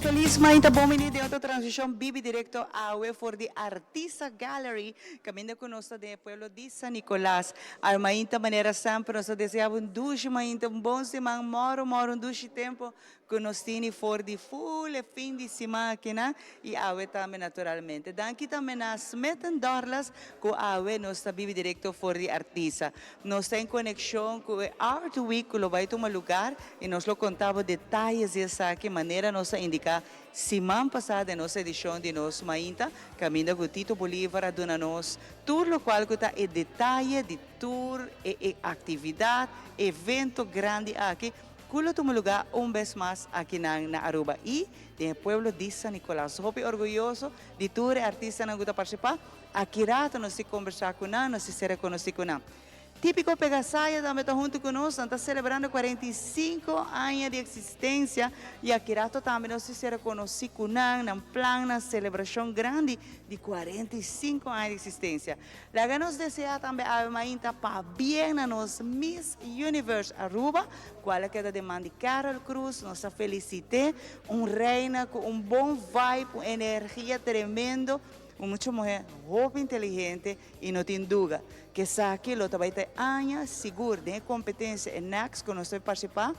Feliz mainta, bon bini den otro transmisión bibi directo awe for di Artisa Gallery, caminda cu nos ta den e pueblo di San Nicolas. Awe mainta manera semper nos ta desea bo un dushi mainta, un bon siman, moro moro un dushi tempo cu nos tini for di full e fin di siman akinan y awe tambe naturalmente. Danki tambe na Smith and Dorlas cu awe nos ta bibi directo for di Artisa. Nos ta en conexion cu e Art Week cu lo bay tuma lugar y nos lo conta bo detayes di esaki manera nos a indica siman pasa den nos edicion di nos mainta caminda cu Tito Bolivar a duna nos tur locual cu ta e detaye di tur e e actividad, evento grandi aki cu lo tuma lugar un bes mas akinan na Aruba y den e pueblo di San Nicolas. Hopi orguyoso di tur e artistanan cu ta participa. Aki rato nos tin kombersá ku nan, nos tin ser rekonosí ku nan. Típiko Pegasaya tambe ta huntu ku nos, nan ta selebrando 45 aña di eksistensia i aki rato tambe nos tin ser rekonosí ku nan, nan plan, nan selebrashon grandi di 45 aña di eksistensia. Laga nos deseá tambe awe mainta pabien na nos Miss Universe Aruba, kual a keda den man di Carol Cruz, nos ta felisit'é, un reina ku un bon vibe, un energia tremendo. Un mucha muhé hopi inteligente i no tin duda ku esaki lo ta bai ta e aña sigur den e kompetensia e next ku nos ta bai partisipá.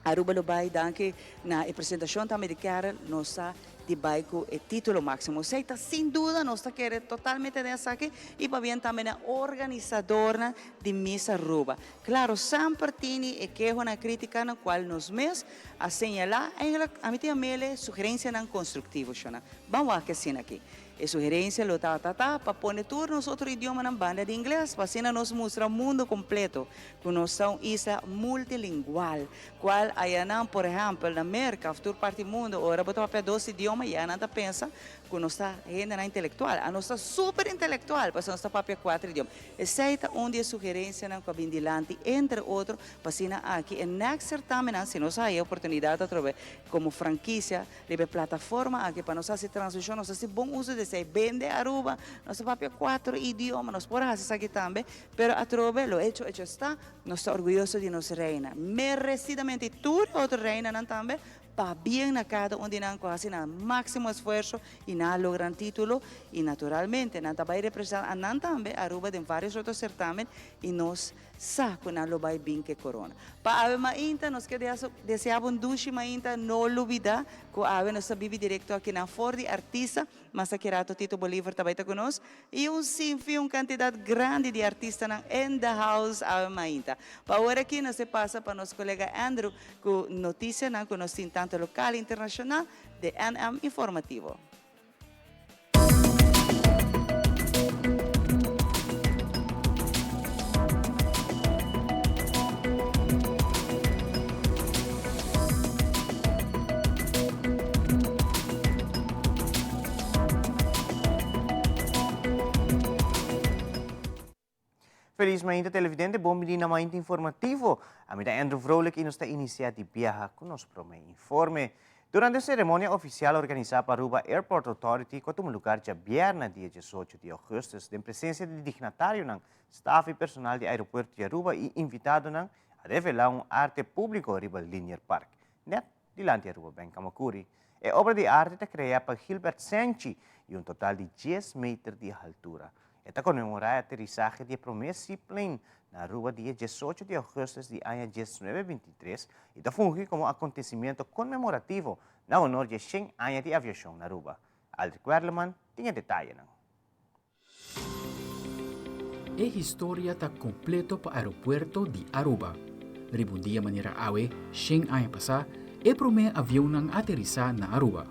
Aruba lo bai danki na e presentashon tambe di Carol nos sa di bai ku e título máksimo. Esei ta sin duda nos ta kere totalmente den esaki i pabien tambe na organisadornan di Miss Aruba. Klaro semper tini e kehonan e kritikanan kual nos mes a señalá eigenlijk ami tin a mele sugerensianan konstruktivo shona. Ban wak asina aki. E sugerencia lo tabata ta pa pone tur nos otro idiomanan banda di ingles pa asina nos mustra mundo completo cu nos ta un isla multilingual cual ayanan por ehempel na Merca of tur parti mundo ora bo ta papia dos idioma ya nan ta pensa cu nos ta hendenan intelectual. A nos ta super intelectual pasobra nos ta papia cuater idioma. Esey ta un di e sugerencianan cu a bin dilanti entre otro pa asina aki e next certamennan si nos haya e oportunidad atrobe como franquicia Riba e plataforma aki pa nos hasi transmishon, nos hasi bon uso di esei. Bende Aruba, nos ta papia kuater idioma, nos por hasi esaki tambe, pero atrobe lo hecho, hecho esta, nos ta orguyoso di nos reina. Merecidamente y tur e otro reinanan tambe, pabien na cada un di nan cu hasi nan maximo esfuerso y nan a logra nan titulo y naturalmente nan ta bay representa a nan tambe Aruba den varios otro certamen y nos Sa ku nan lo bai bin ke korona. Pa awe mainta nos ke desea bo un dushi mainta, no lubida ku awe nos ta bibi direkto akinan for di artista, mas aki rato Tito Bolivar ta bai ta ku nos i un sinfin un kantidat grandi di artistanan in the house awe mainta. Pa awor aki nos e pasa pa nos kolega Andrew ku notisianan ku nos tin tanto lokal i internashonal de NM Informativo. Feliz mainta televidente, bon bini na Mainta Informativo. Ami ta Andrew Vrolijk y nos ta inicia di biaha cu nos prome informe. Durante e ceremonia oficial organisa pa Aruba Airport Authority cu a tuma lugar djabièrnè dia diesocho di augustus den presencia di dignatarionan, staf y personal di Aeropuerto di Aruba y invitadonan a revela un arte publico riba Linear Park, net dilanti Aruba Bank Camacuri. E obra di arte ta crea pa Gilbert Senchi y un total di dies meter di haltura. E ta konmemorá e aterisahe di e promé seaplane na Aruba dia diesocho di ougùstus di aña diesnuebe bintitres i ta fungi komo akontesimiento konmemorativo na honor di e shen aña di aviashon na Aruba. Aldrich Werleman tin e detayenan. E historia ta kompleto pa aeropuerto di Aruba. Riba un dia manera awe, shen aña pasá, e promé avionnan a aterisá na Aruba.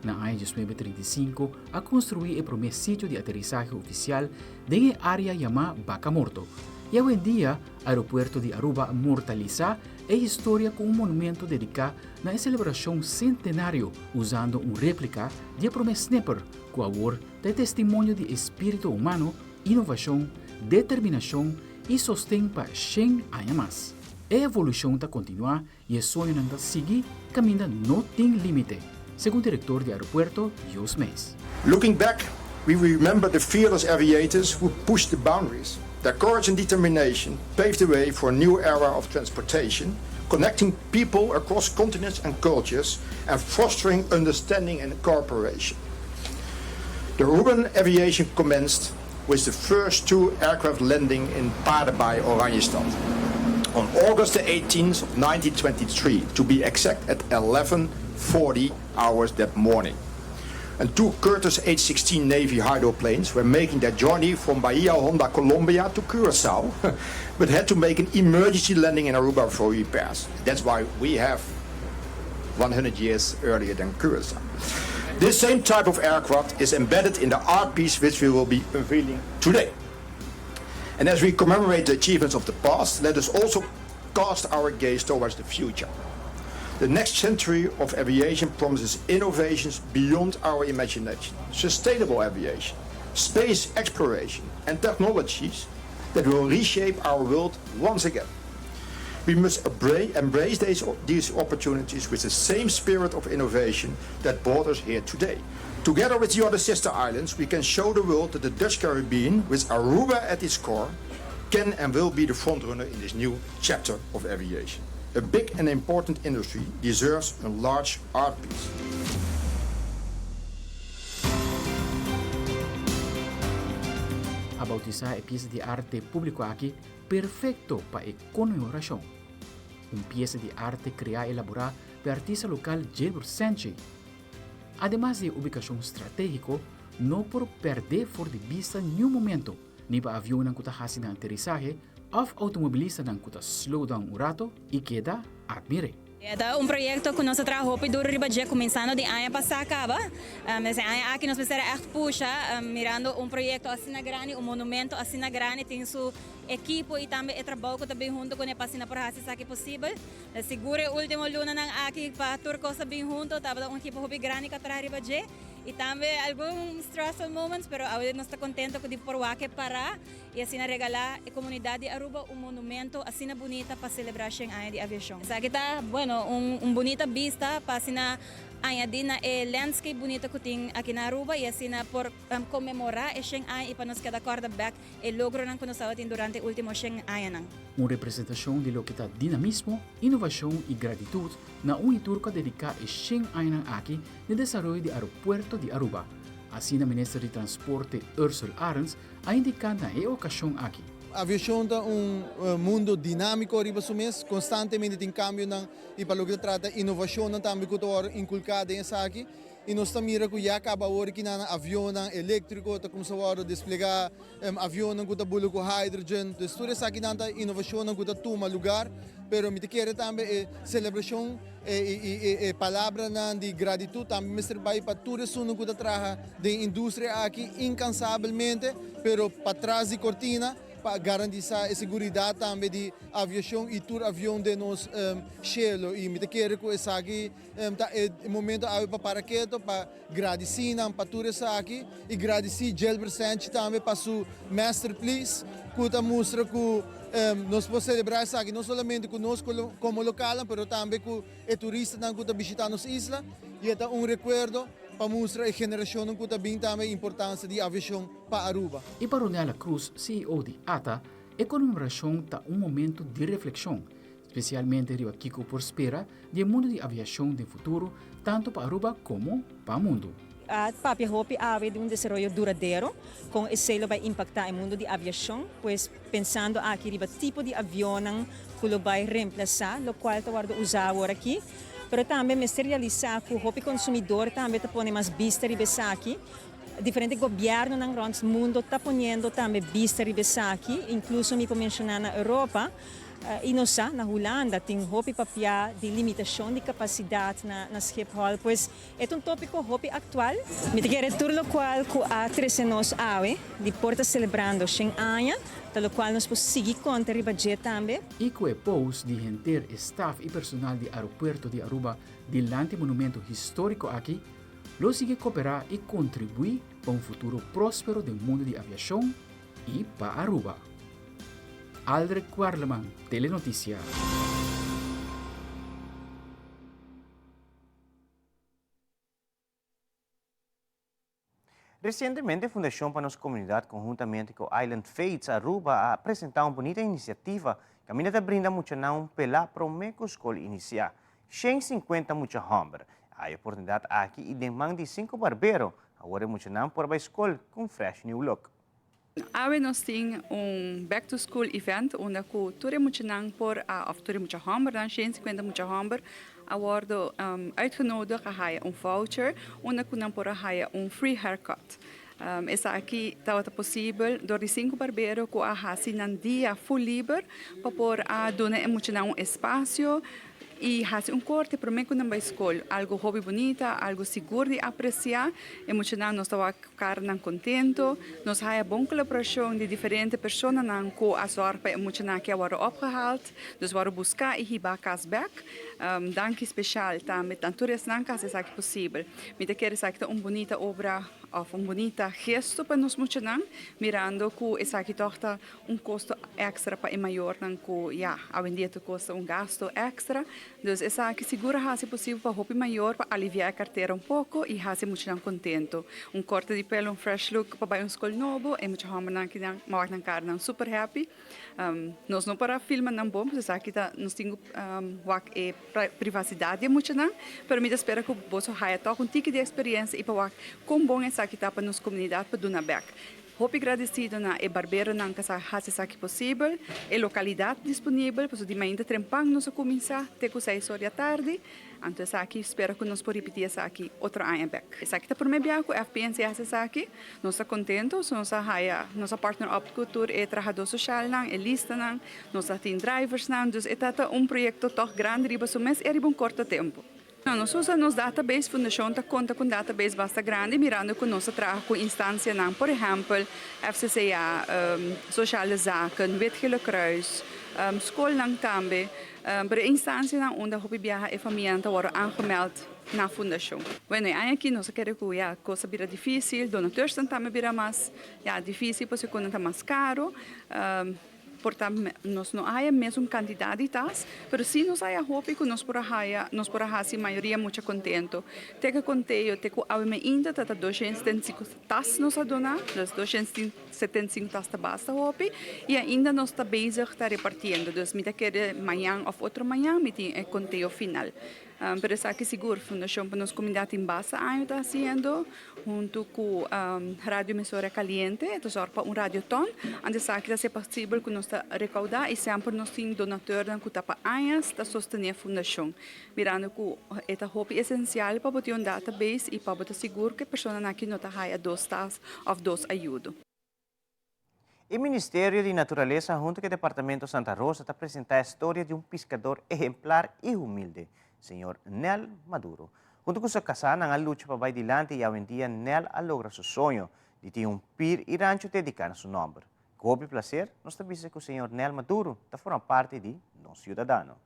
Na aña 1935 a konstruí e promé sitio di aterisahe ofisial den e área yamá Baca Morto, i awendia Aeropuerto di Aruba a mortalisá e historia ku un monumento dediká na e selebrashon sentenario usando un réplika di e promé snipper ku awor ta e testimonio di e spiritu humano, inovashon, determinashon i sosten pa shen aña mas. E evolushon ta kontinuá I e soñonan ta sigui kaminda no tin límite, segun direktor di aeropuerto Joost Meijs. Looking back, we remember the fearless aviators who pushed the boundaries. Their courage and determination paved the way for a new era of transportation. connecting people across continents and cultures and fostering understanding and cooperation. The Aruban aviation commenced with the first two aircraft landing in Paardenbaai, Oranjestad on August the 18th of 1923, to be exact at 11:40 hours that morning. And two Curtiss H-16 Navy hydroplanes were making their journey from Bahia Honda, Colombia to Curacao, but had to make an emergency landing in Aruba for repairs. That's why we have 100 years earlier than Curacao. This same type of aircraft is embedded in the art piece which we will be unveiling today. And as we commemorate the achievements of the past, let us also cast our gaze towards the future. The next century of aviation promises innovations beyond our imagination, sustainable aviation, space exploration, and technologies that will reshape our world once again. We must embrace these opportunities with the same spirit of innovation that brought us here today. Together with the other sister islands, we can show the world that the Dutch Caribbean, with Aruba at its core, can and will be the frontrunner in this new chapter of aviation. A big and important industry deserves a large art piece. A bautisá e piesa di arte públiko aki perfekto pa e konmemorashon. Un piesa di arte kreá i elaborá pa e artista lokal Gilbert Sanchez. Ademas di e ubikashon stratégiko, no por pèrdè for di bista niun momento, ni pa avionnan ku ta hasi nan aterisahe òf outomobilistanan ku ta slow down un rato i keda atmir'é. E ta un proyekto ku nos a traha hopi duru riba dje kuminsando di aña pasá kaba. Desde aña aki nos mester a ègt pusha mirando un proyekto asina grandi, un monumento asina grandi tin su ekipo i tambe e trabou ku ta bin huntu kuné pa asina por hasi esaki posibel. Sigur e último lunanan aki pa tur kos a bin huntu tabata un ekipo hopi grandi ku a traha riba dje. I tambe algun stressful moments, pero awe nos ta contento cu di por wak e para y asina regala e comunidad di Aruba un monumento asina bunita pa celebra shen aña di aviacion. Esaki ta, bueno, un bunita bista pa asina añadi na e landscape bunita cu tin aki na Aruba y asina por conmemora e shen aña y pa nos keda corda bek e logronan cu nos tabatin durante e ultimo shen añanan. Un representacion di loke ta dinamismo, innovacion y gratitud na un y tur cu a dedica e shen añanan aki n'e desaroyo di aeropuerto di Aruba. Asina Minister di Transporte Ursell Arends a indica na e ocasion aki. Aviacion ta un mundo dinamico riba su mes, constantemente tin cambionan y pa loke ta trata innovacionnan tambe cu ta worde inculca den esaki y nos ta mira cu ya caba awor ki nan avionnan electrico ta cuminsa worde desplega, avionnan cu ta bula cu hydrogen, dus tur esakinan ta innovacionnan cu ta tuma lugar, pero mi ta kere tambe e celebracion E palabranan di gratitud tambe mester bai pa tur esunnan ku ta traha den industria aki inkansabelmente, pero patras di kortina pa garantisá e seguridat tambe di aviashon i tur avion den nos shelo. I mi ta kere ku esaki ta e momento awe pa para keto, pa gradisí nan pa tur esaki i gradisí Gilbert Senchi tambe pa su masterpiece ku ta mustra ku Nos por selebrá esaki no solamente ku nos komo lokalnan pero tambe ku e turistanan ku ta bishitá nos isla i e ta un rekuerdo pa mustra e generashonnan ku ta bin tambe e importansia di aviashon pa Aruba. I pa Ronella Cruz, ceo di ata, e konmemorashon ta un momento di reflekshon, spesialmente riba kiko por spera di e mundu di aviashon den futuro tantu pa Aruba komo pa mundu. A papia hopi awe di un desaroyo duradero, kon esei lo bai impaktá e mundu di aviashon, pues pensando aki riba tipo di avionnan ku lo bai remplasá lokual ta wòrdu usá awor aki. Pero tambe mester realisá ku hopi konsumidor tambe ta pone mas bista riba esaki. Diferente gobièrnunan rònt mundu ta poniendo tambe bista riba esaki, inkluso mi por menshoná na Europa. I nos sa, na Hulanda tin hopi papia di limitashon di kapasidat na Schiphol. Pues e ta un tópiko hopi aktual. Mi ta kere tur lokual ku a trese nos awe di por ta selebrando shen aña, ta lokual nos por sigui konta riba dje tambe. I ku e pous di henter e staf i personal di Aeropuerto di Aruba dilanti e monumento históriko aki, lo sigui koperá i kontribuí pa un futuro próspero den mundu di aviashon i pa Aruba. Aldrich Kwarleman, Telenoticia. Recientemente Fundacion pa Nos Comunidad conhuntamente cu Island Fates Aruba a presenta un bunita iniciativa. Caminda ta brinda muchanan un pela prome cu scol inicia. 150 mucha homber a e oportunidad aki y den man di cinco barbero, awor e muchanan por bay scol cu un fresh new look. Awe nos tin un back to school event unda cu tur e muchanan por a, of tur e mucha hombernan, 150 mucha homber a wordo uitgenodigd a haya un voucher unda cu nan por a haya un free haircut. Esaki tabata posibel dor di sinku barbero cu a haci nan dia full liber pa por a duna e muchanan un espacio y haci un corte prome cu nan bay scol. Algo hopi bunita, algo sigur di aprecia. E muchanan nos ta wak carnan contento. Nos haya bon colaboracion di diferente personanan cu a zorg pa e muchanan aki a wordo opgehaald. Dus wordo busca y hiba cas bek. Danki special tambe na tur esnan cu a haci esaki posibel. Mi ta kere esaki ta un bunita obra of un bunita gesto pa nos muchanan, mirando cu esaki toch ta un costo extra pa e mayornan cu ya, awendia ta costa un gasto extra. Dus esaki sigur a haci posibel pa hopi mayor pa alivia e cartera un poco y haci e muchanan contento. Un corte di pelo, un fresh look pa bay un scol nobo, e mucha hombernan aki nan mawak nan cara nan super happy. Nos no por a filma nan bon, pasobra esaki ta nos tin ku wak e privasidat di e muchanan, pero mi ta spera ku boso haya tòg un tiki di eksperensia i pa wak kon bon esaki ta pa nos komunidat pa duna bèk. Hopi gradesido na e barberonan ku sa hasi esaki posibel, e lokalidat disponibel, pasobra di mainta trempan nos a kuminsá te ku seis or di atardi. Anto esaki spera ku nos por ripití esaki otro aña bèk. Esaki ta promé biaha ku FPNC hasi esaki. Nos ta kontento, so nos a haya, nos a partner up ku tur e trahadó soshalnan, e listanan, nos a tin driversnan, dus e ta ta un proyekto tòg grandi riba su mes i riba un korto tempu. Nos usa nos database, Fundashon ta konta ku un database basta grandi mirando ku nos ta traha ku instansianan, por ehèmpel FCCA, Sociale Zaken, Wit Gele Kruis, skolnan tambe. Pero e instansianan unda hopi biaha e famianan ta wòrdu aangemeld na fundashon. Bueno, e aña aki nos a kere ku ya kos a bira difísil, donateursnan tambe a bira mas ya difísil pasobra ku nan ta mas karu. Por ta nos no a haya mesun kantidat di tas, pero sí nos a haya hopi ku nos por a haya, nos por a hasi mayoria mucha kontento. Te ku konteo, te ku awe meinta ta ta 275 tas nos a dona, dus 275 tas ta basta hopi y ainda nos ta bezig ta repartiendo, dus mi ta kere mañan of otro mañan mi tin e conteo final. Pero esaki sigur Fundacion pa nos Comunidad tin basta aña ta haciendo hunto cu Radio Emisora Caliente, e ta zorg pa un radioton, anto esaki ta haci posibel cu nos ta recauda y semper nos tin donateurnan cu ta pa añas ta sostene fundacion. Mirando cu e ta hopi esencial pa bo tin un database y pa bo ta sigur cu e personanan aki no ta haya dos tas of dos ayudo. E Ministerio di Naturalesa hunto cu e Departamento Santa Rosa ta presenta e storia di un piscador ehemplar y humilde, señor Nel Maduro. Hunto cu su casa nan a lucha pa bay dilanti y awendia Nel a logra su soño di tin un pir y rancho dedica na su nomber. Cu hopi placer nos ta bisa cu señor Nel Maduro ta forma parti di Nos Ciudadano.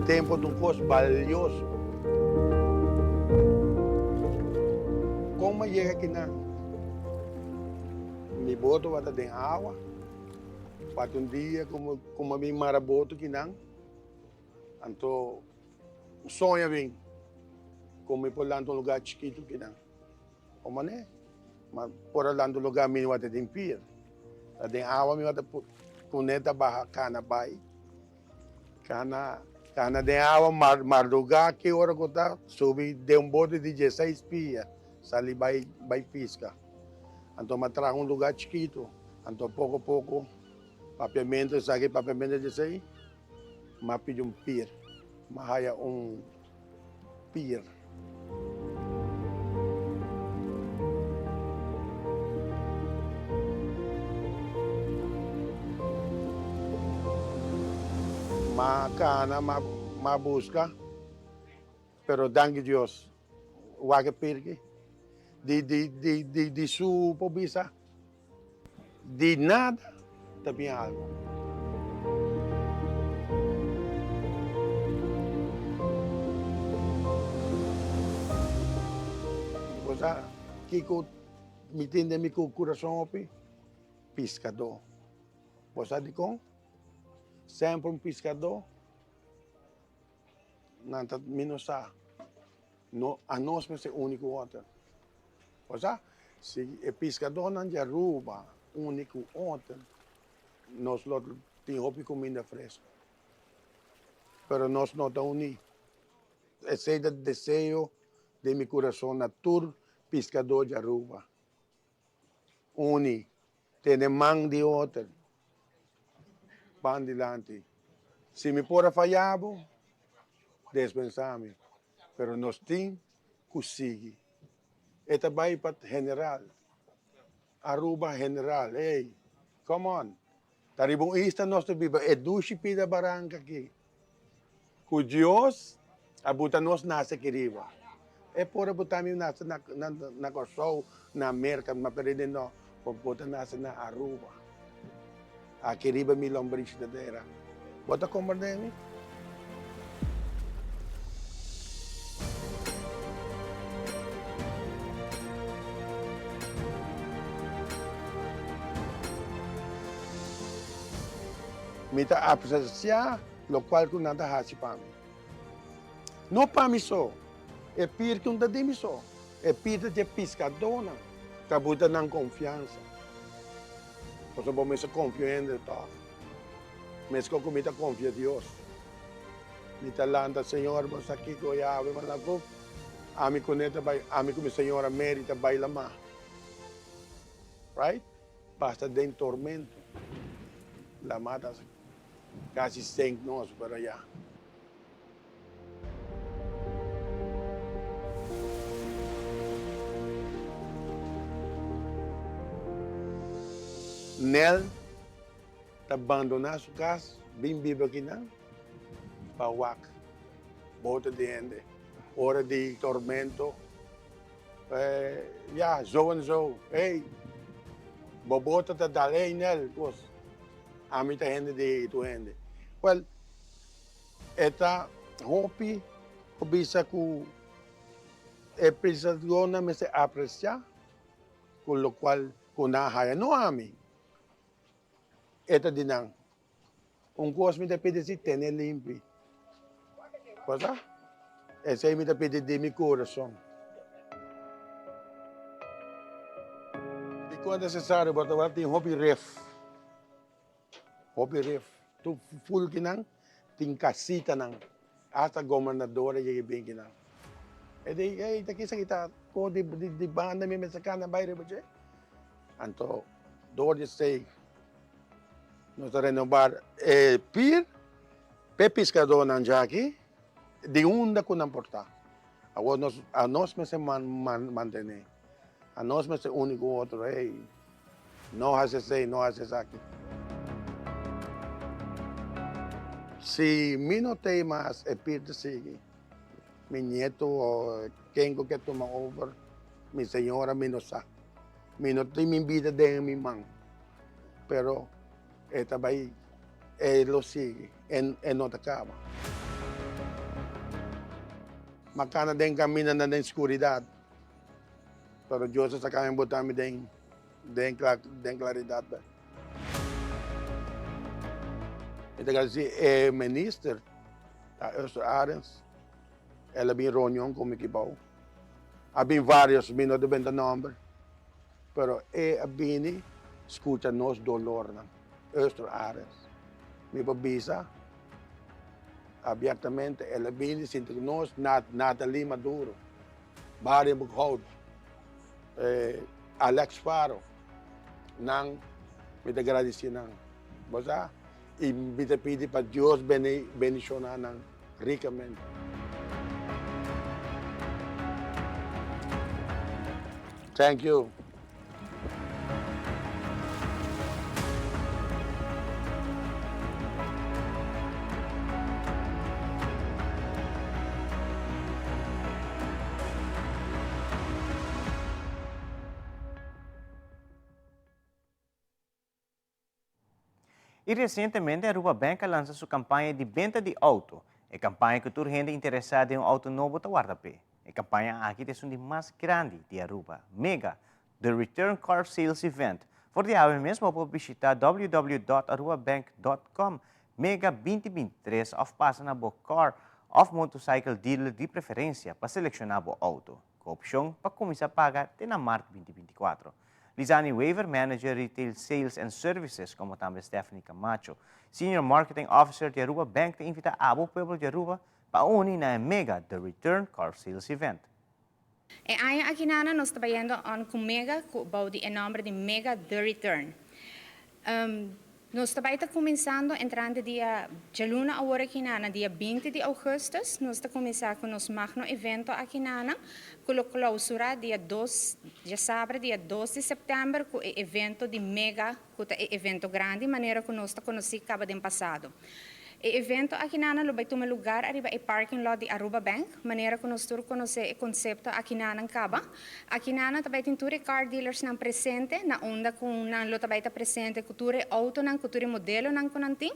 Tempo ta un cos balioso. Kon mi a yega kinan? Mi boto tabata den awa. Pati un dia ku mi a bin mara boto kinan, anto un soño a bin ku mi por lanta un lugar chikitu kinan. Como ne? Ma por a lanta un lugar mi tabata den pier. Ta den awa mi tabata pone ta baha kana bai. Kana kana den awa mar mardugá ki ora ku ta subi den un bote di dieseis pia sali bai bai piska. Anto mi a traha un lugá chikitu, anto poko poko papiamentu esaki papiamentu esei mi a pidi un pir, mi a haya un pir. Ma cana, ma ma busca, pero danki Dios, wak e pirki di di di di di su por bisa. Di nada ta bin algu. Bo sa kiko mi tin den mi kurason hopi? Piskadó. Bo sa dikon? Semper un piskadó nan ta mi no sa. No, anos mester uni ku otro. Bo sa? Si e piskadónan di Aruba uni ku otro, nos lo tin hopi kuminda fresku. Pero nos no ta uní. Esei ta deseo den mi kurason na tur piskadó di Aruba. Uni, tene man di otro, ban dilanti. Si mi por a faya bo, despensa mi, pero nos tin ku sigui. E ta bai pa general, Aruba general, ey, come on. Ta riba un isla nos ta biba, e dushi pida baranka aki. Ku Dios a buta nos nase aki riba. E por a buta mi nase na na Kòrsou, na Merka, ma pero e no, bo por ta nase na Aruba. Aki riba mi lombrishi ta dera. Bo ta komprende mi? Mi ta apresiá lokual ku nan ta hasi pa mi. No pa mi so, e pir ku no ta di mi so, e pir ta di e piskadónan ku a buta nan konfiansa. Pasobra bo mester konfia hende tòg. Meskos ku mi ta konfia Dios. Mi ta lanta, Señor, bo sa kiko yawe bo na ku ami kuné ta bai, ami ku mi señora Mary ta bai lamá. Right? Basta den tormento. Lamá ta kasi sink nos, pero ya. Nel ta bandoná su kas bin biba akinan pa wak boto di hende ora di tormento. Ya, zo en zo. Hey, bo boto ta dal. Hey Nel, kos. Ami ta hende di tur hende. Well, e ta hopi ku bisa ku e prisadornan mester apresiá ku lokual ku nan a haya. No ami. E ta di nan, Un kos mi ta pidi si tene limpi. Bo sa? Esei mi ta pidi di mi kurason. Dikon nesesario bo ta wak tin hopi ref. Hopi ref. Tur fulkinan tin kasitanan. Hasta gobernador a yega bin kinan. E di, ey, ta kisa ki ta ko di di banda mi mester kana bai riba dje. Anto dor di esei nos ta renobar e pir p'e piskadónan djaki di unda ku nan por ta. Awor nos anos mester mantené, anos mester uni ku otro, ey, no hasi esei, no hasi esaki. Si mi no t'ei mas e pir ta sigui, mi nieto o ken ku ke tuma over, mi señora mi no sa. Mi no tin mi bida den mi man, pero e ta bai, e lo sigui, e no ta kaba. M'a kana den kamindanan den skuridat, pero Dios a saka mi bota mi den den den klaridat bek. Mi ta gradisí e minister, Öster Arends, el a bin reunion ku mi kibou. A bin varios, mi no ta benta nomber, pero e a bini scucha nos dolornan. Öster Arends. Mi por bisa abiertamente, el a bini sinti cu nos, Nathalie Maduro, Barry Boekhout, Alex Faro, nan mi ta gradici nan, bo sa? Y mi ta pidi pa Dios bendiciona nan ricamente. Thank you. Y recientemente Aruba Bank a lansa su campaña di benta di auto. E campaña cu tur hende interesa den un auto nobo ta warda p'e. E campaña aki ta esun di mas grandi di Aruba, Mega, The Return Car Sales Event. For di awe mes bo por bishita www.arubabank.com Mega 2023 of pasa na bo car of motorcycle dealer di preferencia pa selecciona bo auto, cu opcion pa cuminsa paga te na maart 2024. Lizani Wever, Manager Retail Sales and Services, como tambe Stephanie Camacho, Senior Marketing Officer di Aruba Bank ta invita abo pueblo di Aruba pa uni na e Mega The Return Car Sales Event. E aña akinana nos ta bayendo on cu Mega cu bou di e nomber di Mega The Return. Nos ta bai ta cuminsando entrante dia djaluna awor akinana, dia 20 di augustus, nos ta cuminsa cu nos magno evento akinana cu lo clausura dia dos, djasabra dia 2 di september cu e evento di Mega cu ta e evento grandi manera cu nos ta conoci caba den pasado. E evento akinanan lo bai tuma lugar ariba e parking lot di Aruba Bank, manera cu nos tur conoce e concepto akinanan caba. Akinanan ta bai tin tur e car dealersnan presente, na unda cu nan lo ta bai ta presente cu tur e autonan, cu tur e modelonan cu nan tin.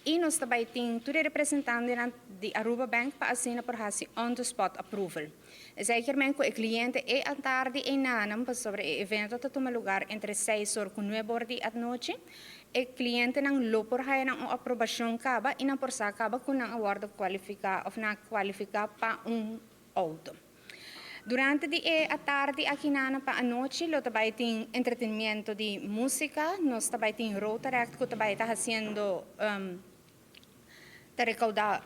Y nos ta bai tin tur e representantenan di Aruba Bank pa asina por haci on the spot approval. Esei kier men cu e cliente e atardi einanan, pasobra e evento ta tuma lugar entre seis or cu nuebe or di anochi, e clientenan lo por haya nan un aprobacion caba y nan por sa caba cu nan a wordo cualifica of nan a cualifica pa un auto. Durante di e atardi akinanan pa anochi lo ta bay tin entretenimiento di musica, nos ta bay tin Rotaract cu ta bay ta haciendo Ta recaudá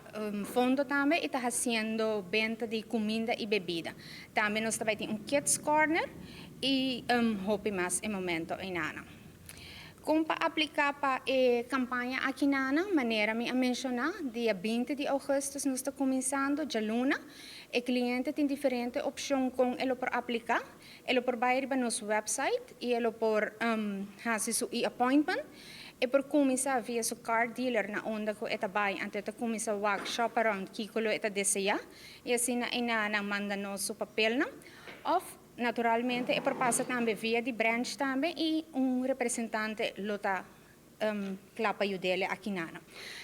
fondo tambe y ta haciendo benta di cuminda y bebida. Tambe nos ta bay tin un kids corner y hopi mas e momento eynana. Con pa aplica pa e campaña akinana? Manera mi a menciona, dia 20 di augustus nos ta cuminsando, djaluna. E cliente tin diferente opcion con e lo por aplica. E lo por bay riba nos website y e lo por haci su e-appointment. E por cuminsa via su car dealer na unda cu e ta bay, anto e ta cuminsa wak shop around kico lo e ta desea y asina e na nan manda nos su papelnan. Of naturalmente e por pasa tambe via di branch tambe y un representante lo ta cla pa yudele akinan.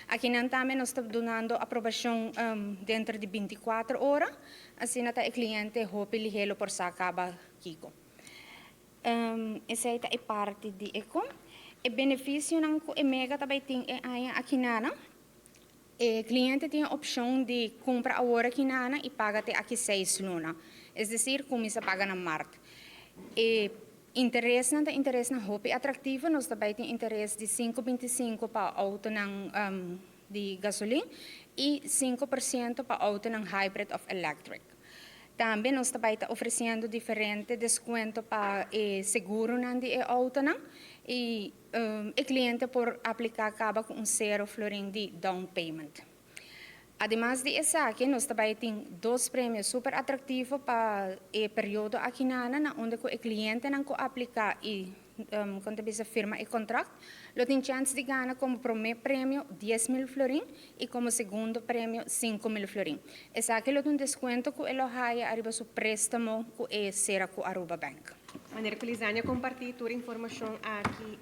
Akinan tambe nos ta dunando aprobacion denter di 24 ora, asina ta e cliente hopi lihe lo por sa caba kico. Esei ta e parti di e kon. E benefisionan ku e Mega ta bai tin e aña akinana, e kliente tin e opshon di kumpra awor akinana i paga te aki seis luna, es desir kuminsá paga na mart. E interesnan ta interesnan hopi atraktivo, nos ta bai tin interes di 5,25 pa outonan di gasolin i 5% pa outonan hybrid òf electric. Tambe nos ta bai ta ofreciendo diferente descuento pa e seguronan di e autonan y e cliente por aplica caba cu un cero florin di down payment. Ademas di esaki nos ta bai tin dos premio super atractivo pa e periodo akinana na unda cu e clientenan cu aplica y Kon ta bisa firma e kontrakt, lo tin chèns di gana komo promé premio 10,000 florin i komo segundo premio 5,000 florin. Esaki lo ta un deskuento ku e lo haya ariba su préstamo ku e sera ku Aruba Bank. Manera ku Lizania kompartí tur informashon aki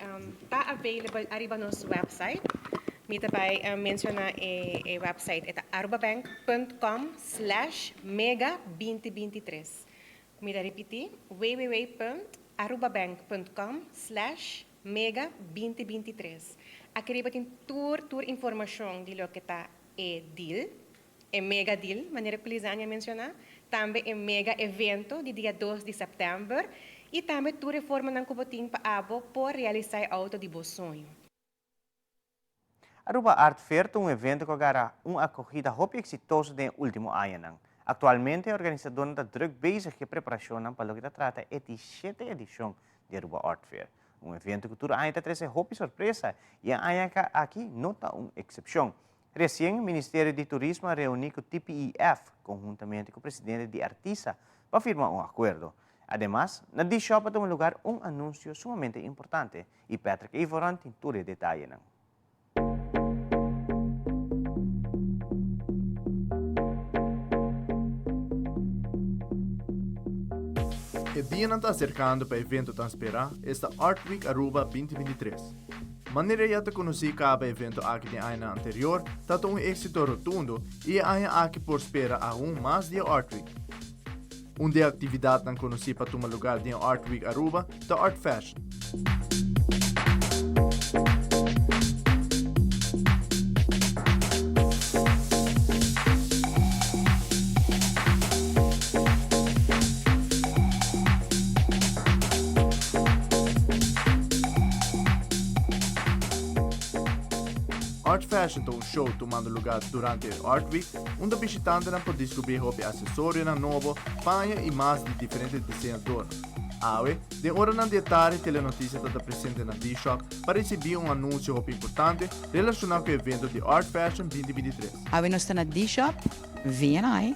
ta available ariba nos website. Mi ta bai menshoná e website, e ta arubabank punt com slash mega 2023. Mi ta ripití, www punt arubabank punt com slash mega 2023. Aki riba tin tur tur informashon di loke ta e deal, e mega deal, manera ku Lizania a menshoná, tambe e mega evento di dia 2 di sèptèmber i tambe tur e formanan ku bo tin pa abo por realisá e outo di bo soño. Aruba Art Fair ta un evento cu a gara un acogida hopi exitoso den e ultimo añanan. Actualmente e organisadornan ta druk bezig cu e preparacionnan pa loke ta trata e di shete edicion di Aruba Art Fair. Un evento cu tur aña ta trece hopi sorpresa y e aña aki no ta un excepcion. Recien Ministerio di Turismo a reuni cu TPEF conhuntamente cu presidente di Artisa pa firma un acuerdo. Ademas, na D-Shop a tuma lugar un anuncio sumamente importante y Patrick Evoran tin tur e detayenan. E dianan ta aserkando pa evento tan sperá, esta Art Week Aruba 2023. Manera ya ta konosí kaba e evento aki den añanan anterior ta ta un éksito rotundo i e aña aki por spera aun mas di e Art Week. Un di e aktividatnan konosí pa tuma lugá den Art Week Aruba ta Art Fashion. Art Fashion ta un show tumando lugá durante e Art Week unda bishitantenan por diskubrí hopi asesorionan nobo, paña i mas di diferente diseñadornan. Awe, den oranan di e tardi Telenoticia ta ta presente na D-Shop pa risibí un anunsio hopi importante relashoná ku e evento di Art Fashion 2023. Awe nos ta na D-Shop, VNI.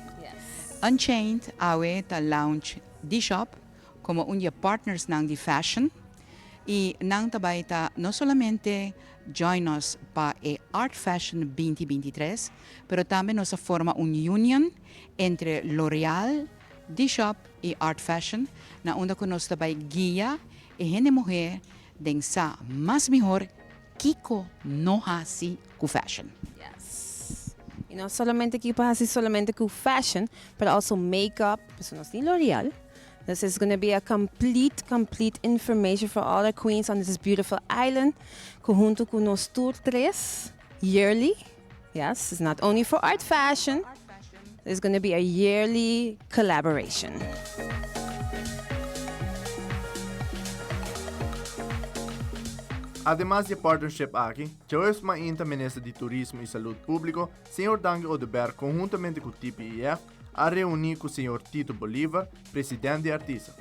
Unchained awe ta launch D-Shop komo un di e partnersnan di fashion i nan ta bai ta no solamente join nos pa e Art Fashion 2023, pero tambe nos a forma un union entre L'Oreal, D-Shop i Art Fashion na unda ku nos ta bai guia e hende muhé den sa mas mihor kiko no hasi ku fashion. Yes. I no solamente kiko pa hasi solamente ku fashion, pero also makeup, pasobra nos tin L'Oreal. This is gonna be a complete, complete information for all the queens on this beautiful island, ku hunto ku nos tur tres, yearly. Yes, it's not only for art fashion. It's gonna be a yearly collaboration. Ademas di e partnership aki, djaweps mainta Minister di Turismo y Salud Publico, Señor Dangui Oduber conhuntamente cu TPEF a reuni cu Señor Tito Bolivar, president di Artisa.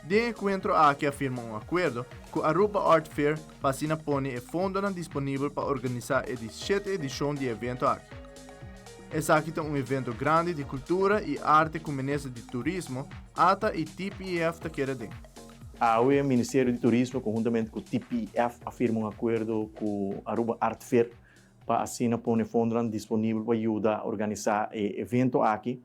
Den e encuentro aki a firma un acuerdo cu Aruba Art Fair pa asina pone e fondonan disponibel pa organisa e di shete edicion di e evento aki. Esaki ta un evento grandi di cultura y arte cu Minister di Turismo, ata y TPEF ta kere den. Awe Ministerio di Turismo conhuntamente cu TPEF a firma un acuerdo cu Aruba Art Fair pa asina pone fondonan disponibel pa yuda organisa e evento aki.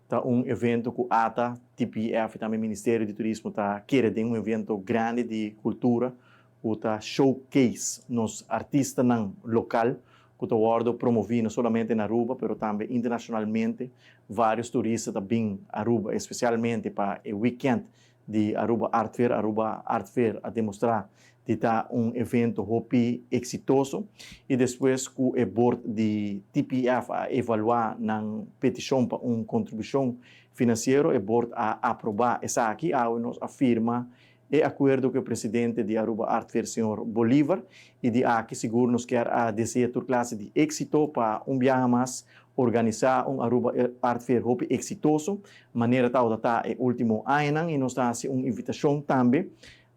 Ta un evento cu ata, TPF y tambe Ministerio di Turismo ta kere den un evento grandi di cultura cu ta showcase nos artistanan local cu ta wordo promovi no solamente na Aruba pero tambe internacionalmente. Varios turista ta bin Aruba especialmente pa e weekend di Aruba Art Fair. Aruba Art Fair a demostra di ta un evento hopi exitoso y despues cu e board di TPF a evalua nan peticion pa un contribucion financiero e board a aproba esaki. Awe nos a firma e acuerdo cu e presidente di Aruba Art Fair señor Bolivar y di aki sigur nos kier a desea tur clase di exito pa un biaha mas organisa un Aruba Art Fair hopi exitoso manera tabata ta e ultimo añanan y nos ta haci un invitacion tambe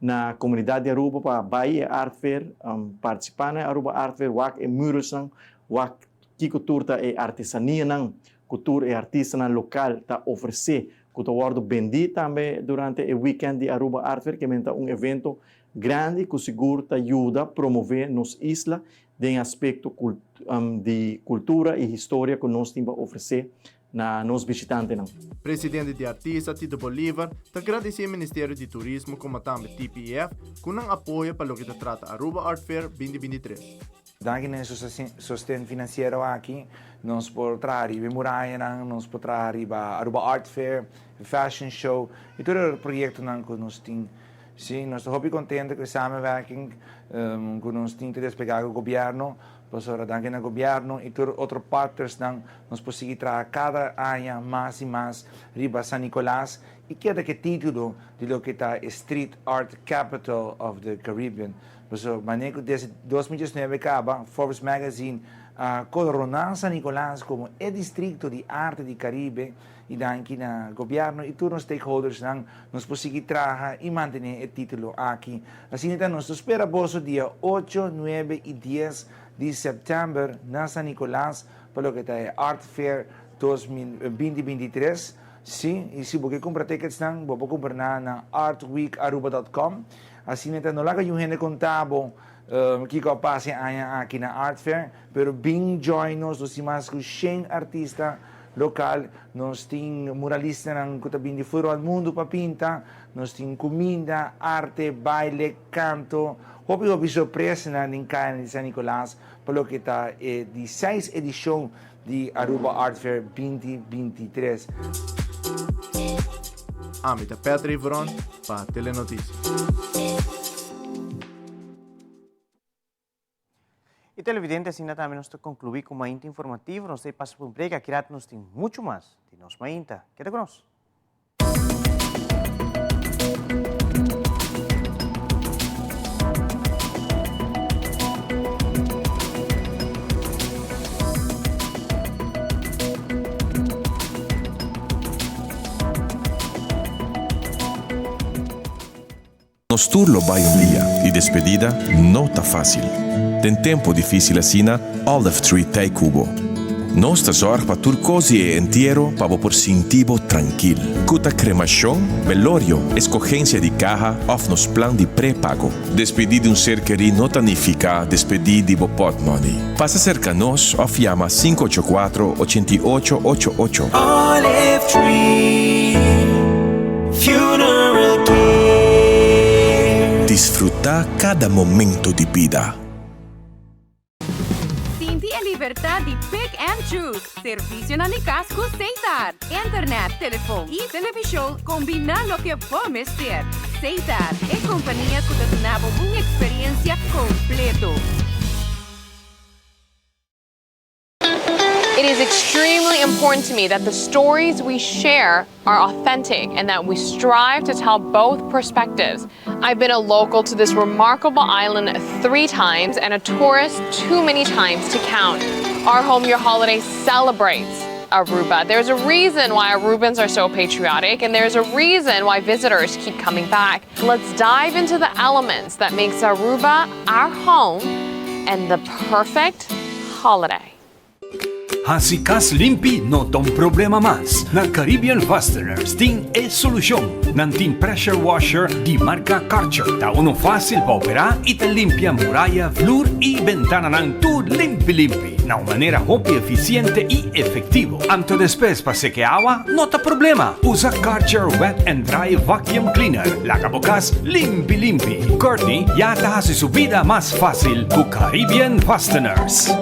na comunidad di Aruba pa bay e Art Fair, participa na e Aruba Art Fair, wak e muralsnan, wak kico tur ta e artesanianan cu tur e artistanan local ta ofrece cu ta wordo bendi tambe durante e weekend di Aruba Art Fair, kimen ta un evento grandi cu sigur ta yuda promove nos isla den aspecto di cultura y historia cu nos tin pa ofrece na nos bishitantenan. Presidente di Artista, Tito Bolivar, ta gradisí e Ministerio di Turismo komo tambe TPEF ku nan apoyo pa loke ta trata Aruba Art Fair 2023. Danki na e sosten finansiero aki, nos por traha riba e murayanan, nos por traha riba Aruba Art Fair, e Fashion Show i tur e otro proyektonan ku nos tin. Sí, nos ta hopi kontento ku e samenwerking ku nos tin ta desplegá ku gobièrnu. Pasobra danki na gobièrnu i tur otro partnersnan nos por sigui traha kada aña mas i mas riba San Nicolas i keda ku e título di loke ta e Street Art Capital of the Caribbean. Pasobra manera ku desde 2019 kaba Forbes Magazine a koroná San Nicolas komo e distrikto di arte di Karibe i danki na gobièrnu i tur nos stakeholdersnan nos por sigui traha i mantené e título aki. Asina ta nos ta spera boso dia ocho, nuebe i dies di sèptèmber na San Nicolas pa loke ta e Art Fair 2023. Sí, i si bo ke kumpra ticketsnan bo por kumpra nan na artweekaruba dòt kòm. Asina ta no laga yun hende konta bo kiko a pasa e aña aki na Art Fair, pero bin join nos, nos tin mas ku shen artista lokal, nos tin muralistanan ku ta bin di fuera al mundu pa pinta, nos tin kuminda, arte, baile, kanto, hopi hopi sorpresanan den kaya di San Nicolas pa loke ta e di seis edishon di Aruba Art Fair 2023. Ami ta Patrick Veron pa Telenoticia. Y televidente asina tambe nos ta conclui cu Mainta Informativo. Nos ta pasa por un break. Aki rato nos tin mucho mas di nos Mainta. Keda cu nos. Nos tur lo bai un dia y despedida no ta fácil. Den tempo difícil asina, Olive Tree t'ei cu bo. Nos ta zorg pa tur cos di e entiero pa bo por sinti bo trankil. Cu ta cremacion, velorio, escogencia di caha of nos plan di prepago. Despedí di un ser kerí no ta nifica despedí di bo portmoney. Pasa cerca nos of yama 584 88 ocho ocho. Olive Tree Funeral Care. Disfruta cada momento di bida. Sinti e libertad di pick and choose. Servicionan di cas cu Setar. Internet, telefon y television combina loke bo mester. Setar, e compania cu ta duna bo un experiencia completo. It is extremely important to me that the stories we share are authentic and that we strive to tell both perspectives. I've been a local to this remarkable island three times and a tourist too many times to count. Our Home Your Holiday celebrates Aruba. There's a reason why Arubans are so patriotic and there's a reason why visitors keep coming back. Let's dive into the elements that makes Aruba our home and the perfect holiday. Hasi kas limpi no ta un problema mas. Na Caribbean Fasteners tin e solushon. Nan tin pressure washer di marka Karcher. Ta uno fásil pa operá i ta limpia muraya, flur i bentananan tur limpi limpi na un manera hopi efisiente i efektivo. Anto despues pa seke awa no ta problema. Usa Karcher Wet and Dry Vacuum Cleaner. Laga bo kas limpi limpi. Courtney ya ta hasi su bida mas fásil ku Caribbean Fasteners.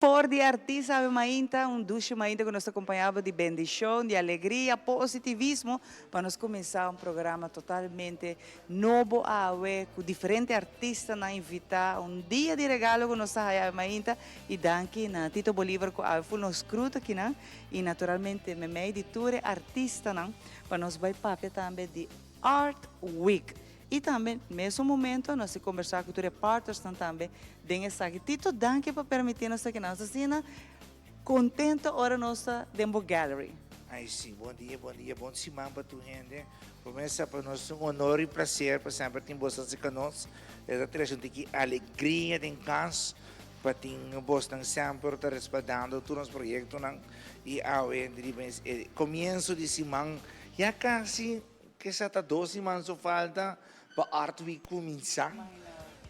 For di artista Ave Mainta, un dushi mainta ku nos ta kompañá bo di bendishon, di alegria, positivismo, pa nos kuminsá un programa totalmente nobo awe ku diferente artistanan invitá, un dia di regalo ku nos ta haya Ave Mainta i danki na Tito Bolivar ku awe ful nos kruta akinan i naturalmente memei di tur e artistanan pa nos bai papia tambe di Art Week. I tambe mesun momento nos a kombersá ku tur e partnersnan tambe den esaki. Tito danki pa permití nos aki. Nos ta asina kontento ora nos ta den bo gallery. Ai si, bon dia, bon dia, bon siman pa tur hende. Promé sa pa nos un honor i plaser pa semper tin bosnan serka nos. E ta trese un tiki alegria den kas pa tin bosnan semper ta respaldando tur nos proyektonan. I awe riba e komienso di siman ya kasi Kesa ta dos siman so falta pa Art Week cuminsa.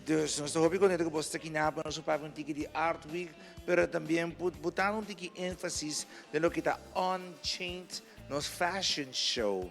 Dus nos ta hopi contento cu boso ta kina pa nos por papia un tiki di Art Week, pero tambien botando un tiki enfasis den loke ta Unchained, nos fashion show,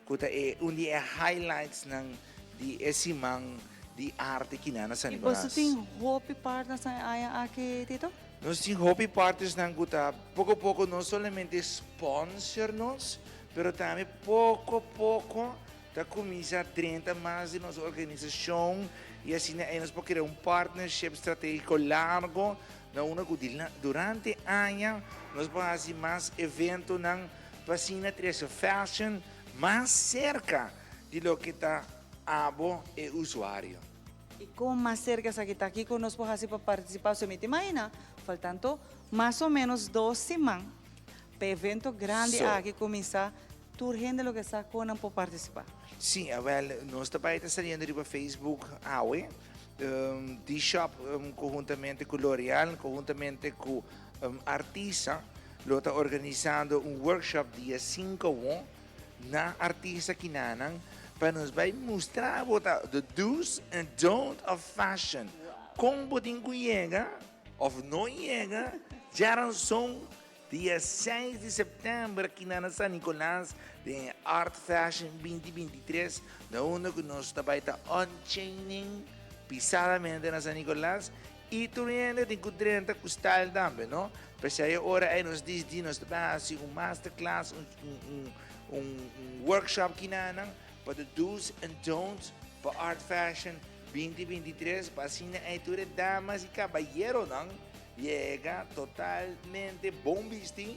cu ta e un di e highlights nan di e siman di arte kina na San I boso Nicolas. tin hopi partners nan e aña aki, Tito? Nos tin hopi partners nan cu ta poco poco no solamente sponsor nos, Pero tambe poko poko ta kuminsá drenta mas di nos organisashon i asina ei nos por krea un partnership stratégiko largo na unda ku durante aña nos por hasi mas eventonan pa asina trese fashion mas serka di loke ta abo e usuario. I kon mas serka esaki ta? Kiko nos por hasi pa partisipá? So mi ta imagina faltanto mas o ménos dos siman Pa evento grandi So. aki kuminsá, tur hende lo ke sa kon nan por partisipá. Sí, awel, nos ta bai ta saliendo riba Facebook awe. D-Shop konhuntamente ku L'Oreal, konhuntamente ku Artisa, lo ta organisando un workshop dia sinku awor na Artisa Kinanan pa nos bai mustra bo ta the do's and don't of fashion. Kon bo tin ku yega of no yega djaranson Dia seis di september kina na San Nicolas den e Art Fashion binti 23 na unda ku nos ta bai ta unchaining. Pisadamente na San Nicolas y tur hende tin cu drenta cu style tambe, no? P'esey e ora ey nos disdi nos ta bay haci un masterclass, un, un, un, un workshop kinanan pa the do's and don'ts pa Art Fashion 2023 pa asina ey tur e damas y caballeronan yega totalmente bon bisti.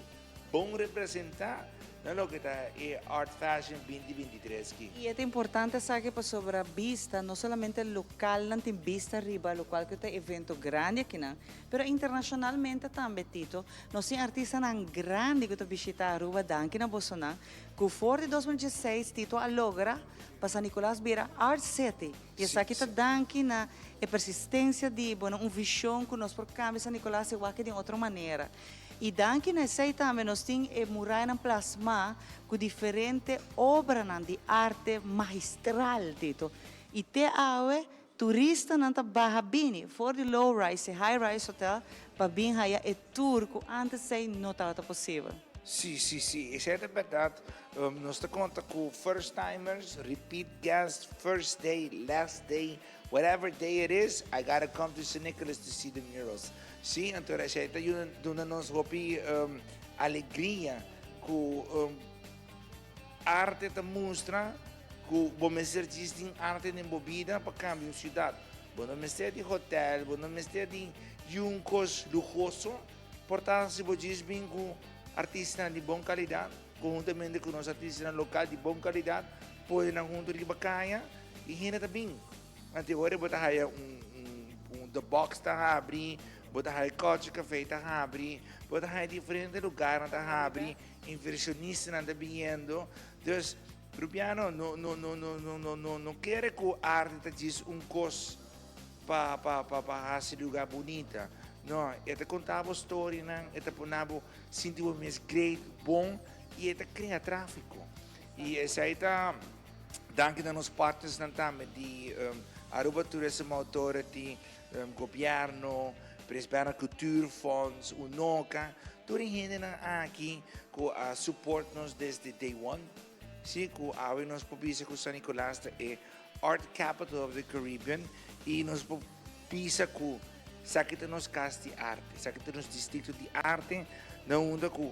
Bon representa na loke ta e Art Fashion 2023 ki. I e ta importante esaki pasobra bista no solamente lokalnan tin bista riba lokual ku ta evento grandi akinan, pero internashonalmente tambe Tito. Nos tin artistanan grandi ku ta bishita Aruba danki na bosonan ku for di 2016 Tito a logra pa San Nicolas bira Art City i esaki ta danki na e persistencia di bueno un vision ku nos por kambia San Nicolas e wak di otro manera. I danki na esei tambe nos tin e murayanan plasmá ku diferente obranan di arte magistral, Tito. I te awe turistanan ta baha bini for di low rise i high rise hotel pa bin haya e tour ku antes esei no tabata posibel. Sí, sí, sí, esei ta bèrdat. Nos ta konta ku first timers, repeat guests, first day, last day, Whatever day it is, I gotta come to San Nicolas to see the murals. Sí, anto esei ta yuda duna nos hopi alegria ku arte ta mustra ku bo mester djis tin arte den bo bida pa kambia un siudat. Bo no mester di hotel, bo no mester di un kos luhoso, por ta si bo djis bin ku artistanan di bon kalidat, konhuntamente ku nos artistanan lokal di bon kalidat, pone nan huntu riba kaya. I hende ta bin. Anto ora bo ta haya un, un, un The Box ta habri, bo ta haya Culture Café ta habri, bo ta haya diferente lugarnan ta habri, inversionistanan ta biniendo. Dus, Rubiano, no, no, no, no, no, no, no, no kere ku arte ta djis un kos pa, pa, pa, pa hasi lugar bunita. No, e ta konta bo storianan, e ta pona bo sinti bo mes great, bon, i e ta krea tráfiko. I esei ta. Danki na nos partnersnan tambe di Aruba Tourism Authority, Gobierno, Prins Bernhard Cultuurfonds, Unoca, tur e hendenan aki cu a support nos desde day one. Si, cu awe nos por bisa cu San Nicolas ta e art capital of the Caribbean y nos por bisa cu esaki ta nos cas di arte, esaki ta nos distrito di arte na unda cu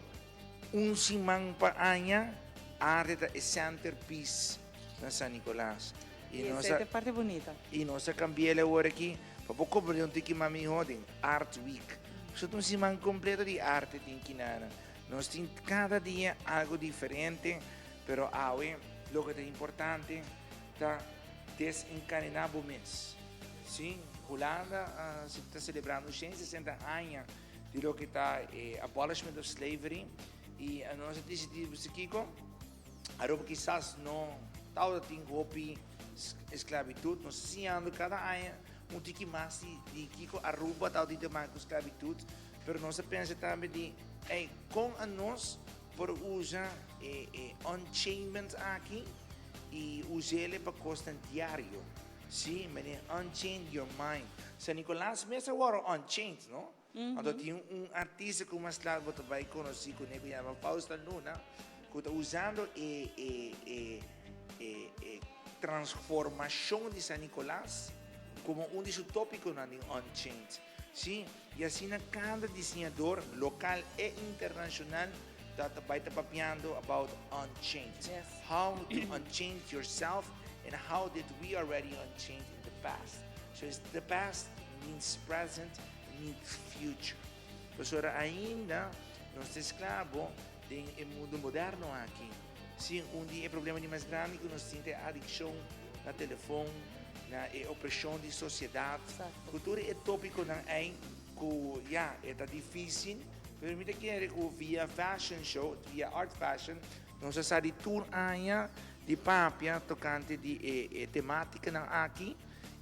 Un siman pa aña, arte ta e centerpiece na San Nicolas. Y esey ta e parti bunita. Y nos a cambi'el awor aki pa por comprende un tiki mas miho den Art Week. Pasobra ta un siman completo di arte tin kinana. Nos tin cada dia algo diferente, pero awe loke ta importante ta desencadená bo mes. Sí, Hulanda ta celebrando 160 aña. Di loke ta e abolishment of slavery y nos a dicidi bisa kico Aruba kisas no tabata tin hopi esclavitud, nos ta siñando cada aña un tiki mas di kico Aruba tabata tin te maken cu esclavitud, pero nos a pensa tambe di ey con anos por usa e unchainment aki y usele pa cosnan diario. Sí, meneer Unchained Your Mind. San Nicolas mes a wòrdu unchained, no? Anto tin un artista ku mas lat bo ta bai konosí kuné ku yama Fausta Luna, ku ta usando e e e e e transformashon di San Nicolas komo un di su tópikonan den Unchained. Sí, i asina kada diseñador lokal e internashonal ta ta bai ta papiando about Unchained. How to unchain yourself and how did we already unchained in the past. So it's the past means present means future. Pasobra ainda nos ta esklabo den e mundo moderno aki. Sí, un di e problema di mas grandi ku nos tin ta e adikshon na telefon, na e opreshon di sosiedat, ku tur e topikonan ei ku ya e ta difísil, pero mi ta kere ku via fashion show, via art fashion, nos a sa di tur aña di papia tokante di e e tematikanan aki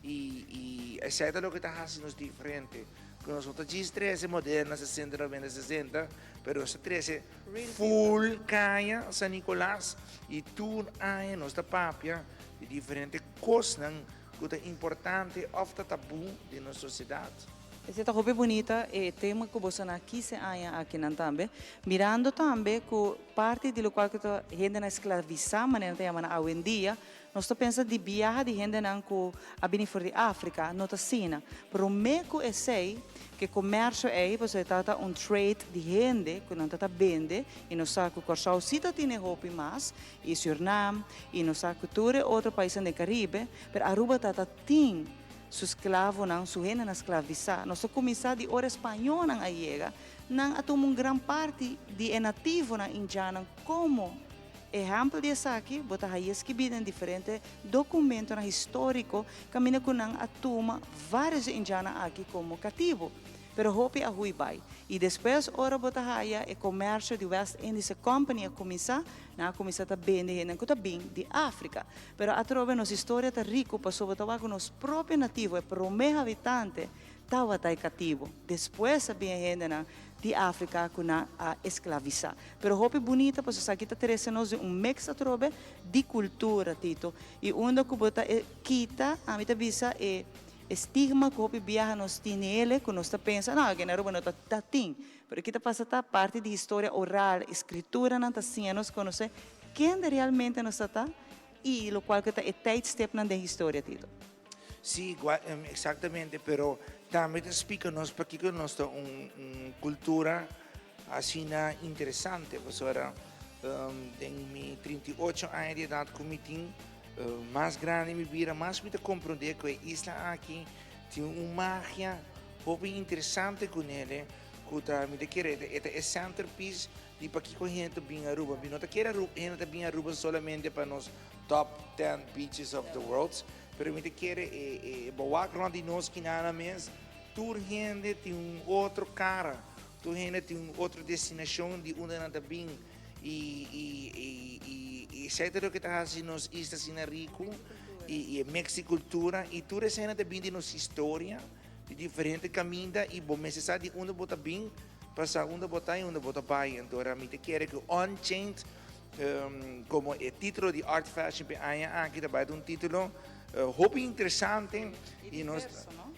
i i esei ta loke ta hasi nos diferente. Ku nos no ta djis trese moderna sesenta, noventa, sesenta, pero nos ta trese full kaya San Nicolas i tur aña nos ta papia di diferente kosnan ku ta importante òf ta tabú den nos sosiedat. Esei ta hopi bunita e tema ku boso na kise aña akinan tambe, mirando tambe ku parti di lokual ku ta hendenan esklavisá manera nan ta yama nan awendia, nos ta pensa di biaha di hendenan ku a bini for di Afrika, no ta asina. Promé ku esei, ku e komersio ei, pasobra e tabata un trade di hende ku nan tabata bende i nos sa ku Kòrsou si ta tene hopi mas i Sürnam i nos sa ku tur e otro paisnan den Karibe, pero Aruba tabata tin su sklavonan, su hendenan sklavisá. Nos ta kuminsá di ora e spañónan a yega, nan a tuma un gran parti di e nativonan indjannan komo ehèmpel di esaki. Bo ta haña skibí den diferente dokumentonan históriko kaminda ku nan a tuma vários di indjannan aki komo katibu. Pero hopi a hui bai. I despues ora bo ta haya e komersio di West Indische Company a kuminsá, nan a kuminsá ta bende hendenan ku ta bin di Afrika. Pero atrobe nos historia ta riku pasobra ta wak ku nos propio nativo, e promé habitante, tabata e katibu. Despues a bin e hendenan di Afrika ku nan a esklavisá. Pero hopi bunita pasobra esaki ta trese nos den un mix atrobe di kultura, Tito. I unda ku bo ta e kita, ami ta bisa e stigma ku hopi biaha nos tin ele, ku nos ta pensa, no, aki na Aruba no ta ta tin. Pero ki ta pasa ta parti di historia oral, e skrituranan ta siña nos konosé kende realmente nos ta ta i lokual ku ta e tijdstipnan den historia, Tito. Sí, exactamente, pero tambe ta splika nos pakiko nos ta un un kultura asina interesante, pasobra den mi 38 aña di edat ku mi tin, mas grandi mi bira, mas mi ta komprondé ku e isla aki tin un magia hopi interesante kunele ku ta mi ta kere e ta e centerpiece di pakiko hende ta bin Aruba. Mi no ta kere hende ta bin Aruba solamente pa nos top ten beaches of the world, pero mi ta kere e bo wak rond di nos kinana mes tur hende tin un otro kara, tur hende tin un otro destinashon di unda nan ta bin i i i i esei ta loke ta hasi nos isla asina riku i e mix di kultura i tur esei ta bin di nos historia di diferente kaminda i bo mester sa di unda bo ta bin pa sa unda bo ta i unda bo ta bai. Anto mi ta kere ku Unchained komo e titulo di Art Fashion pa e aña aki ta bai ta un titulo hopi interesante i nos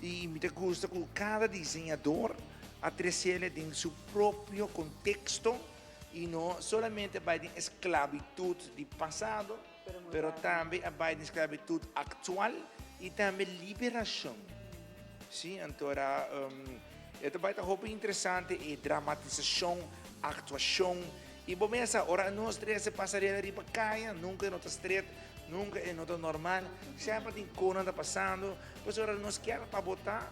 i mi ta gusta ku kada diseñador a tresele den su propio konteksto i no solamente a bai den esklabitut di pasado pero tambe a bai den sklabitut aktual i tambe liberashon. Sí, anto era e ta bai ta hopi interesante e dramatisashon, aktuashon i bo mesa ora nos trese pasarela riba kaya nunka e no ta stret, nunka e no ta normal, semper tin konan ta pasando, pues ora nos kier pa bo ta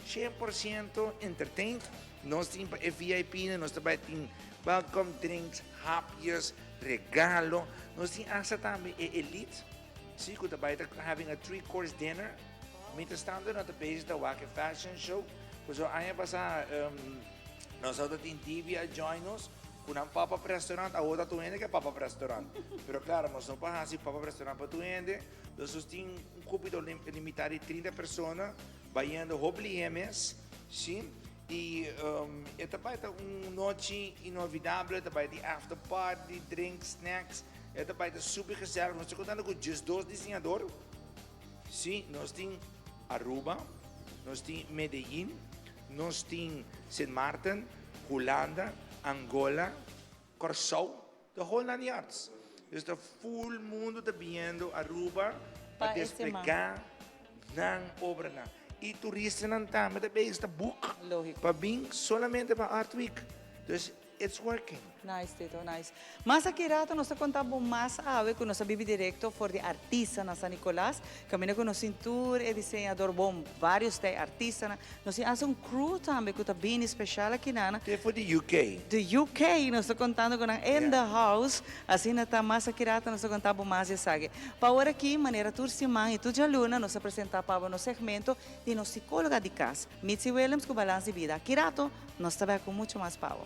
100% entertained, nos tin pa e VIP-nan, nos ta bai tin welcome drinks, hapjes, regalo, nos tin asta tambe e elite, sí, ku ta bai ta having a three course dinner. Mientras tanto no ta bezig ta wak e fashion show. Pasobra aña pasá nos a tin Divia a join nos ku nan pop-up restaurant. Awor ta tur hende ke pop-up restaurant. Pero klaro nos no por hasi pop-up restaurant pa tur hende. Dus nos tin un kupito limitá di 30 persona bayendo hopi lihé mes. Sí. I e ta bai ta un nochi inolvidable. Ta bai tin after party, drinks, snacks. E ta bai ta super gezellig. Nos ta kontando ku 12 diseñador. Sí, nos tin Aruba, nos tin Medellin, nos tin Sint Maarten, Hulanda, Angola, Kòrsou, the whole nine yards. Dus ta full mundo ta biniendo Aruba pa desplegá nan obranan. I turistanan tambe ta bezig ta boek pa bin solamente pa Art Week. Dus It's working. Nice Tito, nice. Mas aki rato nos ta conta bo mas awe cu nos a bibi directo for di artista na San Nicolas. Caminda cu nos tin tur e diseñador bon, varios ta e artistanan. Nos tin hasta un crew tambe cu ta bini special aki nan. Te for di UK. Di UK nos ta contando cu nan in the house. Asina ta mas aki rato nos ta conta bo mas di esaki. Pa awor aki, manera tur siman y tur djaluna nos ta presenta pa bo nos segmento di nos psicologa di cas, Mitzi Willems cu Balans di Bida. Aki rato Nos ta bek ku mucho mas pa bo.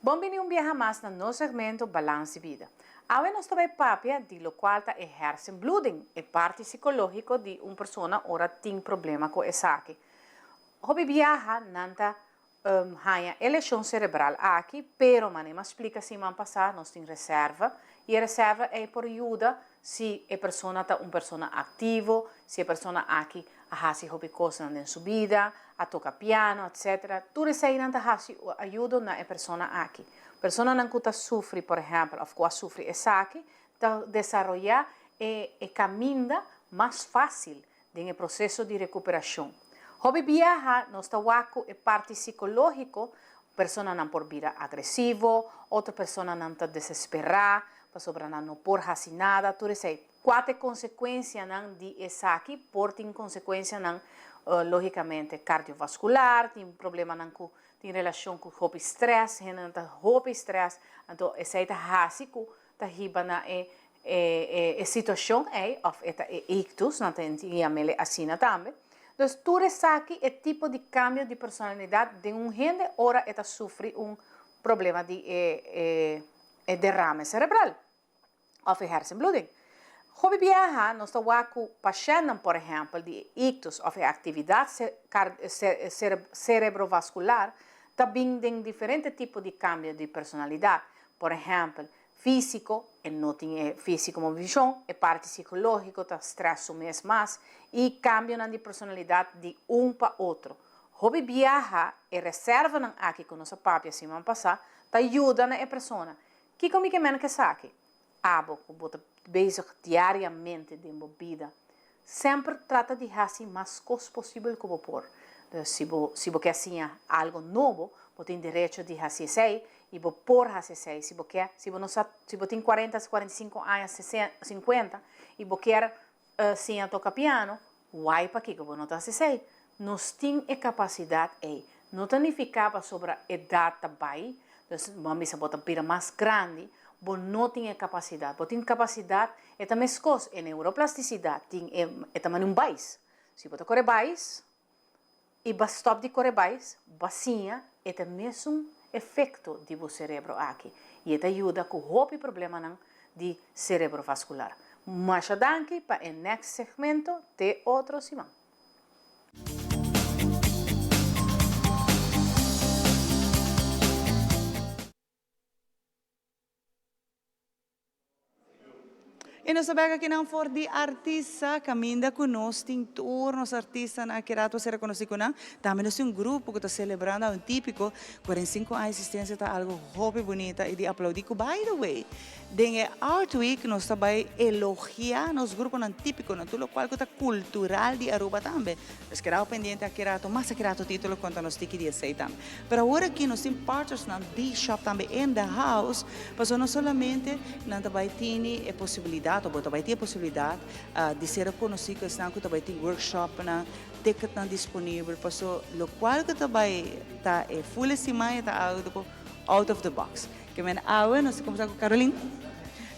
Bon bini un biaha mas na nos segmento Balans di Bida. Awe nos ta bay papia di locual ta e hersenbloeding, e parti psicologico di un persona ora tin problema cu esaki. Hopi biaha nan ta. Haña e leshon serebral aki, pero manera mi a splika siman pasá, nos tin reserva i e reserva ei por yuda si e persona ta un persona aktivo, si e persona aki a hasi hopi kosnan den su bida, a toka piano, etcetera. Tur eseinan ta hasi ayudo na e persona aki. Personanan ku ta sufri, por ehèmpel, òf ku a sufri esaki, ta desaroyá e e kaminda mas fásil Den e proseso di rekuperashon, hopi biaha nos ta wak ku e parti sikológiko, personanan por bira agresivo, otro personanan ta desesperá pasobra nan no por hasi nada, tur esei. Kua ta e konsekuensianan di esaki? Por tin konsekuensianan lógikamente kardiovaskular, tin problemanan ku tin relashon ku hopi strès, hendenan ta hopi strès, anto esei ta hasi ku ta hiba na e e situacion ei of e ta e ictus, nan ta yam'ele asina tambe. Dus tur esaki e tipo di cambio di personalidad den un hende ora e ta sufri un problema di e e derrame cerebral of e hersenbloeding. Hopi biaha nos ta wak cu pashentnan por ehempel di e ictus of e actividad cerebrovascular ta bin den diferente tipo di cambio di personalidad. Por ehempel, físiko, e no tin e físiko movishon, e parti sikológiko ta strès su mes mas i kambionan di personalidat di un pa otro. Hopi biaha e reservanan aki ku nos a papia siman pasá ta yuda na e persona. Kiko mi ke men ku esaki? Abo ku bo ta bezig diariamente den bo bida Semper trata di hasi mas kos posibel ku bo por. Dus si bo si bo ke siña algo nobo, bo tin derecho di hasi esei i bo por hasi esei. Si bo ke, si bo no sa, si bo tin kuarenta, 45 aña, 50 i bo kier siña toka piano, wai pakiko bo no ta hasi esei? Nos tin e kapasidat ei. No ta nifiká pasobra edat ta bai, dus bo a bisa bo ta bira mas grandi, bo no tin e kapasidat. Bo tin kapasidat, e ta meskos, e neuroplastisidat tin e, e ta manda un bais. Si bo ta kore bais i bo a stòp di kore bais, bo a siña e ta mesun efekto di bo serebro aki i e ta yuda ku hopi problemanan di serebrovaskular. Masha danki pa e next segmento, te otro siman. E nos ta bek akinan for di artista kaminda ku nos tin tur nos artistanan aki rato a ser rekonosí ku nan. Tambe nos tin un grupo ku ta selebrando un típiko 45 aña eksistensia ta algu hopi bunita i di aplaudí ku by the way Den e Art Week nos ta bai elogia nos gruponan típiconan, tur locual cu ta cultural di Aruba tambe. Nos keda pendiente aki rato, mas aki rato Tito lo conta nos tiki di esey tambe. Pero awor aki nos tin partnersnan di shop tambe in the house, pasobra no solamente nan ta bai tini e posibilidad, o bo ta bai tin e posibilidad di ser reconoci cu esnan cu ta bai tin workshopnan, ticketnan disponibel, pasobra locual cu ta bai ta e full e siman e ta algo out of the box. Ke men awe nos ta kumsa ku Caroline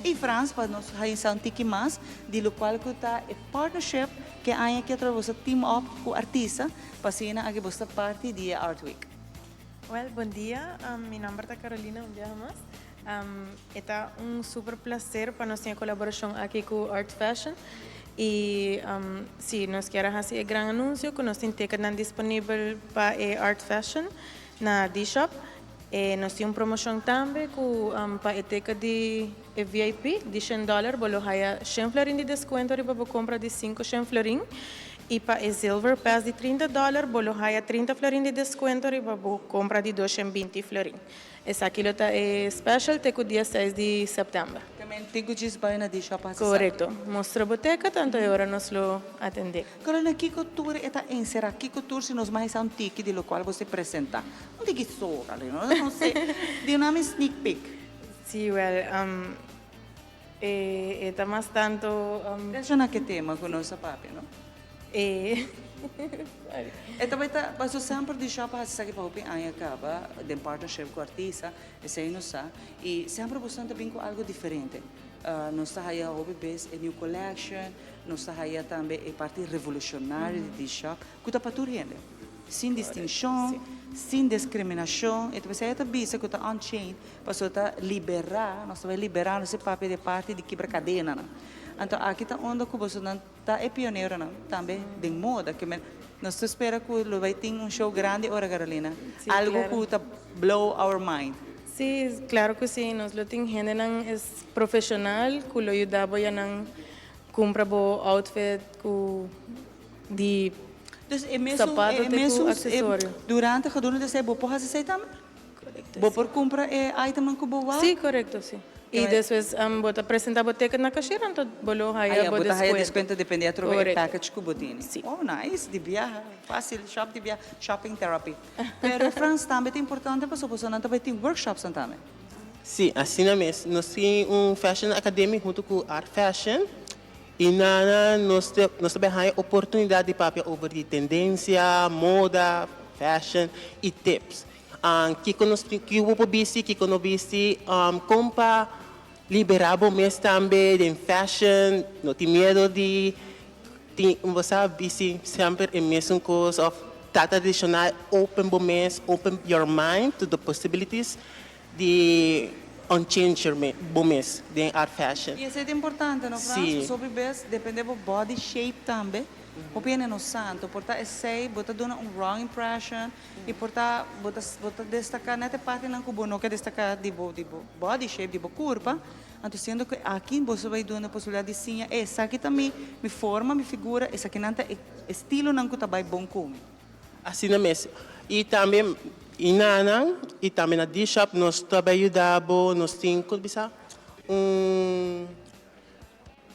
i Frans pa nos haña un tiki mas di lokual ku ta e partnership ke aña aki atrobe boso ta team up ku artista pa asina aki boso ta parti di e Art Week. Well, bon dia. Mi nomber ta Carolina un biaha mas. E ta un super placer pa nos tin e colaboracion aki cu Art Fashion. Y si, nos kier a haci e gran anuncio cu nos tin ticketnan disponibel pa e Art Fashion na D-Shop. E nos tin un promocion tambe cu pa e ticket di e VIP di shen dollar bo lo haya shen florin di descuento riba bo compra di cinco shen florin y pa e Zilver Pass di 30 dollar bo lo haya 30 florin di descuento riba bo compra di 220 florin. Esaki lo ta e special te cu dia seis di september. También tin cu djis bai na D-Shop pa haci esaki. Corecto. Mustra bo ticket anto e ora nos lo atende. Carolina, kico tur e ta encera? Kico tur si nos mas hesa un tiki di locual bo si presenta? Un tiki so, Carolina, no no sé. Duna mi sneak peek. Sí, wel, e ta mas tanto. Relaciona cu e tema cu nos a papia, no? E, sorry. E ta bai ta, paso semper di shop a haci esaki pa hopi aña caba, den partnership cu artista, esey nos sa, y semper boso ta bin cu algo diferente. Nos ta haya hopi bes e new collection, nos ta haya tambe e parti revolucionario di di shop, cu ta pa tur hende, sin distincion, sin discriminacion, e ta pesey e ta bisa cu ta unchained, pasobra ta libera, nos ta bai libera, nos e papia di e parti di kibra cadenanan. Anto aki ta unda cu bosonan ta e pioneronan tambe den moda, ke men. Nos ta spera ku lo bai tin un show grandi ora Carolina. Sí, Algo claro. ku ta blow our mind. Sí, claro ku sí. Nos lo tin hendenan es profesional ku lo yuda bo yanan kumpra bo outfit ku di Dus e mesun, zapato e te ku mesun, e, accesorio. durante gedurende esei bo por hasi esei tambe? Correcto, Bo sí. por kumpra e itemnan ku bo wak? Sí, correcto, sí. Y despues bo ta presenta bo ticket na cashier anto bo lo Ah haya ya, bo bo ta haya descuento. descuento depende atrobe e Correcto. package ku bo tene. Sí. Oh nice, di biaha, facil, shop di biaha, shopping therapy. Pero Frans tambe ta importante pasobra bosonan ta bai tin workshopsnan tambe. Sí, asina mes. Nos tin un Fashion Academy hunto cu Art Fashion y nana nos ta nos ta bay haya oportunidad di papia over di tendencia, moda, fashion y tips. Kiko nos tin, kiko bo por bisti, kiko no bisti, kon pa liberá bo mes tambe den fashion, no tin miedo di tin, bo sa bisti semper e mesun kos òf ta tradishonal, open bo mes, open your mind to the possibilities di on change your bo mes den art fashion. I esei ta importante, no Frans? Sí. Pasobra bes depende bo body shape tambe, hopi hende no sa, anto por ta esei bo ta duna un wrong impression, I por ta bo ta bo ta destaká nèt e partinan ku bo no ke destaká di bo di bo body shape, di bo kurpa. Anto siendo ku aki boso bai duna posibilidat di siña, e esaki ta mi mi forma, mi figura, esakinan ta e estilonan ku ta bai bon ku mi. Asina mes. I tambe i nanan i tambe na D-shop nos ta bai yuda bo, nos tin ku bisa un.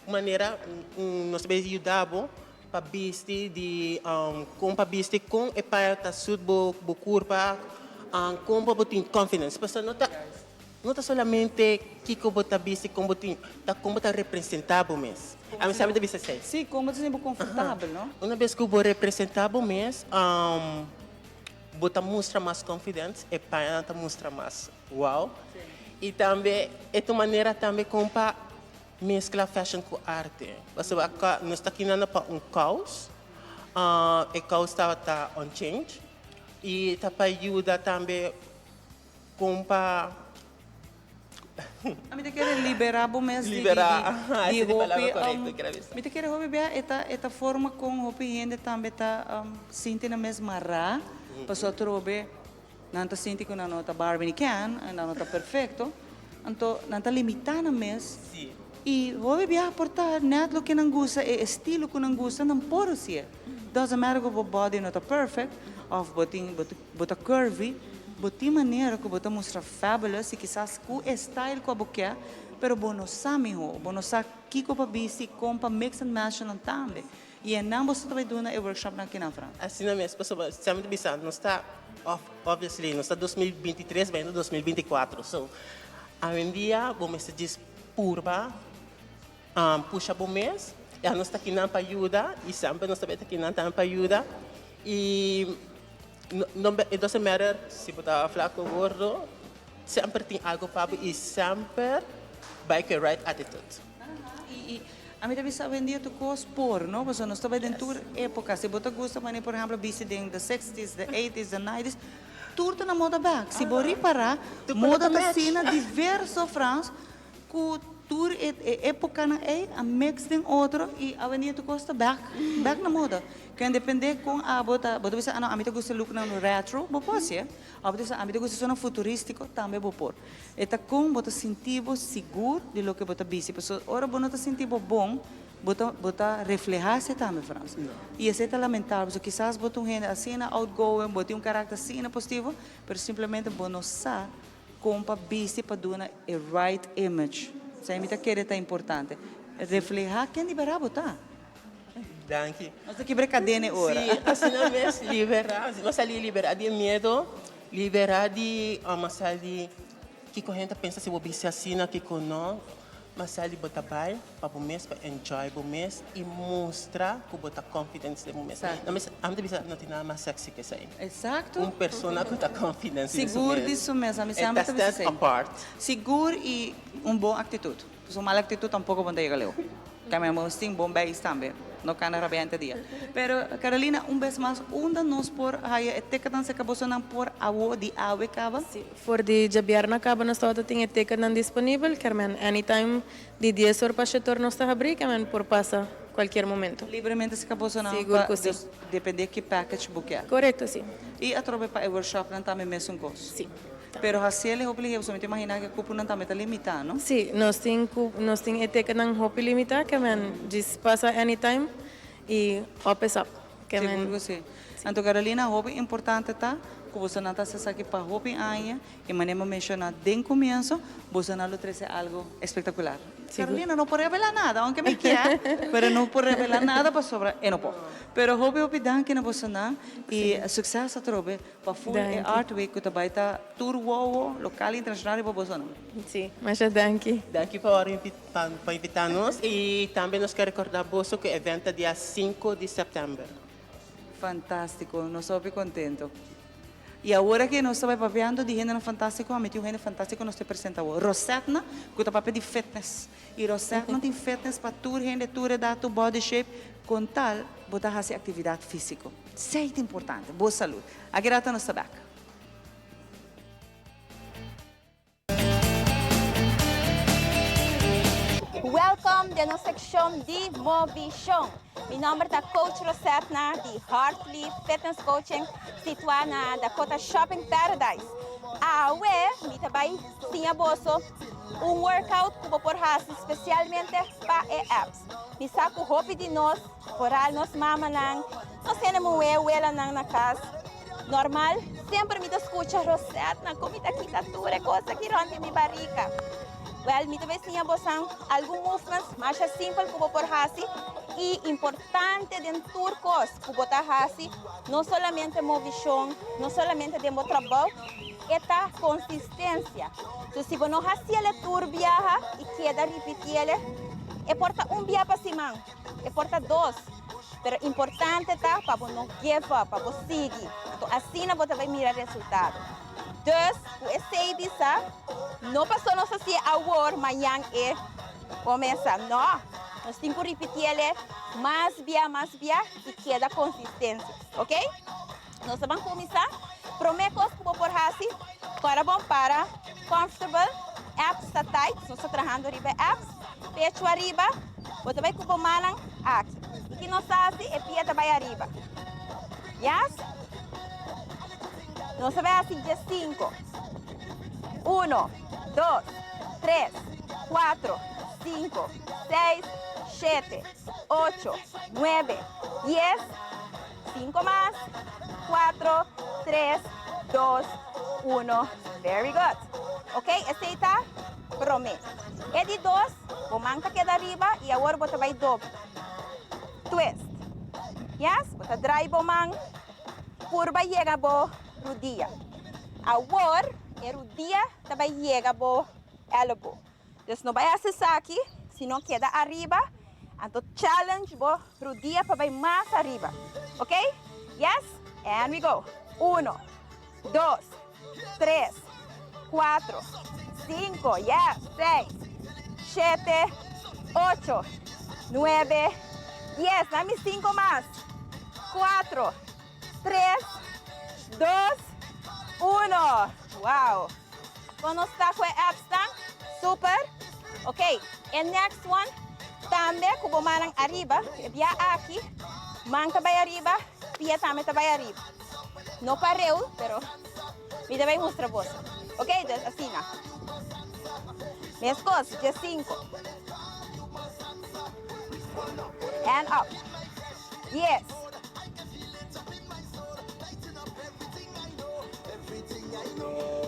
Manera nos ta bay yuda bo pa bisti di con pa bisti con e paña ta suit bo bo curpa con pa bo tin confidence pasobra no ta no ta solamente kico bo ta bisti con bo tin ta con bo ta representa bo mes ami sa mi ta bisa esey. Si con bo ta sinti bo confortabel no. Una bes cu bo representa bo mes bo ta mustra mas confidence e pañanan ta mustra mas wow y tambe e ta un manera tambe con pa Mezcla fashion cu arte. Pasobra aca nos ta kinando pa un caus. E caus tabata on change y ta pa yuda tambe con pa. Ami ta kere libera bo mes di Libera, aha, di esa ta e palabra hopi corecto kere bisa. Mi ta kere hopi bia e ta e ta forma con hopi hende tambe ta sinti nan mes mará pasobra atrobe nan ta sinti cu nan no ta Barbie ni Ken en nan no ta perfecto. Anto nan ta limitá nan mes i hopi biaha por ta nèt loke nan gusta, e estilo ku nan gusta nan por hasié. Doesn't matter ku bo body no ta perfect òf bo tin bo ta curvy, bo tin manera ku bo ta mustra fabulous i kisas ku e style ku abo ke, pero bo no sa mihó, bo no sa kiko pa bisti, kon pa mix and match nan tambe. I e nan boso ta bai duna e workshopnan aki na Frans? Asina mes, pasobra semper ta bisa nos ta obviously nos ta 2023 bayendo 2024 so awendia bo mester djis purba pusha bo mes y anos ta kinan pa yuda y semper nos ta bay ta kinan tambe pa yuda y no it doesn't matter si bo ta flaco o gordo semper tin algo pa bo y semper bay cu e right attitude. Y ami ta bisa awendia tur cos por, no? Pasobra nos ta bai den tur epoca. Si bo ta gusta manera por ehemplo bisti den the sixties, the eighties, the nineties, tur ta na moda bek. Si bo ripara, moda ta asina diverso, Frans, cu tur e epocanan ey a mix den otro y awendia tur cos ta bek, bek na moda. Ken depende con abo ta, bo ta bisa, ah no, ami ta gusta looknan retro, bo por haci'e. Abo ta bisa, ami ta gusta esunnan futuristico, tambe bo por. E ta kon bo ta sinti bo sigur di loke bo ta bisti. Pasobra ora bo no ta sinti bo bon, bo ta bo ta reflehá esei tambe, Frans. I esei ta lamentabel, pasobra kisas bo ta un hende asina outgoing, bo tin un karakter asina positivo, pero simplemente bo no sa kon pa bisti pa duna e right image. Esei mi ta kere ta importante. Reflehá ken di bèrdat bo ta. Danki. Nos ta kibra e kadena e ora. Sí, asina mes, liberá. Nos a liberá di e miedo. Liberá di masal di kiko hende ta pensa si bo bisti asina kiko no. Masal di bo ta bai pa bo mes pa enjoy bo mes i mustra ku bo ta confidence den bo mes. Exacto. Ami ta bisa no tin nada mas sexy ke esei. Exacto. Un persona ku ta confidence den su mes. Sigur di su mes. Ami semper ta bisa esei. E ta stand apart. Sigur i un bon aktitut. Pasobra un mal aktitut tampoko bo no ta yega leu. Kami nos tin bon beis tambe, no cana rabia henter dia. Pero Carolina, un bes mas, unda nos por haya e ticketnan si bosonan por awo di awe caba? Si, for di djabièrnè caba nos tabata tin e ticketnan disponibel, kermen anytime di dies or pa shetor nos ta habri, kermen por pasa. cualkier momento. Libremente si ka boso nan Sigur pa cu si. dus depende ki package bo kier. Corecto si. Y atrobe pa e workshopnan tambe mesun cos. Si. Pero haciel e hopi lihe boso mi ta imagina cu e cuponan tambe ta limita no? Si, nos tin cu nos tin e ticketnan hopi limita ke men djis pasa anytime y up is up. Ke men. Sigur cu si. Anto Carolina hopi importante ta cu boso nan ta haci esaki pa hopi aña Y manera mi a menciona den comienzo, bosonan lo trece algo espectacular. Carolina no por revela nada, aunke mi kier, pero no por revela nada pasobra e no por. Pero hopi hopi danki na bosonan y succes atrobe pa full e Art Week cu ta bay ta tur wowo local y internacional riba bosonan. Si, masha danki. Danki pa pa invita nos y tambe nos kier recorda boso cu e event ta dia sinku di september. Fantastico, nos hopi contento. Y awor aki nos ta bay papiando di hendenan fantastico, ami tin un hende fantastico nos ta presenta awor, Rosetna, cu ta papia di fitness. Y Rosetna tin fitness pa tur hende, tur edad, tur body shape, con tal bo ta haci actividad fisico. Esey ta importante, bo salud. Aki rato nos ta bek. Welcome den nos seccion di Movishon. Mi nomber ta Coach Rosetna di Heartleaf Fitness Coaching situa na Dakota Shopping Paradise. Awe mi ta bay siña boso un workout cu bo por haci specialmente pa e abs. Mi sa cu hopi di nos, vooral nos mamanan, nos hende muhe, welanan na cas, Normal, semper mi ta skucha Rosetna ku mi ta kita tur e kos aki rònt di mi barika. Wèl, mi ta bai siña bosan algun movements masha simpel ku bo por hasi i importante den tur kos ku bo ta hasi, no solamente movishon, no solamente den bo trabou, e ta konsistensia. So si bo no hasiel e tur biaha i keda ripitiel e, e por ta un bia pa siman. E por ta dos, pero importante ta pa bo no give up, pa bo sigui. Anto asina bo ta bai mira resultado. Dus, ku esei bisa, no paso nos hasié awor, mañan e comesa. No, nos tin ku ripitiel e mas bia, mas bia i keda konsistensia. Ok? Nos ta ban kuminsá. Promé kos ku bo por hasi, kòrda bon para comfortable, abs ta tight, nos ta trahando riba e abs, pechu ariba, bo ta bai ku bo mannan aki. I ki nos ta hasi? E pia ta bai ariba. Yes? Nos ta bai hasi diesinko. Uno, dos, tres, kuatro, sinku, seis, shete, ocho, nuebe, dies. Cinco mas, cuatro, tres, dos, uno. Very good. Ok, esey ta prome. E di dos, bo man ta keda riba y awor bo ta bay dobla. Twist. Yes, bo ta draai bo man purba yega bo rudia. Awor e rudia ta bay yega bo elbow. Dus no bay haci esaki, sino keda ariba, anto challenge bo rudia pa bay mas ariba. Ok? Yes? And we go. Uno, dos, tres, cuatro, cinco, yes, seis, shete, ocho, nuebe, dies. Dame cinco mas. Cuatro, tres, dos, uno. Wow! Kon nos ta ku e apps ta? Super! Ok, e next one tambe ku bo mannan ariba, e bia aki, man ta bai ariba, pia tambe ta bai ariba. No pareu, pero mi ta bai mustra boso. Ok, dus asina. Meskos, diesinko. And up. Dies.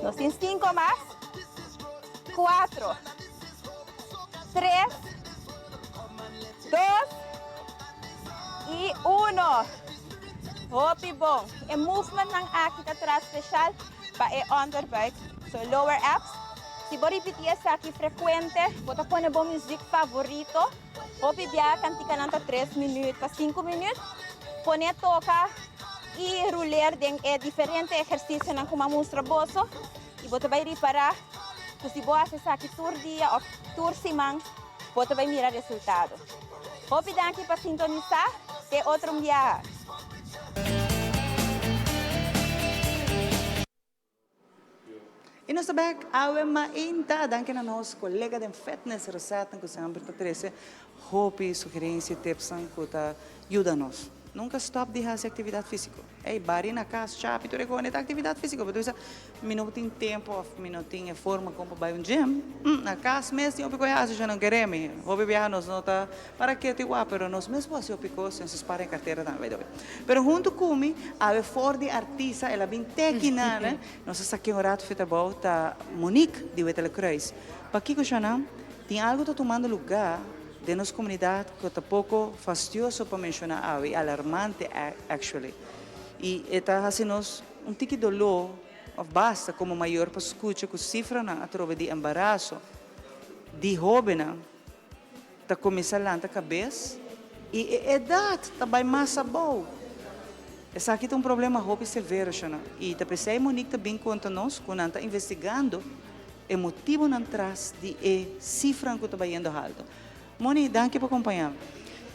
Nos tin cinco mas. Cuatro. Tres. Dos. Y uno. Hopi bon. E movementnan aki ta traha special pa e onderbuik. So lower abs. Si bo ripiti esaki frecuente, bo ta pone bo muziek favorito. Hopi bia kantikanan ta tres minuut pa sinku minuut. Pone toka i ruler den e diferente ehersisionan ku m'a mustra boso i bo ta bai ripará ku si bo hasi esaki tur dia òf tur siman bo ta bai mira resultado. Hopi danki pa sintonisá. Te otro un biaha. Y nos ta bek awe mainta. Danki na nos colega den fitness Rosetta cu semper ta trece Hopi sugerencia y tipsnan cu ta yuda nos. Nunca stop di haci actividad fisico. Ey, bari na cas, chapi, tur e cos, ta actividad fisico. Bo ta bisa, mi no tin tempo of mi no tin e forma con pa bay un gym. Na cas mes tin hopi cos haci, yo no kere mi. Hopi biaha nos no ta para keto igual, pero nos mes por haci hopi cos, nos spara e cartera tambe, by the way. Pero hunto cu mi, awe for di artista, el a bin te kinan, nos a saca un rato fita abao, ta Monique di Wetele Kruis. Pakico, Shana? Tin algo ta tumando lugar den nos comunidad cu ta poco fastioso pa menciona awe y alarmante actually. Y e ta haci nos un tiki dolor of basta como mayor pa scucha cu cifranan atrobe di embaraso di hobennan ta cuminsa lanta cabes y e edad ta bay mas abou. Esaki ta un problema hopi severo, Shona, y ta pesey Monique ta bin conta nos cu nan ta investigando e motibonan tras di e cifranan cu ta bayendo halto. Moni, danki pa compaña mi.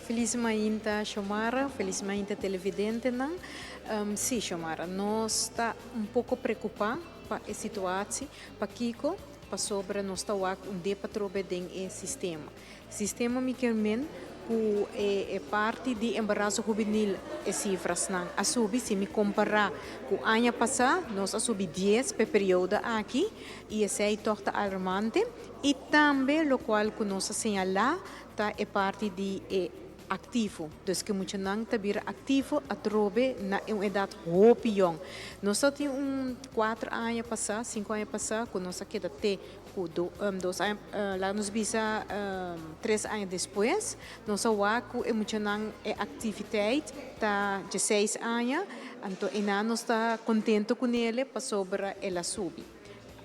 Feliz mainta Xiomara, feliz mainta televidentenan. Si Xiomara, nos ta un poco preocupa pa e situatie, pakico? Pasobra nos ta wak un depatrobe den e sistema. Sistema mi kier men ku e parti di embaraso hubenil e sifrasnan a subi. Si mi kompará ku aña pasá nos a subi dies p'e periodo aki i esei tòg ta alarmante. I tambe lokual ku nos a señalá ta e parti di e aktivo. Dus ku muchanan ta bira aktivo atrobe na un edat hopi yòn. Nos ta tin un kuater aña pasá, sinku aña pasá ku nos a keda te Ku dos aña, laga nos bisa tres aña despues, nos a wak ku e muchanan e aktiviteit ta dieseis aña, anto einan nos ta kontento kunele pasobra el a subi.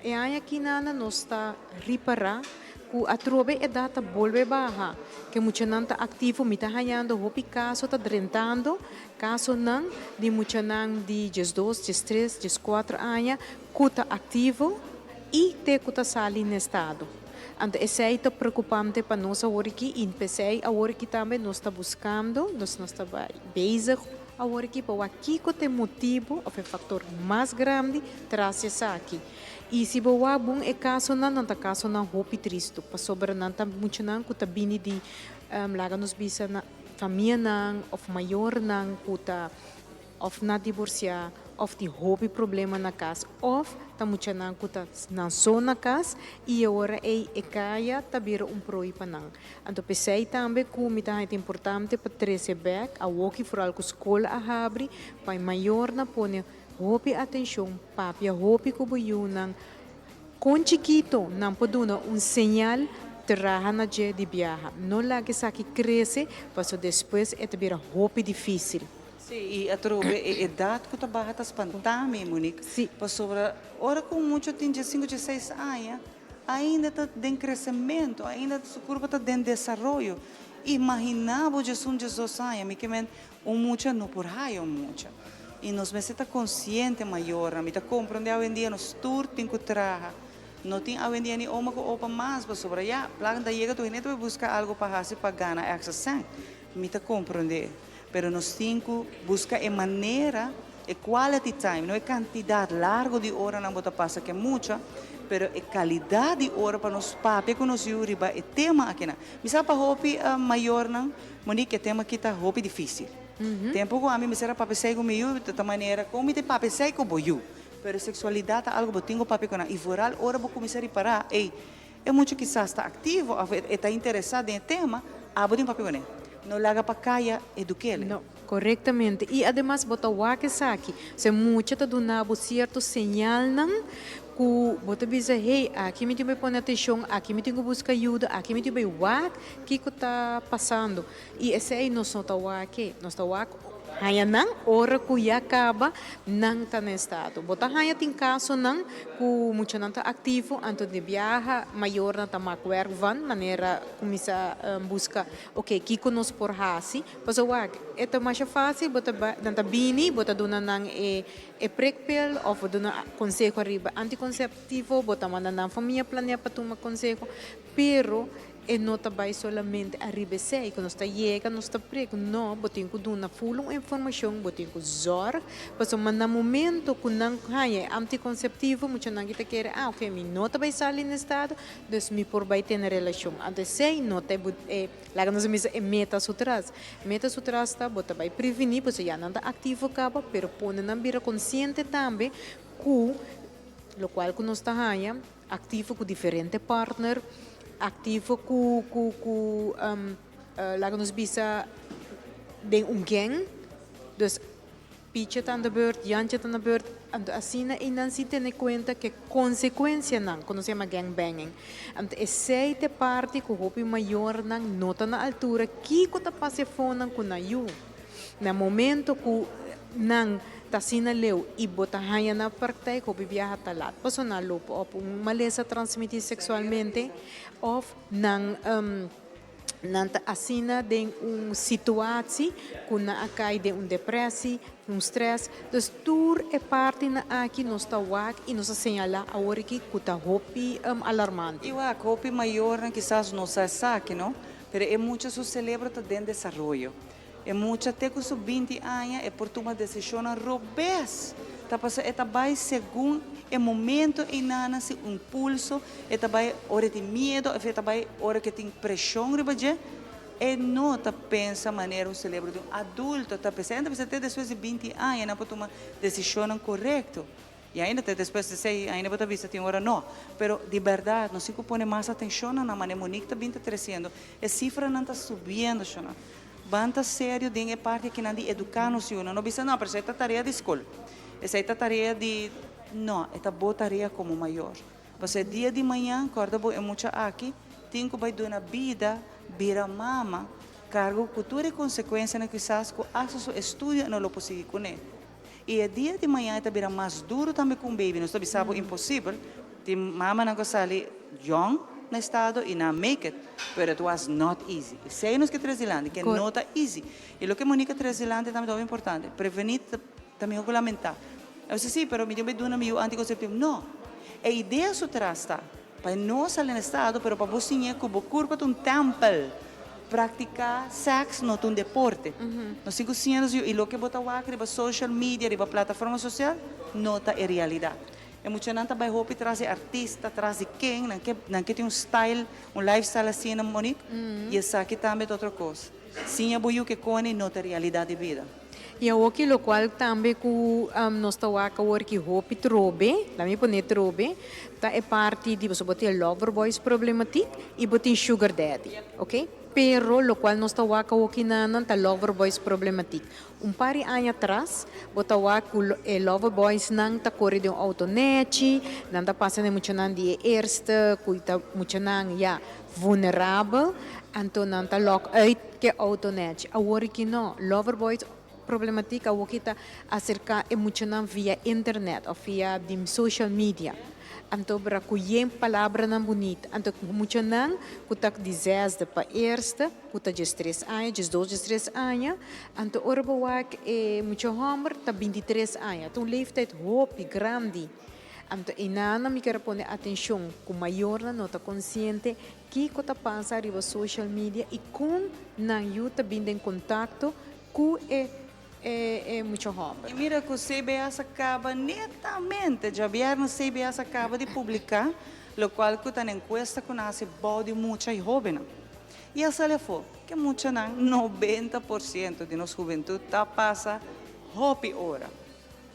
E aña aki nos ta ripará ku atrobe edat ta bolbe baha, ku e muchanan ta aktivo. Mi ta hañando hopi kaso ta drentando, kasonan di muchanan di diesdos, diestres, dieskuater aña ku ta aktivo i te ku ta sali na estado. Anto esei ta preokupante pa nos awor aki i p'esei awor aki tambe nos ta buskando, nos nos ta bai bezig awor aki pa wak kiko ta e motibu òf e faktor mas grandi tras esaki. I si bo wak bon e kasonan, nan ta kasonan hopi tristu pasobra nan ta muchanan ku ta bini di laga nos bisa na famianan òf mayornan ku ta Of na divorciá, of tin hopi problema na cas, of ta muchanan cu ta nan so na cas y e ora ey e caya ta bira un prooi pa nan. Anto p'esey tambe cu mi ta haña importante pa trece bek awoki vooral cu scol a habri pa e mayornan pone hopi atencion, papia hopi cu bo yunan, con chikito nan por duna un señal traha na dje di biaha. No laga esaki crece paso despues e ta bira hopi dificil. Sí, i atrobe e edat ku ta baha ta spantá mi, Monique. Sí. Pasobra ora ku un mucha tin diesinku, dieseis aña, ainda ta den kresementu, ainda su kurpa ta den desaroyo. Imaginá bo diesun, diesdos aña, mi ke men un mucha no por haya un mucha. I nos mester ta konsiente mayornan. Mi ta komprondé awendia nos tur tin ku traha. No tin awendia ni oma ku opa mas, pasobra ya, plaka ta yega tur hende ta bai buska algu pa hasi pa gana èkstra sèn. Mi ta komprondé. Pero nos tin ku buska e manera, e quality time, no e kantidat largu di oranan bo ta pasa ku e mucha, pero e kalidat di ora pa nos papia ku nos yu riba e tema akinan. Mi sa pa hopi mayornan, Monique, e tema aki ta hopi difísil. Tempu ku ami mester a papia esei ku mi yu, ta ta manera kon mi ta papia esei ku bo yu. Pero seksualidat ta algu bo tin ku papia ku nan. I vooral ora bo kuminsá ripará, ey, E mucha kisas ta aktivo òf e ta interesá den e tema, abo tin papia kuné. No laga pa kaya eduk'el. No, korektamente. I ademas bo ta wak esaki. Osea mucha ta duna bo sierto señalnan ku bo ta bisa, hey, aki mi tin bai pone atenshon, aki mi tin ku buska ayuda, aki mi tin bai wak kiko ta pasando. I esei nos no ta wak e. Nos ta wak haña nan ora ku ya kaba nan ta na estado. Bo ta haña tin kasonan ku muchanan ta aktivo anto di biaha mayornan ta mak wèrk van manera kuminsá buska oke kiko nos por hasi. Pasobra wak e ta masha fásil bo ta bai nan ta bini bo ta duna nan e e prikpil òf bo duna konseho ariba antikonseptivo bo ta manda nan famia planea pa tuma konseho pero. E no ta bai solamente ariba esei ku nos ta yega, nos ta prek. No, bo tin ku duna ful un informashon, bo tin ku zòrg, pasobra na momento ku nan haña e antikonseptivo, muchanan ki ta kere, ah oke, mi no ta bai sali na estado, dus mi por bai tene relashon. Anto esei no ta e, laga nos a bisa, e meta su tras. Meta su tras ta bo ta bai prevení, pasobra ya nan ta aktivo kaba, pero pone nan bira konsiente tambe ku lokual ku nos ta haña, Activo cu diferente partner, activo cu cu cu laga nos bisa den un gang, dus Pietje ta aan de beurt, Jantje ta aan de beurt, anto asina einan sin tene cuenta cu e consecuencianan cu nos yama gang banging. Anto esey ta e parti cu hopi mayornan no ta na altura kico ta pasa e fonan cu nan yu. Na momento cu nan ta asina leu y bo ta haña na praktijk hopi biaha ta laat pasobra nan loop op un malesa transmiti sexualmente of nan nan ta asina den un situatie cu nan a cay den un depressie, un stress. Dus tur e partinan aki nos ta wak y nos a señala awor aki cu ta hopi alarmante. Y wak, hopi mayornan kisas no sa esaki no, pero e mucha su celebro ta den desaroyo. E mucha te ku su 20 aña e por tuma desishonnan robes. Ta pasobra e ta bai segun e momento einanan, si impulso, e ta bai ora e tin miedo of e ta bai ora ku e tin preshon riba dje. E no ta pensa manera un selebro di un adulto ta pensa. E ta pensa te despues di 20 aña nan por tuma desishonnan korekto. I ainda te despues di esei ainda bo ta bisa tin ora no. Pero di bèrdat nos tin ku pone mas atenshon na nan manera Monique ta bin ta tresiendo. E sifranan ta subiendo shona. Ban ta serio den e parti akinan di eduká nos yunan. No bisa no, pero esei ta tarea di skol. Esei ta tarea di. No, e ta bo tarea komo mayor. Pasobra e dia di mañan, kòrda bo e mucha aki tin ku bai duna bida, bira mama, kargo ku tur e konsekuensianan kisas ku asta su estudio e no lo por sigui kuné. I e dia di mañan e ta bira mas duru tambe ku un baby. Nos ta bisa bo imposibel. Tin mamanan ku a sali yong na estado i nan a make it, pero it was not easy. Esei nos ke tres dilanti, ke no ta easy. I loke Monica tres dilanti tambe ta hopi importante. Prevení ta mihó ku lamentá. A bisa sí, pero mi tin ku duna mi yu antikonseptivo. No. E idea su tras ta pa e no sali na estado, pero pa bo siñ'é ku bo kurpa ta un tèmpel. Praktiká sèks no ta un deporte. Nos tin ku siña nos yu i loke bo ta wak riba social media, riba plataforma sosial, no ta e realidat. E muchanan ta bai hopi tras di artista, tras di ken, nan ke nan ke tin un style, un lifestyle asina, Monique, i esaki tambe ta otro kos. Siña bo yu ke koni no ta realidat di bida. I awoki lokual tambe ku nos ta wak awor ki hopi trobe, laat mi pone trobe, ta e parti di boso bo tin e lover boys problematik i bo tin sugar daddy, ok? Pero lokual nos ta wak awoki nan ta lover boys problematik. Un par di aña atras bo ta wak ku e lover boys nan ta kore den un outo nechi, nan ta pasa na e muchanan di e eerste ku ta muchanan ya vulnerabel, anto nan ta lòk uit ke outo nechi. Awor ki no, lover boys problematik awor ki ta aserká e muchanan via internet òf via di social media. Anto bra ku yen palabranan bunita. Anto muchanan ku ta di zesde pa eerste ku ta diestres aña, diesdos, diestres aña, anto ora bo wak e mucha hòmber ta bintitres aña. Ta un leeftijd hopi grandi. Anto einan mi kier a pone atenshon ku mayornan no ta konsiente kiko ta pasa riba social media i kon nan yu ta bin den kontakto ku e e mucha hòmber. I mira ku CBS a kaba netamente djabièrnè CBS a kaba di publiká lokual ku ta na enkuesta ku nan hasi bou di mucha i hóbennan. I a sali afó ke muchanan 90% di nos hubentut ta pasa hopi ora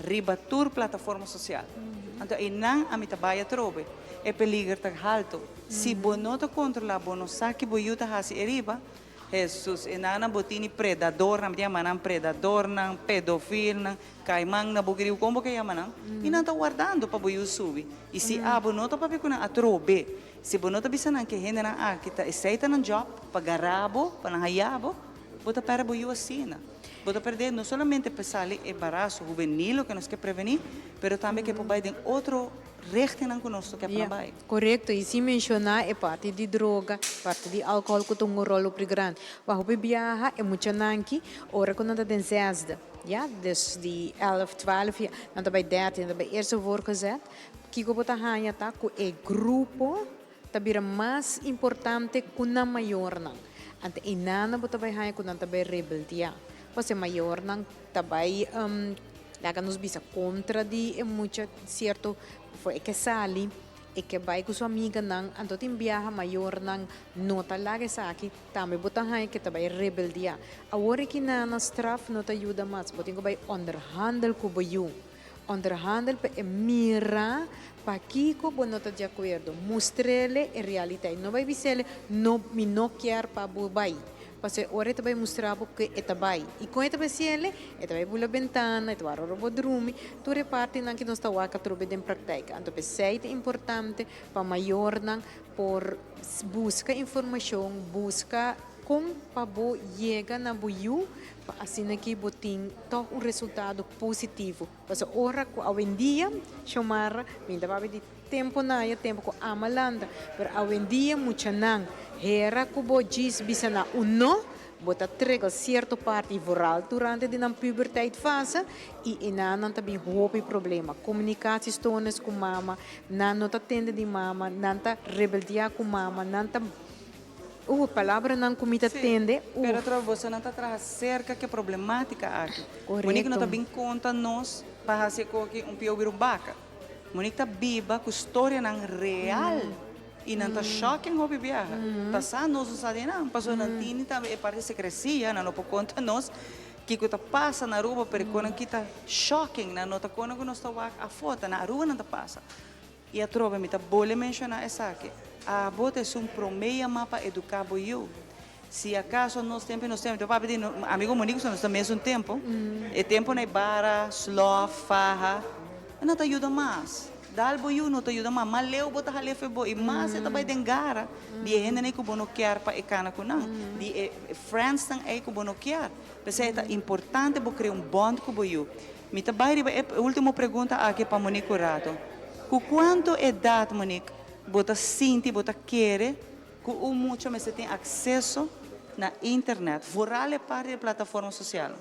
riba tur plataforma sosial. Anto einan ami ta bai atrobe. E peliger ta halto. Si bo no ta kontrolá, bo no sa ki bo yu ta hasi eriba, Hesus, e nannan bo tini predadornan, mi ta yama nan predadornan, pedofilnan, kaiman na bo griu, kon bo ke yama nan? I nan ta wardando pa bo yu subi. I si abo no ta papia ku nan atrobe, si bo no ta bisa nan ke hendenan aki ta esei ta nan job, pa gara bo, pa nan haya bo, bo ta pèrdè bo yu asina. Bo ta pèrdè no solamente pa sali embaraso hubenil loke nos ke prevení, pero tambe ke por bai den otro richtingnan ku nos no ke pa nan bai. Korekto, i sin menshoná e parti di droga, parti di alkohòl ku ta un ròl hopi grandi. Wak hopi biaha e muchanan ki ora ku nan ta den zesde, ya, dus di èlf, twaalf ya, nan ta bai dèrtien, nan ta bai eerste voorgezet, kiko bo ta haña ta ku e grupo. Ta bira mas importante ku nan mayornan. Ante einan bo ta bai haña ku nan ta bai rebeldiá. Pasobra e mayornan ta bai laga nos bisa kontra di e mucha sierto for e ke sali, e ke bai ku su amiganan. Anto tin biaha mayornan no ta laga esaki, tambe bo ta haña ke ta bai rebeldiá. Awor aki nan straf no ta yuda mas, bo tin ku bai onderhandel ku bo yu. Onderhandel pa e mira pakiko bo no ta di akuerdo. Mustr'ele e realiteit. No bai bis'ele, no, mi no kier pa bo bai. Pasobra e ora e ta bai mustra bo ku e ta bai. I kon e ta bai hasi'ele? E ta bai bula bentana, e ta wak ora bo drumi. Tur e partinan ku nos ta wak atrobe den praktijk. Anto p'esei ta importante pa mayornan por buska informashon, buska kon pa bo yega na bo yu pa asina ki bo tin tòg un resultado positivo. Pasobra ora ku awendia, Xiomara, mi ta papia di tempu naya, tempu ku ama lanta, pero awendia muchanan hera ku bo djis bisa nan un no, bo ta trigger sierto parti vooral durante di nan puberteit fase i enan nan ta bin hopi problema. Komunikatiestoornis ku mama, nan no ta tende di mama, nan ta rebeldia ku mama, nan ta. Palabranan ku mi ta tende, uf. Pero atrobe bosonan ta traha serka ku e problematika aki. Monique no ta bin konta nos pa hasi e koki un pio bira un baka. Monique ta biba ku storianan real i nan ta shocking hopi biaha. Ta sa nos no sa di nan pasobra nan tini tambe e parti sekresia, nan no por konta nos kiko ta pasa na Aruba pero e konan ki ta shocking nan no ta konan ku nos ta wak afó ta na Aruba nan ta pasa. I atrobe mi ta bole menshoná esaki, Abo ta esun promé yamá pa eduká bo yu. Si akaso nos tempu i nos tempu, mi ta papia di amigo Monique pasobra nos ta mesun tempu, e tempunan e bara, slòf, faha, e no ta yuda mas. Dal bo yu no ta yuda mas. Mas leu bo ta hal'é fe bo i mas e ta bai den gara di e hendenan ei ku bo no kier pa e kana ku nan, di e friendsnan ei ku bo no kier. P'esei ta importante bo krea un bond ku bo yu. Mi ta bai riba e ultimo pregunta aki pa Monique Curato. Ku kuantu edat, Monique, bo ta sinti, bo ta kere ku un mucha mester tin akseso na internet, vooral e parti di plataforma sosial?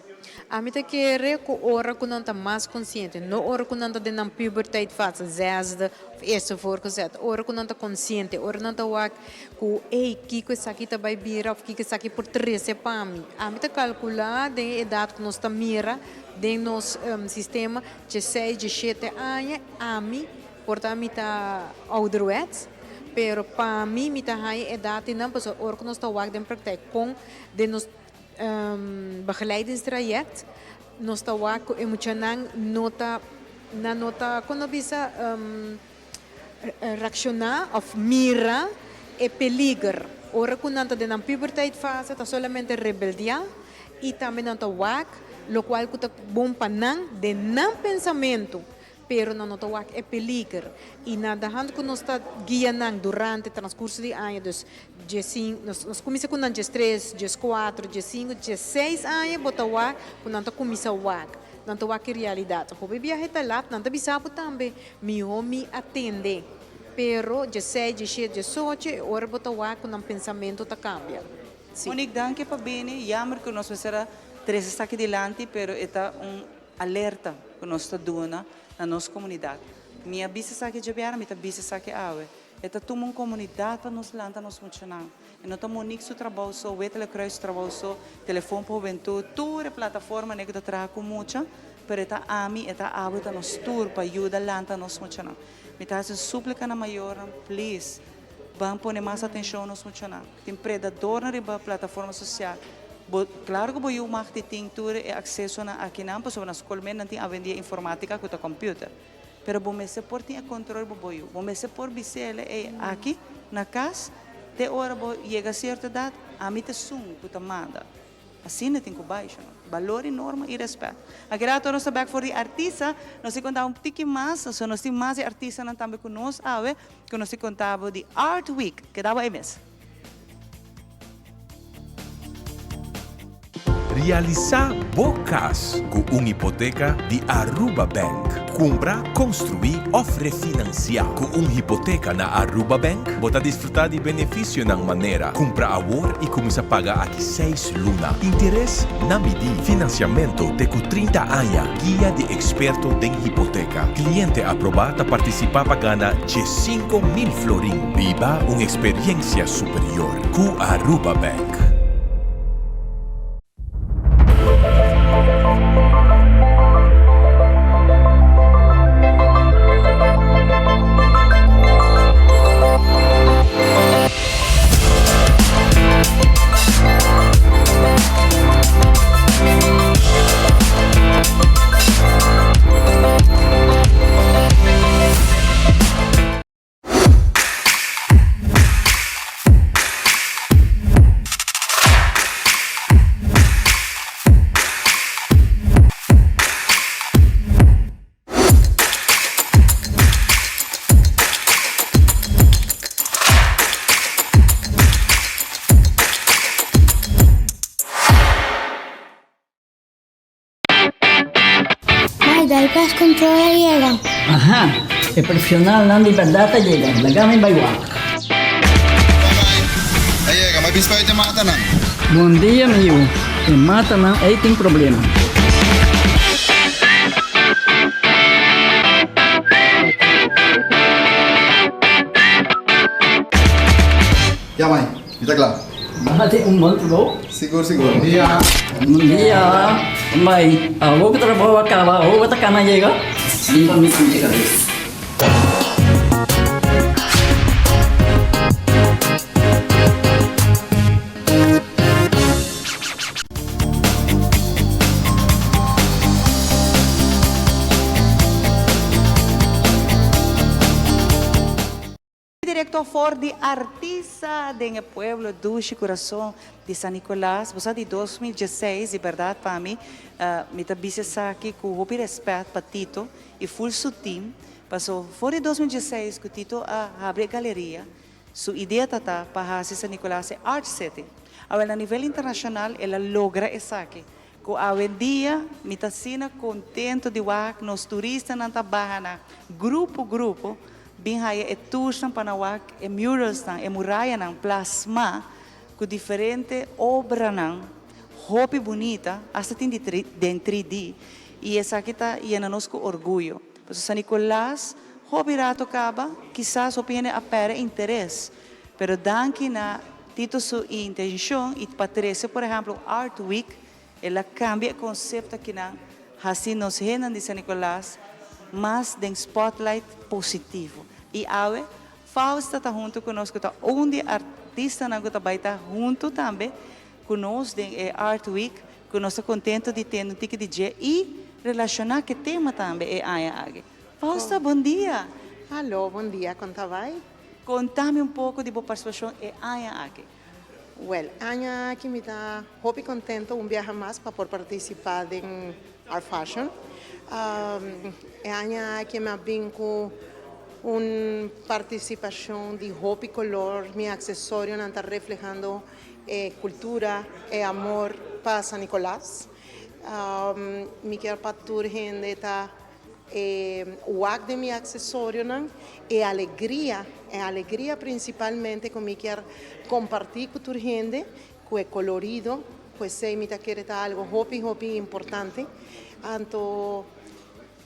Ami ta kere ku ora ku nan ta mas konsiente, no ora ku nan ta den nan puberteit fase, zesde of eerste voorgezet, ora ku nan ta konsiente, ora nan ta wak ku ey, kiko esaki ta bai bira of kiko esaki por trese pa mi. Ami ta kalkulá den e edat ku nos ta mira Den nos sistema djeseis, djeshete aña, ami por ta mi ta ouderwets, pero pa mi mi ta haña e datinan pasobra ora ku nos ta wak den praktijk kon den nos begeleidingstraject nos ta wak ku e muchanan no ta nan no ta kon no bisa reakshoná òf mira e peliger ora ku nan ta den nan puberteit fase ta solamente rebeldiá i tambe nan ta wak lokual ku ta bon pa nan den nan pensamentu pero nan no ta wak e peliger i na de hand ku nos ta guia nan durante transkurso di aña dus djesinku nos kuminsa ku nan djestres djeskuater djesinku djesseis aña bo ta wak ku nan ta kuminsa wak nan ta wak e realidat hopi biaha e ta lat nan ta bisa bo tambe Mihó mi a tende. Pero djesei, djeshet, djesocho e ora bo ta wak ku nan pensamentu ta kambia. Si. Monique danki pa bini. Jammer ku nos mester a trese esaki dilanti pero e ta un alerta ku nos ta duna na nos komunidat. Mi a bisa esaki djabièrnè, mi ta bisa esaki awe. E ta tuma un komunidat pa nos lanta nos muchanan. E no ta Monique su trabou so, Wetele Kruis su trabou so, Telefon pa Hubentud, tur e plataformanan ku ta traha ku mucha. Pero e ta ami, e ta abo, e ta nos tur pa yuda lanta nos muchanan. Mi ta hasi un súplika na mayornan, please, ban pone mas atenshon nos muchanan. Tin predadornan riba plataforma sosial. Bo, klaro ku bo yu mag di tin tur e aksesonan akinan, pasobra na skol mes nan tin awendia informátika ku ta kòmpiuter. Pero bo mester por tin e kontrol bo bo yu. Bo mester por bis'el, ey, aki na kas, te ora bo yega sierto edat, ami ta esun ku ta manda. Asina tin ku bai, shonor. Balor i norma i rèspèt. Aki rato nos ta bèk for di artista. Nos tin konta un tiki mas, so nos tin mas di artistanan tambe ku nos awe, ku nos tin konta bo di Art Week. Keda bo ei mes. Realisa bo cas cu un hipoteca di Aruba Bank. Cumpra, construi of refinancia. Cu un hipoteca na Aruba Bank, bo ta disfruta di beneficionan manera, cumpra awor y cuminsa paga aki seis luna. Interes na midi. Financiamento te cu 30 aña. Guia di experto den hipoteca. Cliente aproba ta participa pa gana 15,000 florin. Biba un experiencia superior cu Aruba Bank. Mai, dal pest control a yega. Aha, e profesionalnan di berdad a yega. Laga mi bai wak. A yega, mai bin spuit e matanan. Bon dia, mi yu. E matanan ei tin problema. Ya mai, mi ta kla. Nan tin un bon trabou. Sigur sigur. Bon dia. Bon dia. Mai, awor ku trabou a kaba, awor bo ta kana yega? Limpa mi pinche kabes. Director for di artista den e pueblo dushi curason di San Nicolas. Bo sa di 2016 di berdad pa mi, mi ta bisa esaki cu hopi respet pa Tito y full su team. Paso for di 2016 cu Tito a habri e galeria, su idea ta ta pa haci San Nicolas e art city. Awel na nivel internacional el a logra esaki. Cu awendia mi ta asina contento di wak nos turistanan ta baha na grupo grupo bin haya e toursnan pa nan wak e muralsnan, e murayanan plasma cu diferente obranan hopi bunita, hasta tin di den 3D y esaki ta yena nos cu orguyo. Pasobra San Nicolas hopi rato caba, kisas hopi hende a perde interes, pero danki na Tito su intencion y pa trece por ehemplo Art Week, el a cambia e concepto akinan haci nos hendenan di San Nicolas mas den spotlight positivo. Y awe Fausta ta hunto cu nos cu ta un di e artistanan cu ta bay ta hunto tambe cu nos den e Art Week cu nos ta contento di tende un tiki di dje y relaciona cu e tema tambe e aña aki. Fausta, bon dia! Hallo, bon dia, con ta bay? Contami un poco di bo participacion e aña aki. Wel, aña aki mi ta hopi contento un biaha mas pa por participa den Art Fashion. E aña aki mi a bin cu un participacion di hopi color, mi accesorionan ta reflehando e cultura, e amor pa San Nicolas. Mi kier pa tur hende ta E wak den mi aksesorionan, e alegria, e alegria prinsipalmente ku mi kier kompartí ku tur hende, ku e kolorido, ku esei mi ta kere ta algu hopi hopi importante. Anto,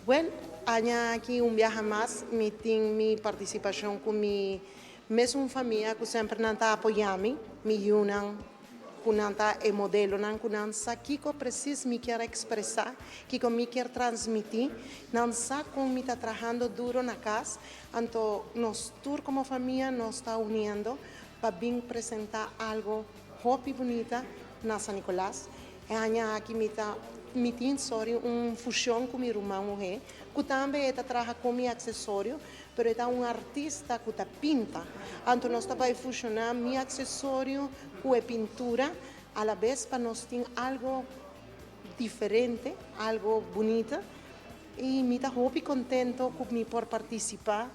wèl, aña aki un biaha mas mi tin mi partisipashon ku mi mesun famia ku semper nan ta apoyá mi, mi yunan, ku nan ta e modelonan ku nan sa kiko presis mi kier ekspresá, kiko mi kier transmití. Nan sa kon mi ta trahando duro na kas, anto nos tur komo famia nos ta uniendo pa bin presentá algo hopi bunita na San Nicolas. E aña aki mi ta mi tin sorry un fushon ku mi ruman muhé ku tambe e ta traha kon mi aksesorio, Pero e ta un artista ku ta pinta. Anto nos ta bai fushoná mi aksesorio ku e pintura alabes pa nos tin algo diferente, algo bunita. I mi ta hopi kontento ku mi por partisipá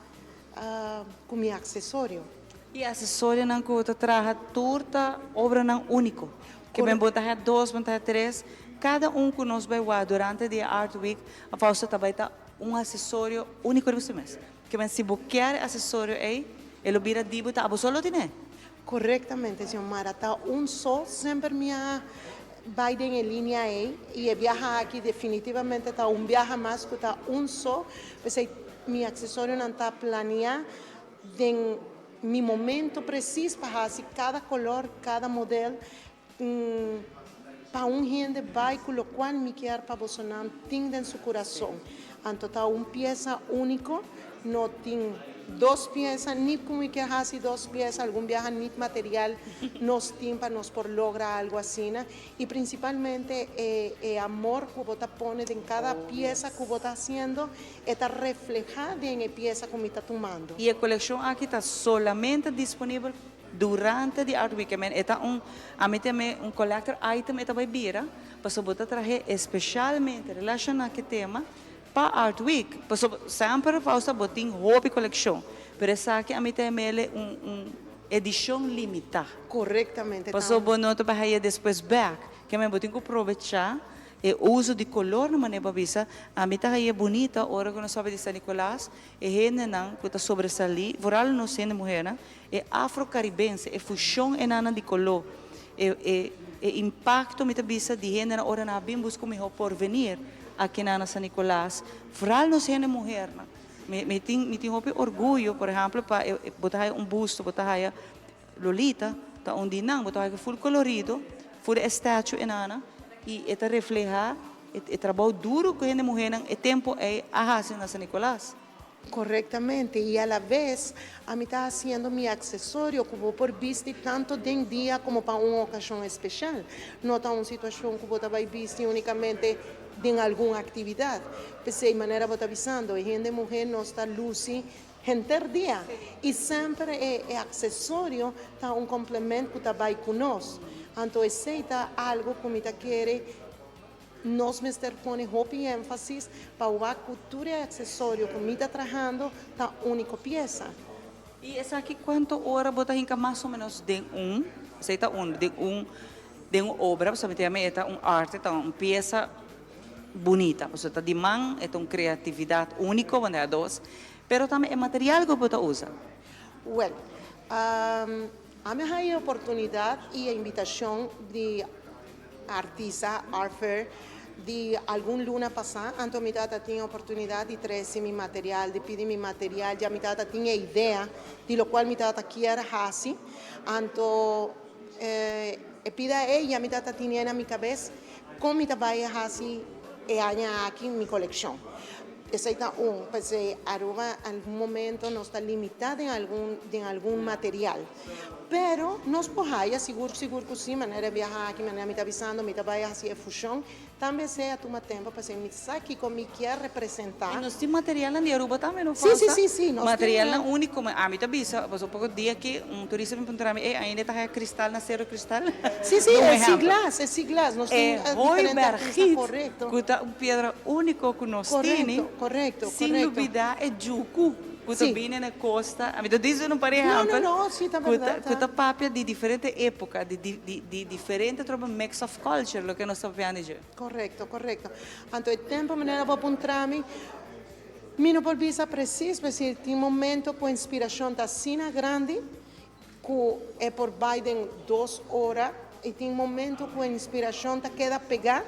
ku mi aksesorio. I aksesorionan ku bo ta traha tur ta obranan úniko? Ke men bo ta haya dos, bo ta haya tres. Kada un ku nos bai wak durante di e Art Week, a Fausto ta bai ta un asesorio úniko riba su mes. Ke men si bo kier e asesorio ei, e lo bira di bo ta abo so lo tine. Korektamente, Xiomara. Ta un so semper mi a bai den e linea ei i e biaha aki definitivamente ta un biaha mas ku ta un so. P'esei mi aksesorionan ta planiá den mi momento presis pa hasi kada kolor, kada model, pa un hende bai ku lokual mi kier pa bosonan tin den su kurason. Anto ta un piesa úniko, no tin dos piesa, ni ku mi kier hasi dos piesa, algun biaha nit material nos tin pa nos por logra algu asina. I prinsipalmente e e amor ku bo ta pone den kada piesa ku bo ta hasiendo, e ta reflehá den e piesa ku mi ta tumando. I e kolekshon aki ta solamente disponibel Durante di Art Week, e ta un, ami ta yam'é un collector item e ta bai bira, pasobra bo ta trahe especialmente relaciona cu e tema pa Art Week. Pasobra semper Fausta bo tin hopi coleccion, pero esaki ami ta yam'é un un edicion limita. Correctamente. Pasobra bo no ta bai haya despues bek. Ke men bo tin cu probecha e uso di color na manera bo a bisa. Ami ta haya bunita ora cu nos papia di San Nicolas, e hendenan cu ta sobresali, vooral nos hende muhernan, E afro-caribense, e fusion enanan di coló, e e e impacto mi ta bisa di hendenan ora nan a bin busca un mihó porvenir akinan na San Nicolas, vooral nos hende muhernan. Mi mi tin mi tin hopi orguyo, por ehemplo, pa e e bo ta haya un busto, bo ta haya Lolita ta un di nan, bo ta haya full colorido, full e statue enanan y e ta refleha e e trabou duro cu hende muhernan e tempo ey a haci na San Nicolas. Correctamente y a la vez ami ta haciendo mi accesorio cu bo por bisti tanto den dia como pa un ocasion especial. No ta un situacion cu bo ta bay bisti unicamente den algun actividad. P'esey manera bo ta bisando e hende muhe nos ta luci henter dia y semper e e accesorio ta un complement cu ta bay cu nos. Anto esey ta algo cu mi ta kere. Nos mester pone hopi énfasis pa wak ku tur e aksesorio ku mi ta trahando ta úniko piesa. I esaki kuantu ora bo ta hinka mas o ménos den un, esei ta un, den un den un obra, pasobra mi ta yama e ta un arte, ta un piesa bunita, pasobra ta di man, e ta un kreatividat úniko, bo a dos, pero tambe e material ku bo ta usa. Wèl, ami a haña e oportunidat i e invitashon di. Artista Arthur, Di algun luna pasá, anto mi tata tin oportunidat di trese mi material, di pidi mi material, ya mi tata tin e idea di lokual mi tata kier hasi, anto e pida ei ya mi tata tine na mi kabes kon mi ta bai hasi e aña aki mi kolekshon. Esei ta un, p'esei Aruba algun momento nos ta limitá den algun den algun material. Pero nos por haya, sigur sigur ku si, manera e biaha aki, manera mi ta bisando, mi ta bai hasi e fushon, tambe esei a tuma tempo pasobra mi sa kiko mi kier representá. I nos tin materialnan di Aruba tambe, no Sí, falta? sí, sí, sí, nos tin. Materialnan úniko, ami ta bisa, pasobra poko dia aki un turista a bin puntra mi, ey, ainda ta haya kristal na Sero Kristal? Sí, sí, Un e ehèmpel. Sea-Glass, e Sea-Glass, nos tin E diferente artista, Hooibergiet, korekto. ku ta un piedra úniko ku nos tini, Korekto, korekto, sin korekto. lubidá e djuku ku ta Sí. bini na kosta. Ami ta disi un par No, no, ehèmpel no, sí, ta ku ta bèrdat, ku ta. ta papia di diferente époka, di di di di diferente tropa mix of culture, loke nos ta papiando dje. Korekto, korekto. Anto e tempu manera bo a puntra mi, mi no por bisa presis, pasobra tin momento ku inspirashon ta asina grandi, Ku e por bai den dos ora i tin momento ku e inspirashon ta keda pegá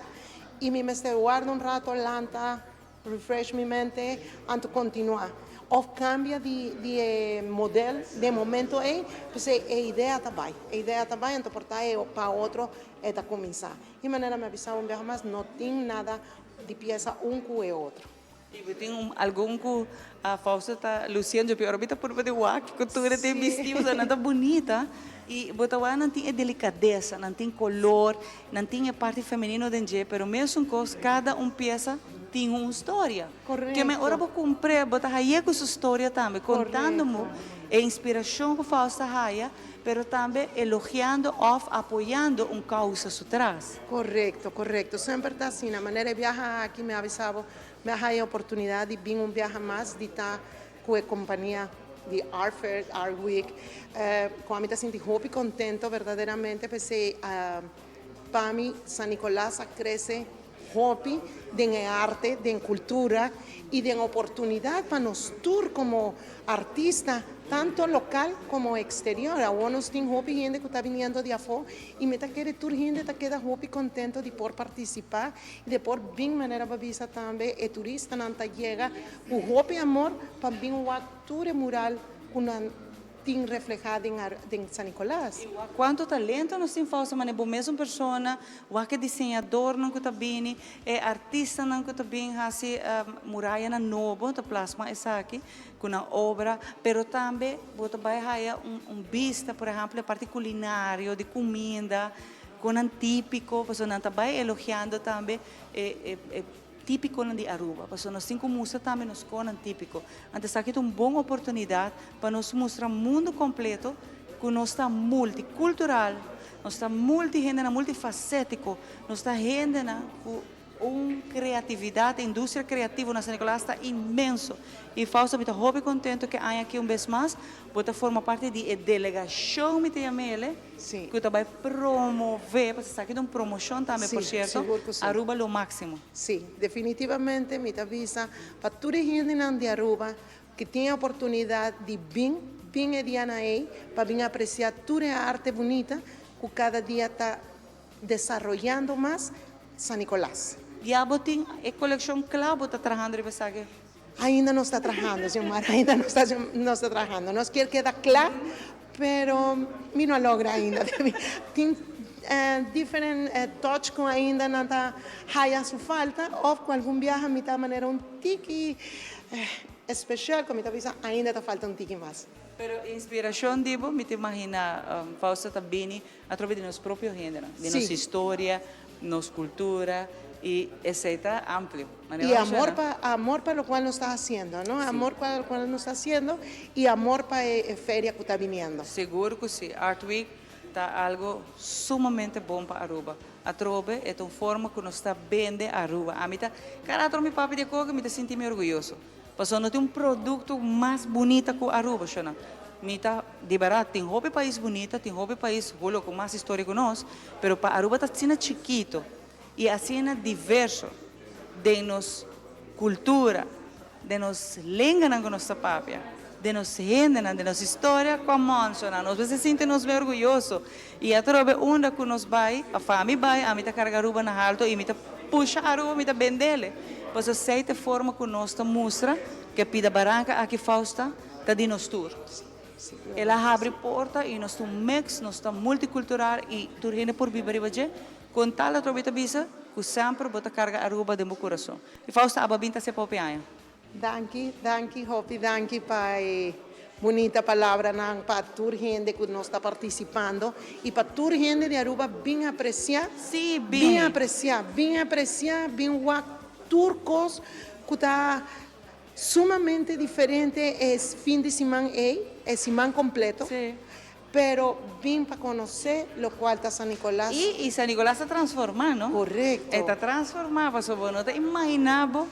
i mi mester warda un rato lanta, refresh mi mente anto kontinuá. Òf kambia di di e model den momento ei, p'esei e idea ta bai, e idea ta bai anto por ta e pa otro e ta kuminsá. Di manera mi a bisa un biaha mas no tin nada di piesa un ku e otro. I bo tin un algun ku a Fausto ta luciendo djopi ora mi ta purba di wak ku tur e tin bisti pasobra nan ta bunita i bo ta wak nan tin e delikadesa nan tin kolor nan tin e parti femenino den dje pero mesun kos kada un piesa tin un storia ke men ora bo kumpr'é bo ta haye ku su storia tambe kontando mu e inspirashon ku Fausto a haya pero tambe elogiando òf apoyando un kousa su tras. Korekto korekto semper ta asina manera e biaha aki mi a bisa bo Mi a haya oportunidad di bin un biaha mas di ta cu e compania di Art Fair, Art Week, cu ami ta sinti hopi contento verdaderamente p'esey. Pa mi, San Nicolas a crece hopi den e arte, den cultura y den oportunidad pa nos tur como artista, tanto local como exterior. Awor nos tin hopi hende cu ta biniendo di afo y mi ta kere tur hende ta keda hopi contento di por participa y di por bin manera bo a bisa tambe e turistanan ta yega cu hopi amor pa bin wak tur e mural cu nan tin reflehá den den San Nicolas. I wak kuantu talento nos tin Fausto manera bo mesun persona, wak e diseñadornan ku ta bini, e artistanan ku ta bin hasi murayanan nobo ta plasma esaki ku nan obra, pero tambe bo ta bai haya un un bista por ehempel e parti kulinario di kuminda, konan típiko pasobra nan ta bai elogiando tambe e e. Típiconan di Aruba, pasobra nos tin cu mustra tambe nos conan típico. Anto esaki ta un bon oportunidad pa nos mustra mundo completo cu nos ta multicultural, nos ta multi hendenan, multifacetico, nos ta hendenan cu un creatividad, e industria creativo na San Nicolas ta inmenso. Y Fausto mi ta hopi contento cu e aña aki un bes mas bo ta forma parti di e delegacion, mi ta yam'ele, Cu ta bay promove, pasobra esaki ta un promocion tambe, por cierto, Aruba lo maximo. Sí, definitivamente mi ta bisa pa tur e hendenan di Aruba cu tin e oportunidad di bin, bin e dianan ey pa bin aprecia tur e arte bunita cu cada dia ta desaroyando mas San Nicolas. Ya bo tin e coleccion cla, bo ta trahando riba esaki? Ainda nos ta trahando, Xiomara, ainda nos ta, nos ta trahando. Nos kier keda kla, pero mi no a logra ainda. Tin diferent touch ku ainda nan ta haya su falta òf ku algun biaha mi ta manera un tiki especial ku mi ta bisa ainda ta falta un tiki mas. Pero inspiracion di bo, mi ta imagina, Fausto ta bini atrobe di nos propio hendenan, di nos historia, nos cultura y esey ta amplio. Y amor pa amor pa locual nos ta haciendo, no? Amor pa locual nos ta haciendo y amor pa e feria cu ta biniendo. Sigur cu si. Art Week ta algo sumamente bon pa Aruba. Atrobe e ta un forma cu nos ta bende Aruba. Ami ta, cada rato mi papia di e coke mi ta sinti mi orguyoso. Pasobra no tin un producto mas bunita cu Aruba, shona. Mi ta di berdad, tin hopi pais bunita, tin hopi pais holo cu mas historia cu nos, pero pa Aruba ta asina chikito y asina diverso den nos cultura, den nos lenganan cu nos ta papia, den nos hendenan, den nos historia, come on, shona, nos mester sinti nos bien orguyoso. Y atrobe unda cu nos bay, of ami bay, ami ta carga Aruba na halto y mi ta pusha Aruba, mi ta bendele. Pasobra esey ta e forma cu nos ta mustra cu e pida baranca aki Fausta ta di nos tur. El a habri porta y nos ta un mix, nos ta multicultural y tur hende por biba riba dje. Con tal atrobe ta bisa cu semper bo ta carga Aruba den bo curason. Y Fausta aba bin ta haci popi aña. Danki, danki, hopi danki pa e bunita palabranan pa tur hende ku nos ta partisipando i pa tur hende di Aruba bin apresiá, Sí, bin bin. apresiá, bin apresiá, bin wak tur kos ku ta sumamente diferente e fin di siman ei, e siman kompleto, Sí. pero bin pa konosé lokual ta San Nicolas. I i San Nicolas ta transformá, no? Korekto. E ta transformá pasobra bo no ta imaginá bo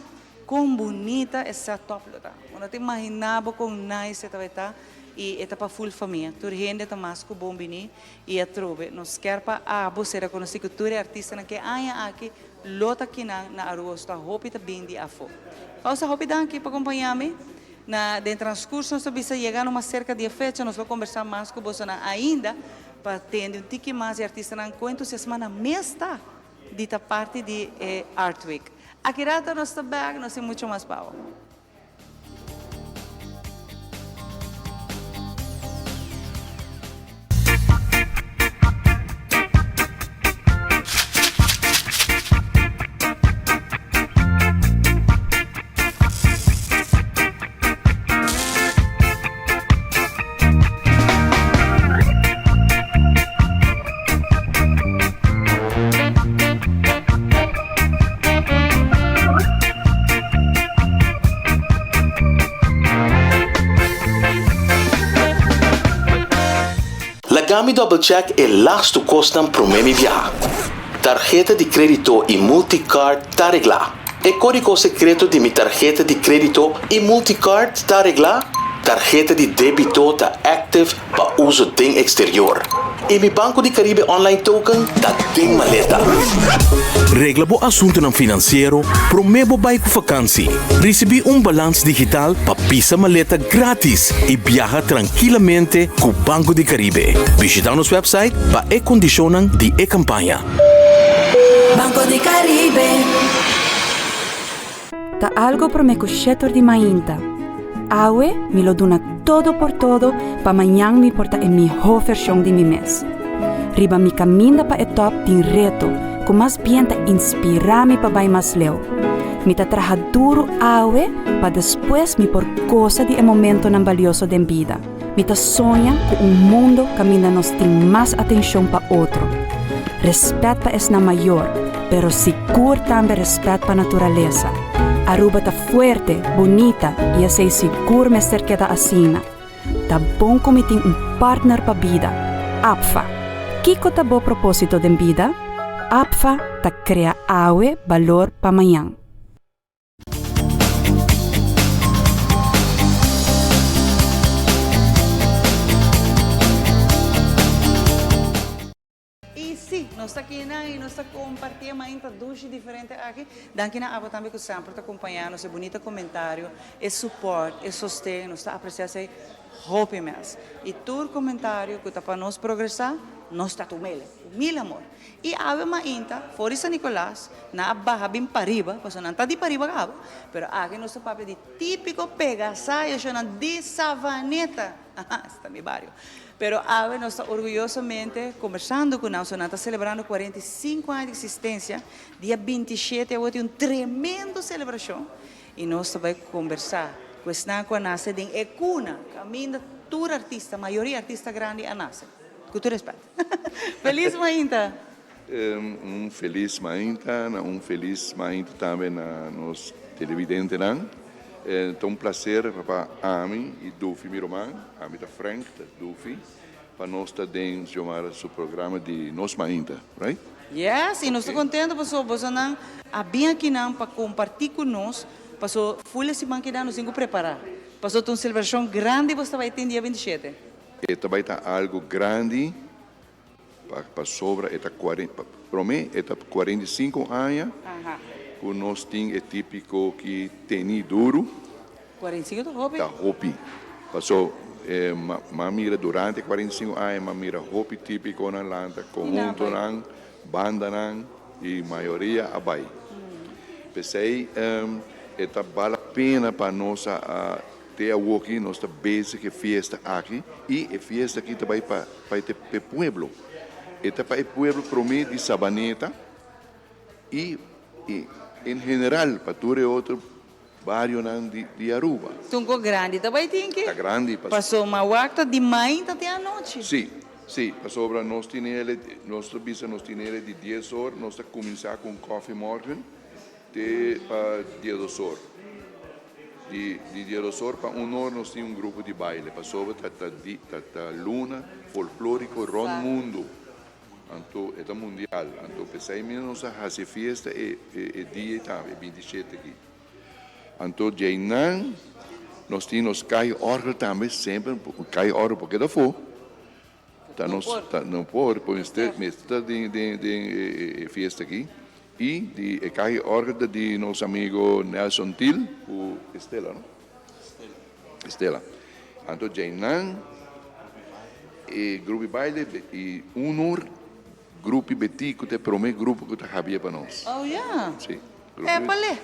Kon bunita e setup lo ta. Bo no ta imagina bo kon nice e tabata ta y e ta pa full famia. Tur hende ta mas cu bon bini y atrobe nos kier pa abo ser reconoci cu tur e artistanan cu e aña aki lo ta kinan na Aruba so ta hopi ta bin di afo. Fausta hopi danki pa compaña mi na den transcurso nos ta bisa yegando mas cerca di e fecha nos lo conversa mas cu bosonan ainda pa tende un tiki mas di artistanan cu entusiasma nan mes ta di ta parti di e Art Week. Aki rato nos ta bek, nos tin mucho mas pa bo. Laga mi double check e lastu kosnan promé mi biaha. Tarheta di krédito i multicard ta reglá. E kódigo sekreto di mi tarheta di krédito i multicard ta reglá? Tarheta di débito ta active pa uso den eksterior. I mi Banco di Caribe online token ta den maleta. Regla bo asuntunan finansiero promé bo bai ku fakansi. Risibí un balans digital pa pisa maleta gratis i biaha trankilamente ku Banco di Caribe. Bishitá nos website pa e kondishonnan di e kampaña. Banco di Caribe. Ta algo promé ku shetor di mainta. Awe mi lo duna todo por todo pa mañan mi por ta e mihó vershon di mi mes. Riba mi kaminda pa e tòp tin reto ku mas bien ta inspirá mi pa bai mas leu. Mi ta traha duru awe pa despues mi por gosa di e momentonan balioso den bida. Mi ta soña ku un mundo kaminda nos tin mas atenshon pa otro, rèspèt pa esnan mayor, pero sigur tambe rèspèt pa naturalesa. Aruba ta fuerte, bunita i esei sigur mester keda asina. Ta bon ku mi tin un partner pa bida, APFA. Kiko ta bo propósito den bida? APFA ta krea awe balor pa mañan. Y si, nos ta akinan y nos ta comparti e mainta dushi diferente aki. Danki na abo tambe cu semper ta acompaña nos, e bunita comentario, e support, e sosten, nos ta aprecia esey hopi mes. Y tur comentario cu ta pa nos progresa, nos ta tumele cu mil amor. Y awe mainta, for di San Nicolas, nan a baha bin pariba, pasobra nan ta di pariba caba, pero aki nos ta papia di tipico pegasayo shonan di Savaneta, aha, esta mi bario. Pero awe nos ta orguyosamente combersando cu nan, pasobra nan ta celebrando 45 aña di existencia, dia 27 awo tin un tremendo celebracion, y nos ta bay combersa cu esnan cu a nace den e cuna caminda tur artista, mayoria artista grandi a nace, cu tur respet. Feliz mainta! Un feliz mainta na un feliz mainta tambe na nos televidentenan. Ta un placer pa ami y Dufi mi ruman, ami ta Frank, ta Dufi, pa nos ta den Xiomara su programa di Nos Mainta, right? Yes, y nos ta contento pasobra bosonan a bin akinan pa comparti cu nos, pasobra ful e siman keda nos tin cu prepara, pasobra ta un celebracion grandi boso ta bay tin dia 27. E ta bai ta algu grandi pa pasobra e ta promé e ta 45 aña ku nos tin e típiko ki teni duru. 45 ta hopi. Ta hopi. Paso m'a mira durante e 45 aña m'a mira hopi típikonan lanta, konhuntonan, bandanan i mayoria a bai. P'esei e ta bal pena pa nos a Te awoki nos ta bezig e fiesta aki y e fiesta aki ta bay pa pa e pueblo. E ta pa e pueblo prome di Sabaneta y y en general pa tur e otro barionan di di Aruba. Tunco grandi ta bay tin ke? Ta grandi paso. Paso ma wak ta di mainta te anochi. Si, si, pasobra nos tinele, nos ta bisa nos tinele di dies or, nos ta cuminsa cu un koffie morgen te pa diesdos or. Di di diesdos or pa un or nos tin un grupo di baile pasobra ta ta di ta ta luna folkloriko rond mundu anto e ta mundial anto p'esei mi nos a hasi e fiesta e e dia ei tambe e 27 aki anto djeinan nos tin nos kai orgel tambe semper kai orgel por keda afo Ta nos ta no por por mester mester ta den den den e e fiesta aki y di e caha orgel ta di nos amigo Nelson Thiel cu Estela no Estela anto djeinan e grupo di baile y unor grupo Beti cu ta e prome grupo cu ta habia pa nos. Oh ya. Si. Épale!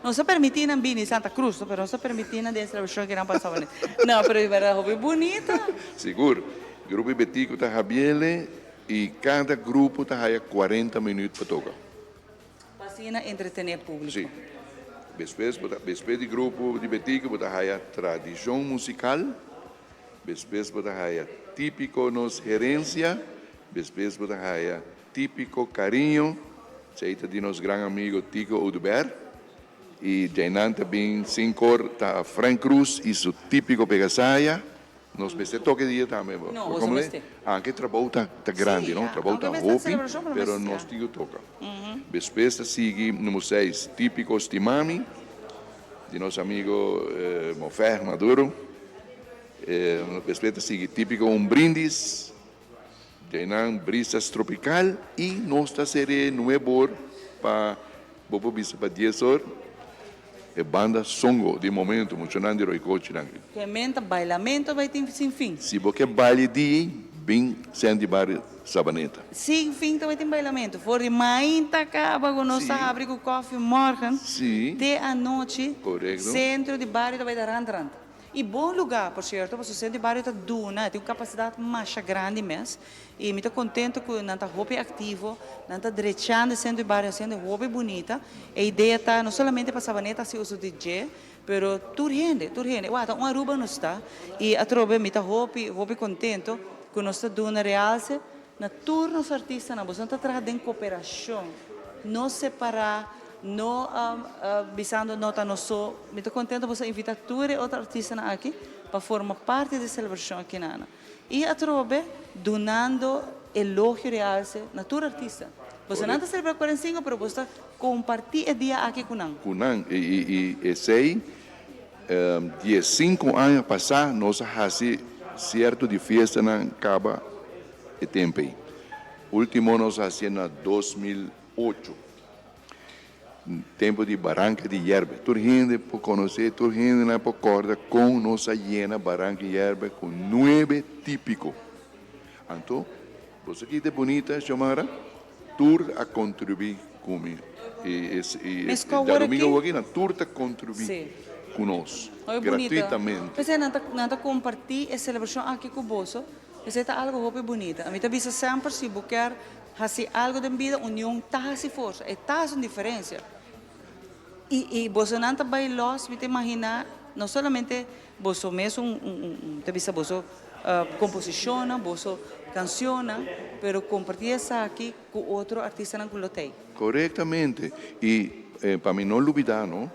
Nos a permití nan bini Santa Cruz, no, pero nos a permití nan den celebracion ki nan pasa bonita. No, pero di berdad hopi bunita. Sigur. Grupo Betico ta habiele y cada grupo ta haya cuarenta minuut pa toca. Pa asina entretené publico. Si. Despues bo ta, despues di grupo di Betico bo ta haya tradicion musical, despues bo ta haya tipico nos herencia, despues bo ta haya Típico cariño, esey ta di nos gran amigo Tico Oduber y djainan ta bin sin cor ta Frank Cruz y su Típico Pegasaya. Nos mester toca e dia tambe, No, boso mester. Aunke trabou ta grandi, no? Trabou ta hopi, pero nos tin cu toca. Despues ta sigui numero seis, Típico Stimami, di nos amigo Mofer Maduro. Despues ta sigui Típico Un Brindis. Djainan brisas tropical y nos ta sere nuebe or pa bo por bisa pa dies or e banda Songo di momento muchanan di Roycochinan. Kementa bailamento bai tin sin fin. Si bo ke baile di bin Sandy Barrio Sabaneta. Sin fin ta bai tin bailamento for di mainta caba cu nos ta habri cu koffie morgen te anochi centro di bario ta bai ta rand rand. Y bon lugar, por cierto, pasobra Centro di Bario ta duna, e tin un capacidad masha grandi mes. Y mi ta contento cu nan ta hopi activo, nan ta drechando e Centro di Bario haciendo e hopi bunita. E idea ta no solamente pa Sabaneta haci uso di dje, pero tur hende, tur hende. Wak, ta un Aruba nos ta y atrobe mi ta hopi, hopi contento cu nos ta duna realce na tur nos artistanan. Boso ta traha den cooperacion, no separa. No bisando no ta nos so. Mi ta contento boso a invita tur e otro artistanan aki pa forma parti di e celebracion aki nana. Y atrobe dunando elogio realce na tur artista. Boso nan ta celebra 45 pero boso ta comparti e dia aki cu nan. Cu nan. Y esey diescinco aña pasa nos a haci cierto di fiestanan caba e tempo ey. Ultimo nos a haci'e na 2008. Tempu di Baranka di Yerbe. Tur hende por konosé, tur hendenan por kòrda kon nos a yena Baranka di Yerbe ku nuebe típiko. Anto, boso kita e bunita, Xiomara? Tur a kontribuí ku mi. I e djadumingu awor aki nan tur ta kontribuí ku nos gratuitamente. P'esei nan ta nan ta kompartí e selebrashon aki ku boso. Esei ta algu hopi bunita. Mi ta bisa semper si bo kier Hasi algo den bida, union ta hasi forsa, e ta hasi un diferencia. Y y bosonan ta bay los, mi ta imagina, no solamente boso mes un un un ta bisa boso composicionnan, boso cancionnan, pero comparti esaki cu otro artistanan cu lo t'ey. Corectamente. Y pa mi no lubida no,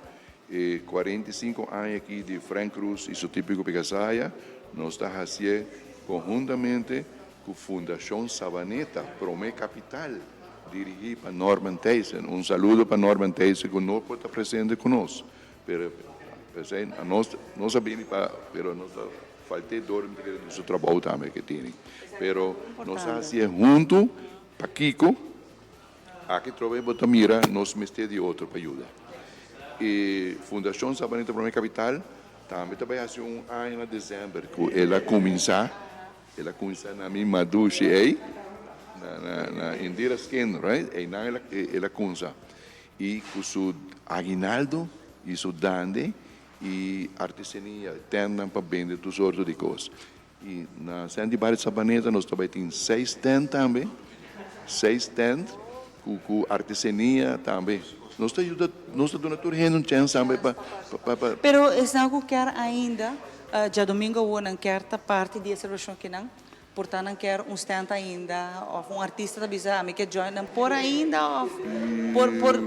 e 45 aña aki di Frank Cruz y su Tipico Picasaya, nos ta haci'e conhuntamente Ku Fundashon Sabaneta, Promé Kapital, dirigí pa Norman Thijssen. Un saludo pa Norman Thijssen ku no por ta presente ku nos, pero p'esei nos nos a bini pa pero nos ta falt'é dor mi ta kere di su trabou tambe ke tene. Pero nos a hasié huntu, pakiko? Aki trobe bo ta mira nos mester di otro pa yuda. E Fundashon Sabaneta Promé Kapital tambe ta bai hasi un aña na desèmber ku el a kuminsá. El a cuminsa na mi madushi ey, na na na Indira Skin, right? Eynan el a el a cunsa. Y cu su aguinaldo y su dande y artesania, tentnan pa bende tur sorto di cos. Y na Sandy Barrio Sabaneta nos ta bay tin seis tent tambe, seis tent cu cu artesania tambe. Nos ta yuda, nos ta duna tur hende un chance tambe pa pa pa. Pero esnan cu kier ainda Djadomingo awor nan kier ta parti di e selebrashon akinan, por ta nan kier un stand ainda of un artista ta bisa ami ke join nan por ainda of por por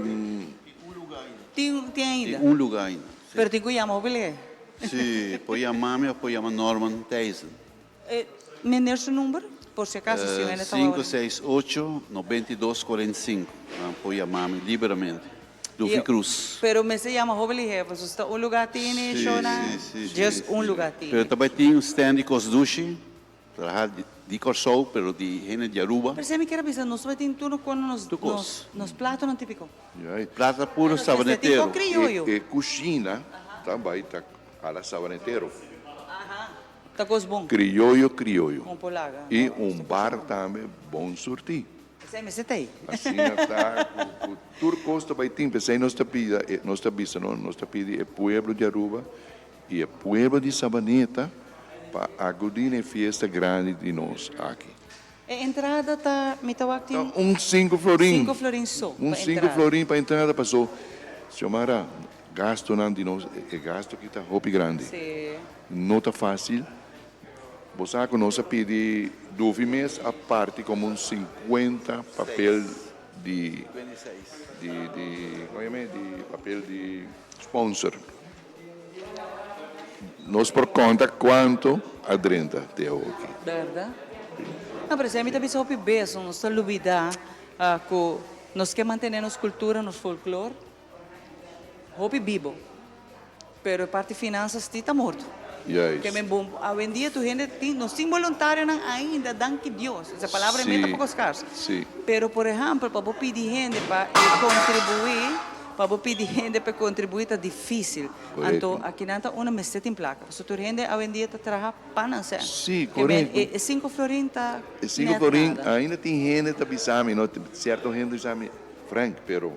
tin tin ainda? Tin un luga ainda, si. Pero tin ku yama hopi lihé. Si, por yama mi of por yama Norman Thijssen. Meneer su number por si acaso si un hende ta Cinco seis ocho 92 45 nan por yama mi liberamente. Dufi Cruz. Pero mester yama hopi lihe pasobra si ta un lugar tini Sí, shownan sí, sí, just sí, un sí. lugar tini. Pero ta bai tin un stand di kos dushi, traha di di Kòrsou pero di hende di Aruba. Pero si mi kier a bisa nos bai tin tur no kono nos Tur kos. nos platonan tipiko. Plata puro Nos mester tin sabanetero. kos krioyo. E kushina ta bai ta a la sabanetero. Ta kos bon. Krioyo krioyo. Un polaga. I un bar tambe bon surtí. Esei mester ta ei. Asina ta ku tur kos ta bai tin. P'esei nos ta pida, nos ta bisa no, nos ta pidi e pueblo di Aruba i e pueblo di Sabaneta pa agudí na e fiesta grandi di nos aki. E entrada ta, mi ta wak tin. Ta un sinku florin. Sinku florin so pa Un entrada. sinku florin pa entrada paso, Xiomara, Gastonan di nos, e gasto aki ta hopi grandi. No ta facil. Bo sa cu nos a pidi Duvi mes a parti como un 50 papel di, di, di, como yama e, di papel di sponsor. Nos por conta cuanto a drenta te awoki. Berda? No, pero esei mi ta bisa hopi bes, nos ta lubida cu nos ke mantene nos cultura, nos folklor. Hopi bibo, pero e parti finanzas ti ta morto. Juist. Ke men bon, awendia tur hende tin, nos tin boluntarionan ainda, danki Dios. Esa palabra e mes ta poko skars. Si. Pero por ehèmpel pa bo pidi hende pa e kontribuí, pa bo pidi hende pa e kontribuí ta difísil. Korekto. Anto akinan ta unda mester tin plaka. Pasobra tur hende awendia ta traha pa nan sèn. Si, Ke men korekto. e sinku florin ta E sinku nèt florin, nada. ainda tin hende ta bisa mi, no, sierto hende ta bisa mi, Frank, pero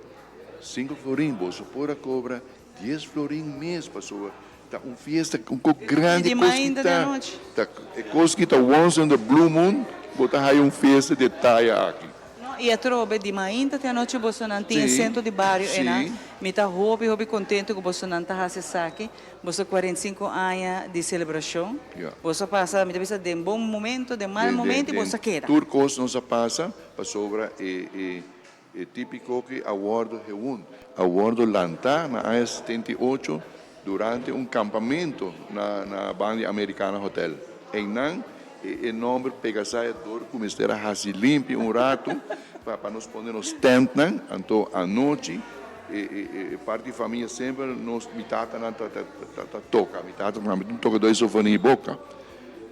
sinku florin boso por a kobra dies florin mes pasobra ta un fiesta un kos grandi Di kos ki mainta di ta anochi. ta e kos ki ta once in the blue moon bo ta haya un fiesta di e taya aki. No, y atrobe di mainta te anochi bosonan tin e Sí, centro di bario sí. enan. Mi ta hopi hopi contento cu bosonan ta haci esaki. Boso 45 aña di celebracion. Ja. Boso a pasa, mi ta bisa, den bon momento, den mal Den den momento y den boso a keda. tur kos nos a pasa pasobra e e E típiko ki a wòrdu hewun a wòrdu lantá na aña 78 durante un kampamentu na na banda di Americana Hotel. Einan e e nòmber Pegasaya dor ku mester a hasi limpi un ratu pa pa nos pone nos tèntnan. Anto anochi e e e parti di famia semper nos mi tatanan ta ta ta ta toka. Mi tata tambe ta un tokadó di sofonia i boka.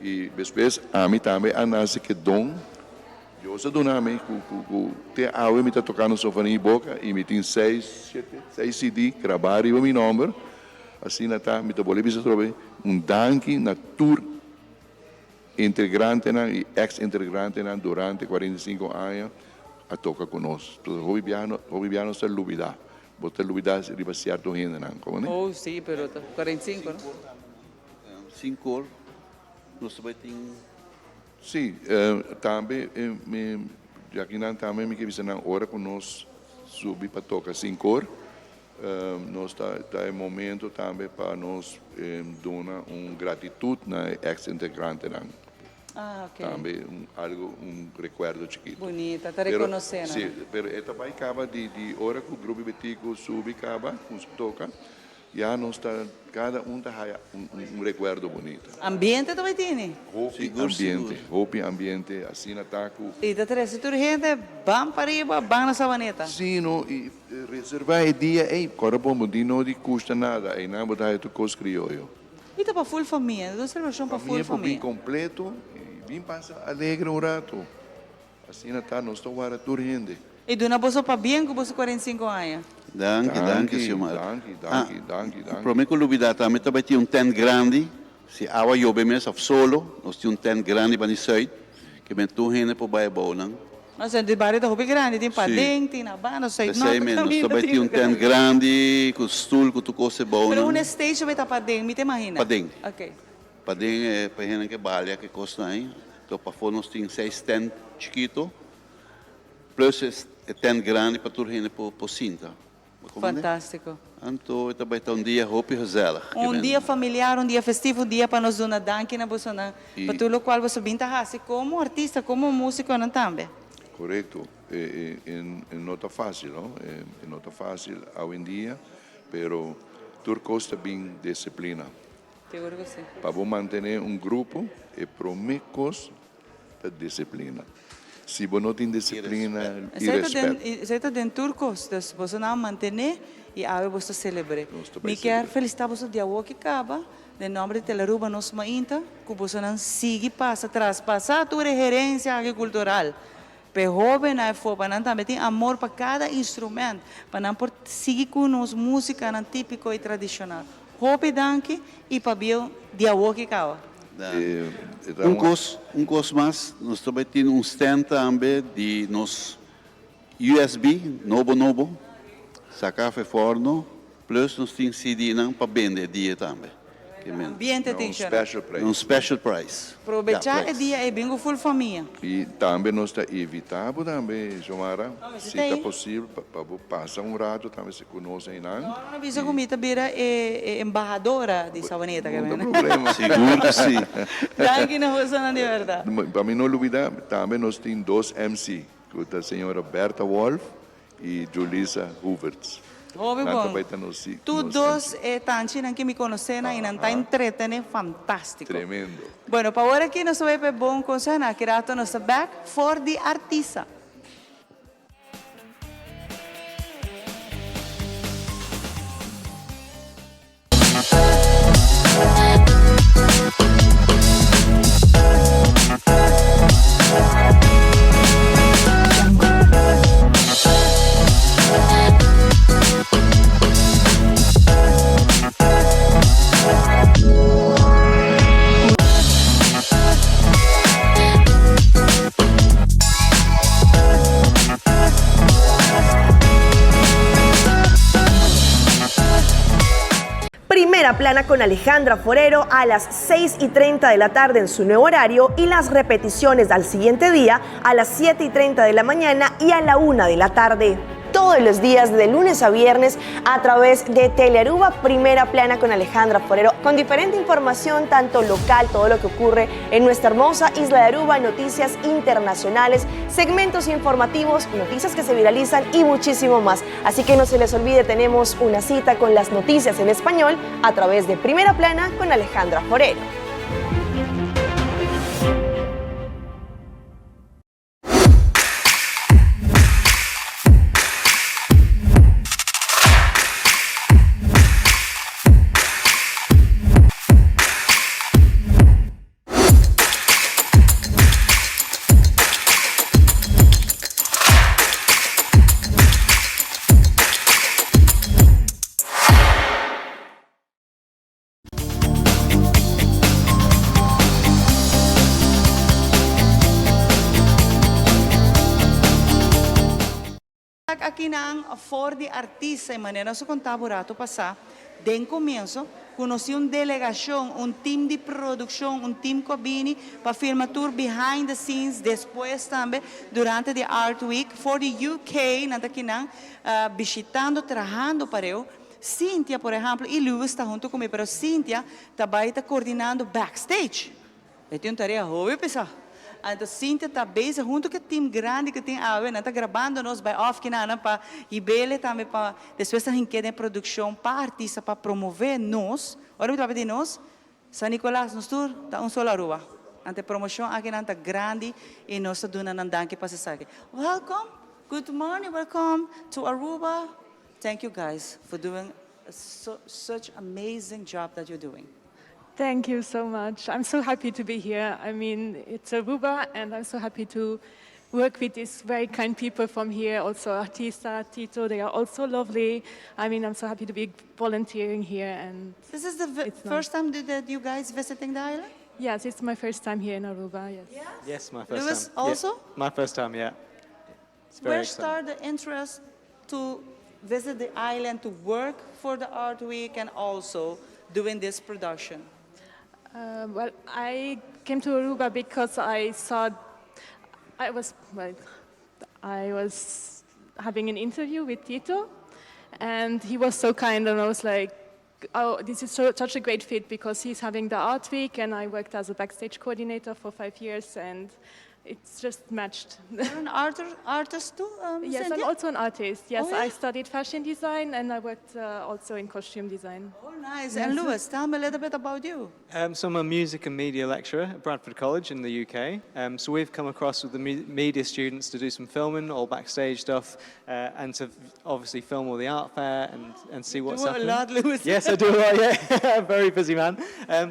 I despues ami tambe a nase ku e don. Dios a duna mi ku ku ku te awe mi ta tokando sofaní boka i mi tin seis shete seis CD grabá riba mi nòmber. Asina ta mi ta bolbe bisa atrobe un danki na tur integrantenan i eks integrantenan durante 45 aña a toka ku nos. Entonces hopi biaha no hopi biaha nos ta lubidá. Bo ta lubidá riba sierto hendenan, komo ne? Oh si, pero ta 45 no? Sinkor nos ta bai tin. Sí, tambe mi djakinan tambe mi ke bisa nan ora ku nos subi pa toka sinkor nos ta ta e momento tambe pa nos duna un gratitut na e eks integrantenan. Ah, ok. Tambe un algo un rekuerdo chikitu. Bunita, ta rekonosé nan. Sí, pero e ta bai kaba di di ora ku Grupo Betico subi kaba ku toka. Ya nos ta cada un ta haya un recuerdo bunita. Ambiente ta bay tini? Hopi ambiente, hopi ambiente, asina ta cu. Y ta trece tur hende ban pariba, ban na Sabaneta. Si no, y reserva e dia ey, cora bon bo di no di custa nada, eynan bo ta haya tur cos crioyo. Y ta pa full famia, ta un celebracion pa full Famia por famia. bin completo y bin pasa alegre un rato. Asina ta, nos ta wara tur hende. I duna boso pabien ku boso 45 aña. Danki, danki, Xiomara. Danki, danki, danki, danki. Prome ku lubida tambe ta bai tin un tent grandi, si awa yobe mes of solo, nos tin un tent grandi bani suit, ke ben tur hende por bai abou nan. Nos di bario ta hopi grandi, tin paden, tin na banda, suit P'esei norte mes, nos kaminda ta bai tin tin un tent grandi ku stul ku tur kos abou Pero nan. un stage bai ta paden, mi ta imagina. Paden. Ok. Paden e pa hende ke balia ke kosnan ei. Enton pafó nos tin seis tent chikito plus e tent grandi pa tur hende por por sinta. Bo comprende? Fantástiko. Anto e ta bai ta un dia hopi gezellig. Un dia familiar, un dia festivo, un dia pa nos duna danki na bosonan pa tur lokual boso bin ta hasi komo artista, komo músikonan tambe. Korekto. E e no ta fásil, no. E no ta fásil awendia, pero tur kos ta bin disiplina. Seguro ku si. Pa bo mantené un grupo, e promé kos ta disiplina. Si bo no tin disiplina i rèspèt. Esei ta den tur kos. Dus boso nan a mantené i awe boso ta selebr'é. Mi kier felisitá boso di awor ki kaba, den nòmber di Telaruba Nos Mainta, ku boso nan sigui pasa, traspasá tur e herensia aki kultural. P'e hóbennan e for, pa nan tambe tin amor pa kada instrument, pa nan por sigui ku nos músikanan típiko i tradishonal. Hopi danki i pabia di awor ki kaba. Un kos, un kos mas, nos ta bai tin un stand tambe di nos USB nobo nobo, saka afe forno, plus nos tin CD-nan pa bende e dia tambe. Ambiente tin Na un special price. Na un special price. Probecha e dia ei bin ku full famia. I tambe nos ta invita bo tambe, Xiomara, si ta posibel pa bo pasa un rato tambe si ku nos einan. No, no bisa ku mi ta bira e embahadora di Sabaneta. No ta problema. Sigur ku si. Danki na bosonan di berdad. Pa mi no lubida, tambe nos tin dos MC, ku ta señora Bertha Wolff i Julissa Hoevertsz. Hopi Nan ta bon. bai ta nos si Tur nos dos MC. e tanchinan ke mi konosé nan i nan ta entretene fantástiko. Tremendo. Bueno, pa ora aki nos ta bai pa e bon konseho, na aki rato nos ta bèk for di Artisa. Primera Plana con Alejandra Forero a las 6 y 30 de la tarde en su nuevo horario y las repeticiones al siguiente día a las 7 y 30 de la mañana y a la 1 de la tarde todos los días de lunes a viernes a través de Telearuba Primera Plana con Alejandra Forero, con diferente información, tanto local, todo lo que ocurre en nuestra hermosa isla de Aruba, noticias internacionales, segmentos informativos, noticias que se viralizan y muchísimo más. Así que no se les olvide, tenemos una cita con las noticias en español a través de Primera Plana con Alejandra Forero. Aki nan for di artista y manera nos a conta bo rato pasa den comienzo cu nos tin un delegacion, un team di produccion, un team cu a bini pa filma tur behind the scenes despues tambe durante di Art Week for di UK nan ta akinan bishitando trahando pareu. Cynthia por ehemplo y Lewis ta hunto cu mi pero Cynthia ta bay ta coordinando backstage. E tin un tarea hopi pesa. Anto Cynthia ta bezig hunto cu e team grandi cu tin awe, nan ta grabando nos bay off kinanan pa hibele tambe pa despues ta hink'e den produccion pa artista pa promove nos. Ora mi ta papia di nos, San Nicolas, nos tur ta un solo Aruba. Anto e promocion akinan ta grandi y nos ta duna nan danki pa esaki. Welcome, good morning, welcome to Aruba. Thank you guys for doing such amazing job that you're doing. Thank you so much. I'm so happy to be here. I mean, it's Aruba, and I'm so happy to work with these very kind people from here, also Artista, Tito, they are also lovely. I mean, I'm so happy to be volunteering here. And This is the first time that you guys visiting the island? Yes, it's my first time here in Aruba, yes. Yes, my first Lewis time. also? Yeah, my first time, yeah. It's very Where exciting. start the interest to visit the island, to work for the Art Week and also doing this production? Well, I came to Aruba because I saw, I was, well, I was having an interview with Tito, and he was so kind, and I was like, oh, this is so, such a great fit because he's having the Art Week, and I worked as a backstage coordinator for five years, and it's just matched. You're an artist, artist too, Yes, I'm Cynthia? also an artist. Yes, Oh, yeah? I studied fashion design and I worked also in costume design. Oh, nice. And Lewis, tell me a little bit about you. So I'm a music and media lecturer at Bradford College in the UK. So we've come across with the me media students to do some filming, all backstage stuff, and to obviously film all the art fair and, and see what's do a happening. lot, Lewis. Yes, I do a lot, yeah. Very busy man.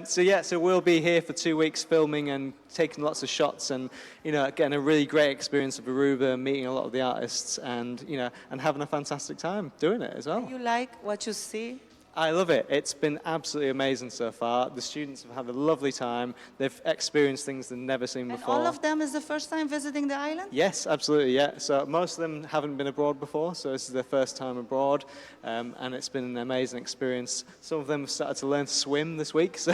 So yeah, so we'll be here for two weeks filming and taking lots of shots and, you know, getting a really great experience of Aruba, meeting a lot of the artists and, you know, and having a fantastic time doing it as well. You like what you see? I love it. It's been absolutely amazing so far. The students have had a lovely time. They've experienced things they've never seen before. All of them is the first time visiting the island? Yes, absolutely, yeah. So most of them haven't been abroad before, so this is their first time abroad, and it's been an amazing experience. Some of them have started to learn to swim this week, so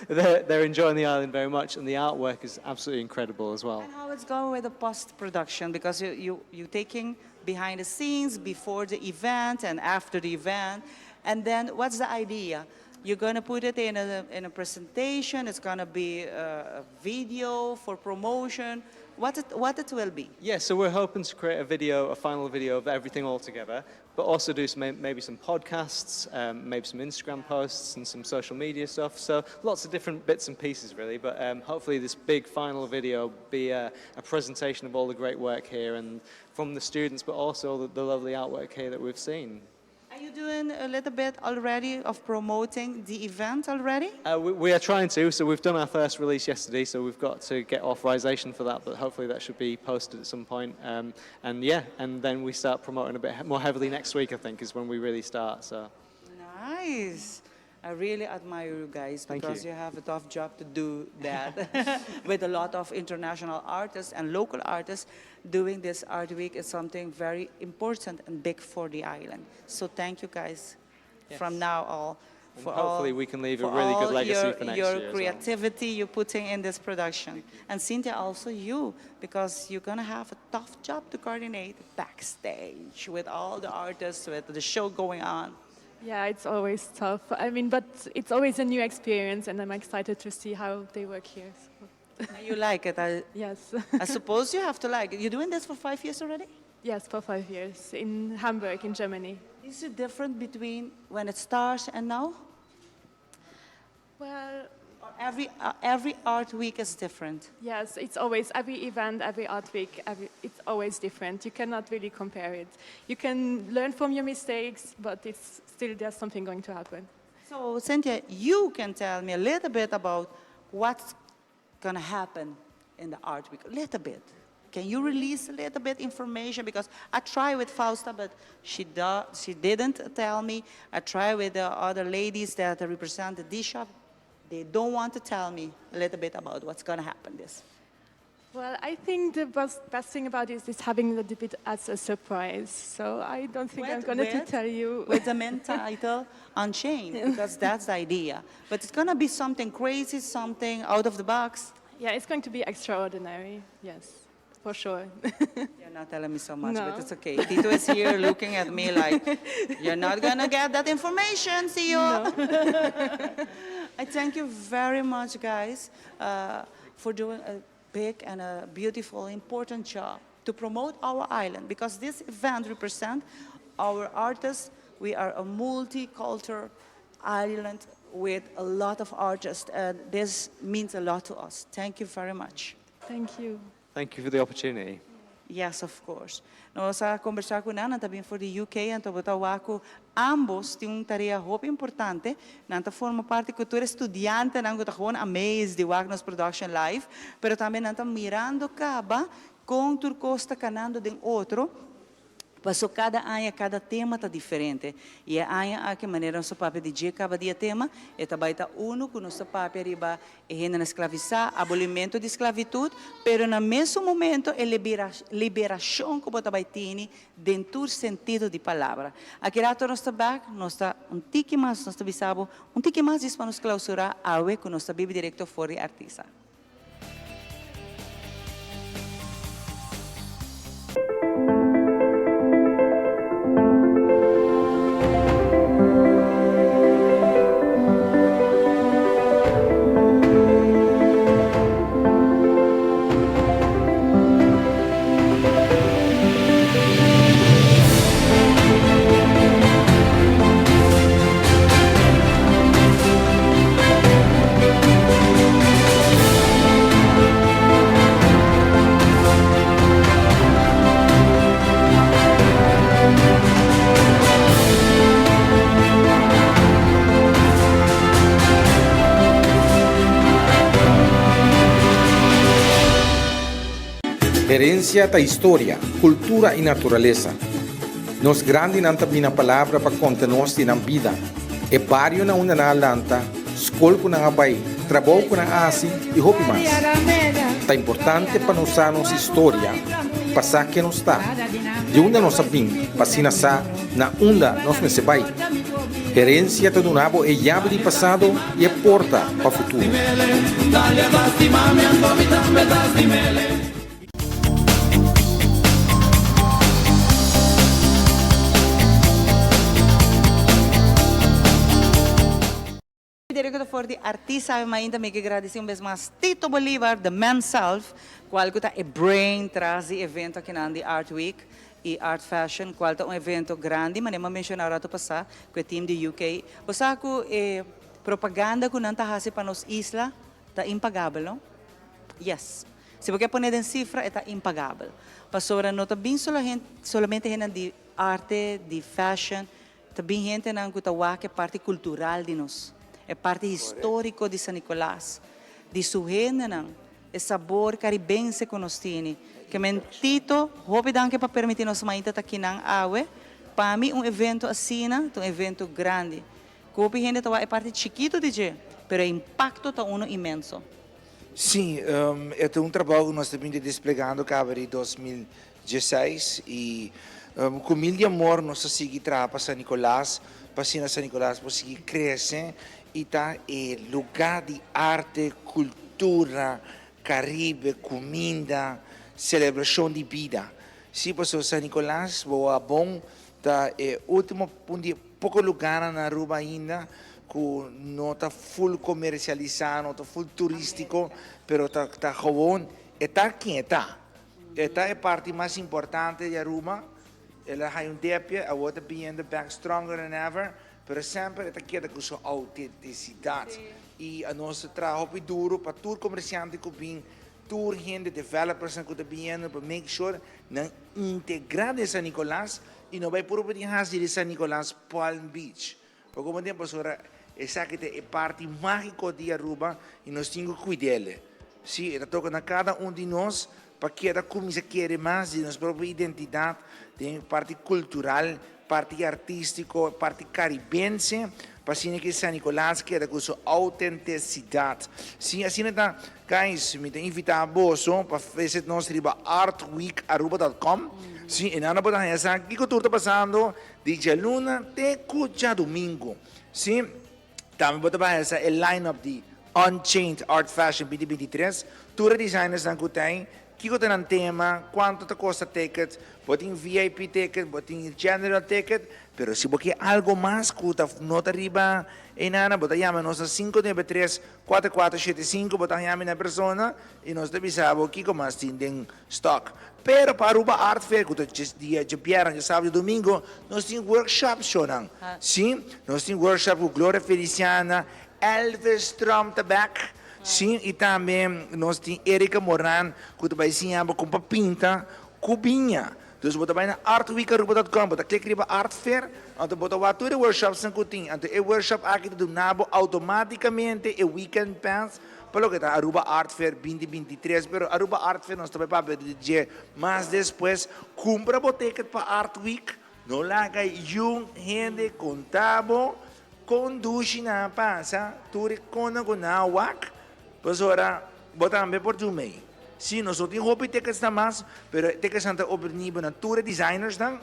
they're, they're enjoying the island very much, and the artwork is absolutely incredible as well. And how it's going with the post-production? Because you, you, you're taking behind the scenes, before the event and after the event. And then what's the idea? You're going to put it in a, in a presentation, it's going to be a, a video for promotion. What it, what it will be? Yeah, so we're hoping to create a video, a final video of everything all together, but also do some, maybe some podcasts, maybe some Instagram posts and some social media stuff. So lots of different bits and pieces, really. But hopefully this big final video will be a, a presentation of all the great work here and from the students, but also the, the lovely artwork here that we've seen. Are you doing a little bit already of promoting the event already? We, we are trying to, so we've done our first release yesterday, so we've got to get authorization for that, but hopefully that should be posted at some point. And yeah, and then we start promoting a bit more heavily next week, I think, is when we really start. So. Nice. I really admire you guys Thank because you. you. have a tough job to do that with a lot of international artists and local artists doing this art week is something very important and big for the island. So thank you guys from Yes. now all And For hopefully all- we can leave a for really good all legacy your, for next your year. as well. creativity you're putting in this production. And Cynthia, also you, because you're gonna have a tough job to coordinate backstage with all the artists, with the show going on. Yeah, it's always tough. I mean, but it's always a new experience, and I'm excited to see how they work here. So. And you like it? I, yes. I suppose you have to like it. You're doing this for five years already? Yes, for five years in Hamburg, in Germany. Is it different between when it starts and now? Well, every, every art week is different. Yes, it's always every event, every art week, every, it's always different. You cannot really compare it. You can learn from your mistakes, but it's still there's something going to happen. So, Cynthia, you can tell me a little bit about what's going to happen in the art week, a little bit. Can you release a little bit information? Because I try with Fausta, but she, do, she didn't tell me. I try with the other ladies that represent the D-shop. They don't want to tell me a little bit about what's going to happen this. Well, I think the best, best thing about it is having a little bit as a surprise. So I don't think I'm going to tell you. with the main title, Unchained, because that's the idea. But it's going to be something crazy, something out of the box. Yeah, it's going to be extraordinary. Yes, for sure. You're not telling me so much, but No. it's okay. Tito is here looking at me like, you're not gonna get that information, see you. I thank you very much, guys, for doing a big and a beautiful, important job to promote our island because this event represents our artists. We are a multicultural island with a lot of artists, and this means a lot to us. Thank you very much. Thank you. Thank you for the opportunity. Yes, of course. Nos a combersa cu nan tambe for di UK, anto bo ta wak cu ambos tin un tarea hopi importante. Nan ta forma parti cu tur studiantenan cu ta gewoon amazed di wak nos production live, pero tambe nan ta mirando caba con tur cos ta canando den otro. Paso cada aña, cada tema ta diferente. Y e aña aki manera nos a papia di dje caba di e tema, e ta bay ta uno cu nos ta papia riba e hendenan esclavisa, abolimento di sclavitud, pero na mesun momento e liberacion cu bo ta bay tini den tur sentido di palabra. Aki rato nos ta bek, nos ta un tiki mas, nos ta bisa bo un tiki mas djis pa nos clausura awe cu nos ta bibi directo for di Artisa. Herencia ta historia, cultura y naturalesa. Nos grandinan ta bini na palabra pa konta nos di nan bida, e bario na unda nan a lanta, skol ku nan a bai, trabou ku nan a hasi i hopi mas. Ta importante pa nos sa nos historia pa sa ken nos ta, di unda nos a bin pa asina sa na unda nos mester bai. Herensia ta duna bo e yabi di pasado i e porta pa futuro. Director for di Artisa awe mainta mi ke gradisi un bes mas Tito Bolivar, the man self, cual cu ta e brain tras di evento akinan di Art Week y Art Fashion, cual ta un evento grandi, manera mi a menciona rato pasa, cu e team di UK. Bo sa cu e propaganda cu nan ta haci pa nos isla ta impagabel, no? Yes. Si bo ke pone den sifra e ta impagabel. Pasobra no ta bin solamente hendenan di arte, di fashion, ta bin hendenan ku ta wak e parti kultural di nos, e parti historiko di San Nicolas, di su hendenan, e sabor karibense ku nos tini. Ke men Tito, hopi danki pa permiti nos mainta ta kinan awe. Pa mi un evento asina ta un evento grandi. Ku hopi hende ta wak e parti chikitu di dje, pero e impakto ta uno inmenso. Sí, e ta un trabou ku nos ta binti desplegando kaba di 2016 i Ku mil di amor nos ta sigui traha pa San Nicolas, pa asina San Nicolas por sigui krese i ta e lugá di arte, kultura, Caribe, kuminda, selebrashon di bida. Sí, pasobra San Nicolas, bo a bon, ta e último, un di e poko lugánan na Aruba ainda ku no ta full komersialisá, no ta full turístiko, pero ta ta gewoon e ta ken e ta. E ta e parti mas importante di Aruba. El a haña un depia, awor ta biniendo back stronger than ever, pero semper e ta keda ku su autentisidat. I anos ta traha hopi duru pa tur komersiante ku bin, tur hende, developersnan ku ta biniendo pa make sure nan integrá den San Nicolas i no bai puru pa tin hasi di San Nicolas Palm Beach. Pa como tempo pasobra esaki ta e parti magico di Aruba y nos tin cu cuidele. Si, e ta toca na cada un di nos pa keda cuminsa kere mas di nos propio identidad den parti cultural, parti artistico, parti caribense, pa asina ki San Nicolas keda cu su autentecidad. Si, asina ta. Guys, mi ta invita boso pa visit nos riba artweekaruba.com. Si, e nan bo ta haña sa kiko tur ta pasando di djaluna te ku djadumingu. Si, tambe bo ta bai haña sa e line-up di Unchained Art Fashion 2023. Tur e designersnan ku ta ei, kiko ta nan tema, kuantu ta kosta ticket, bo tin VIP ticket, bo tin general ticket, pero si bo ke algo mas ku ta no ta riba einana, bo ta yama nos na 593 Kuater kuater shete sinku bo ta haña mi na persona i nos ta bisa bo kiko mas tin den stock. Pero pa Aruba Art Fair ku ta djes dia djabièrnè, djasabado i domingo nos tin workshop shownan. Sí, nos tin workshop ku Gloria Feliciana, Elvis Tromp ta bèk, sí, i tambe nos tin Erika Moran ku ta bai siña bo kon pa pinta ku biña. Dus bo ta bai na artweekaruba.com, bo ta klik riba Art Fair, anto bo ta wak tur e workshopsnan ku tin. Anto e workshop aki ta duna bo outomátikamente e weekend pass pa loke ta Aruba Art Fair 2023. Pero Aruba Art Fair nos ta bai papia di dje mas despues. Kumpra bo ticket pa Art Week, no laga yun hende konta bo kon dushi nan a pasa, tur e konnan ku nan a wak, pasobra bo tambe por dun mei. Sí, nos no tin hopi ticketsnan mas, pero e ticketsnan ta obtenibel na tur e designersnan,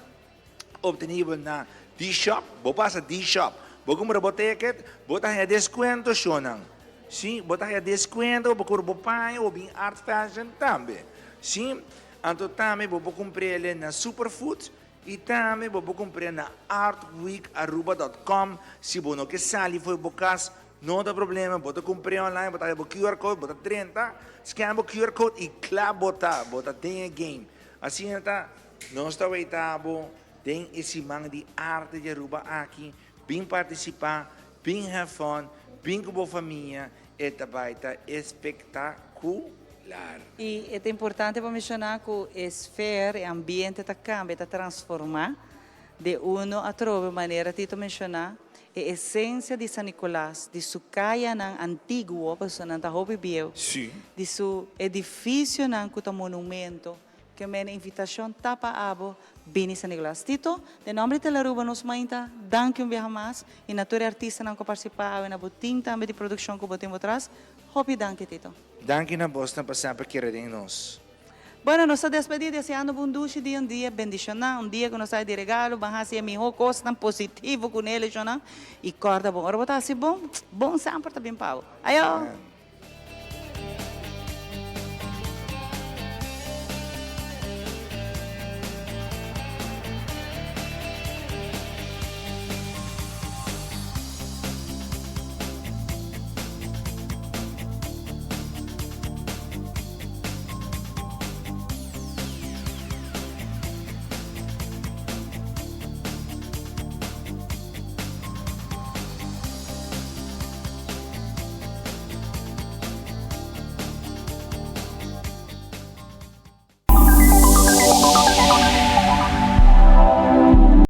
obtenibel na D-Shop. Bo pasa D-Shop, bo kumpra bo ticket, bo ta haña deskuento shownan. Sí, bo ta haña deskuento, bo kumpra bo paña, bo bin Art Fashion tambe. Sí, anto tambe bo por kumpr'el na Superfood i tambe bo por kumpr'el na artweekaruba.com. Si bo no ke sali for bo kas, No ta problema, bo ta kumpr'é online, bo ta haña bo QR code, bo ta drenta, scan bo QR code i kla bo ta, bo ta den e game. Asina ta, nos ta weita bo den e siman di arte di Aruba aki, bin partisipá, bin have fun, bin ku bo famia, e ta bai ta espektakular. I e ta importante pa menshoná ku e sfeer, e ambiente ta kambia, ta transformá De uno atrobe manera Tito menciona, e esencia di San Nicolas, di su cayanan antiguo, pasobra nan ta hopi bieu, di su edificionan cu ta monumento, ke mene invitacion ta pa abo bini San Nicolas. Tito, den nomber di Telaruba nos mainta danki un biaha mas y na tur e artistanan cu a participa awe na bo team tambe di produccion cu bo tin bo tras, hopi danki Tito. Danki na bosnan pa semper kere den nos. Bueno, nos ta despedí deseando bo un dushi dia, un dia bendishoná, un dia ku nos ta di regalo, ban hasi e mihó kosnan positivo ku ne eleshonnan i kòrda bon, ora bo ta hasi bon, bon semper ta bin pa bo. Ayo!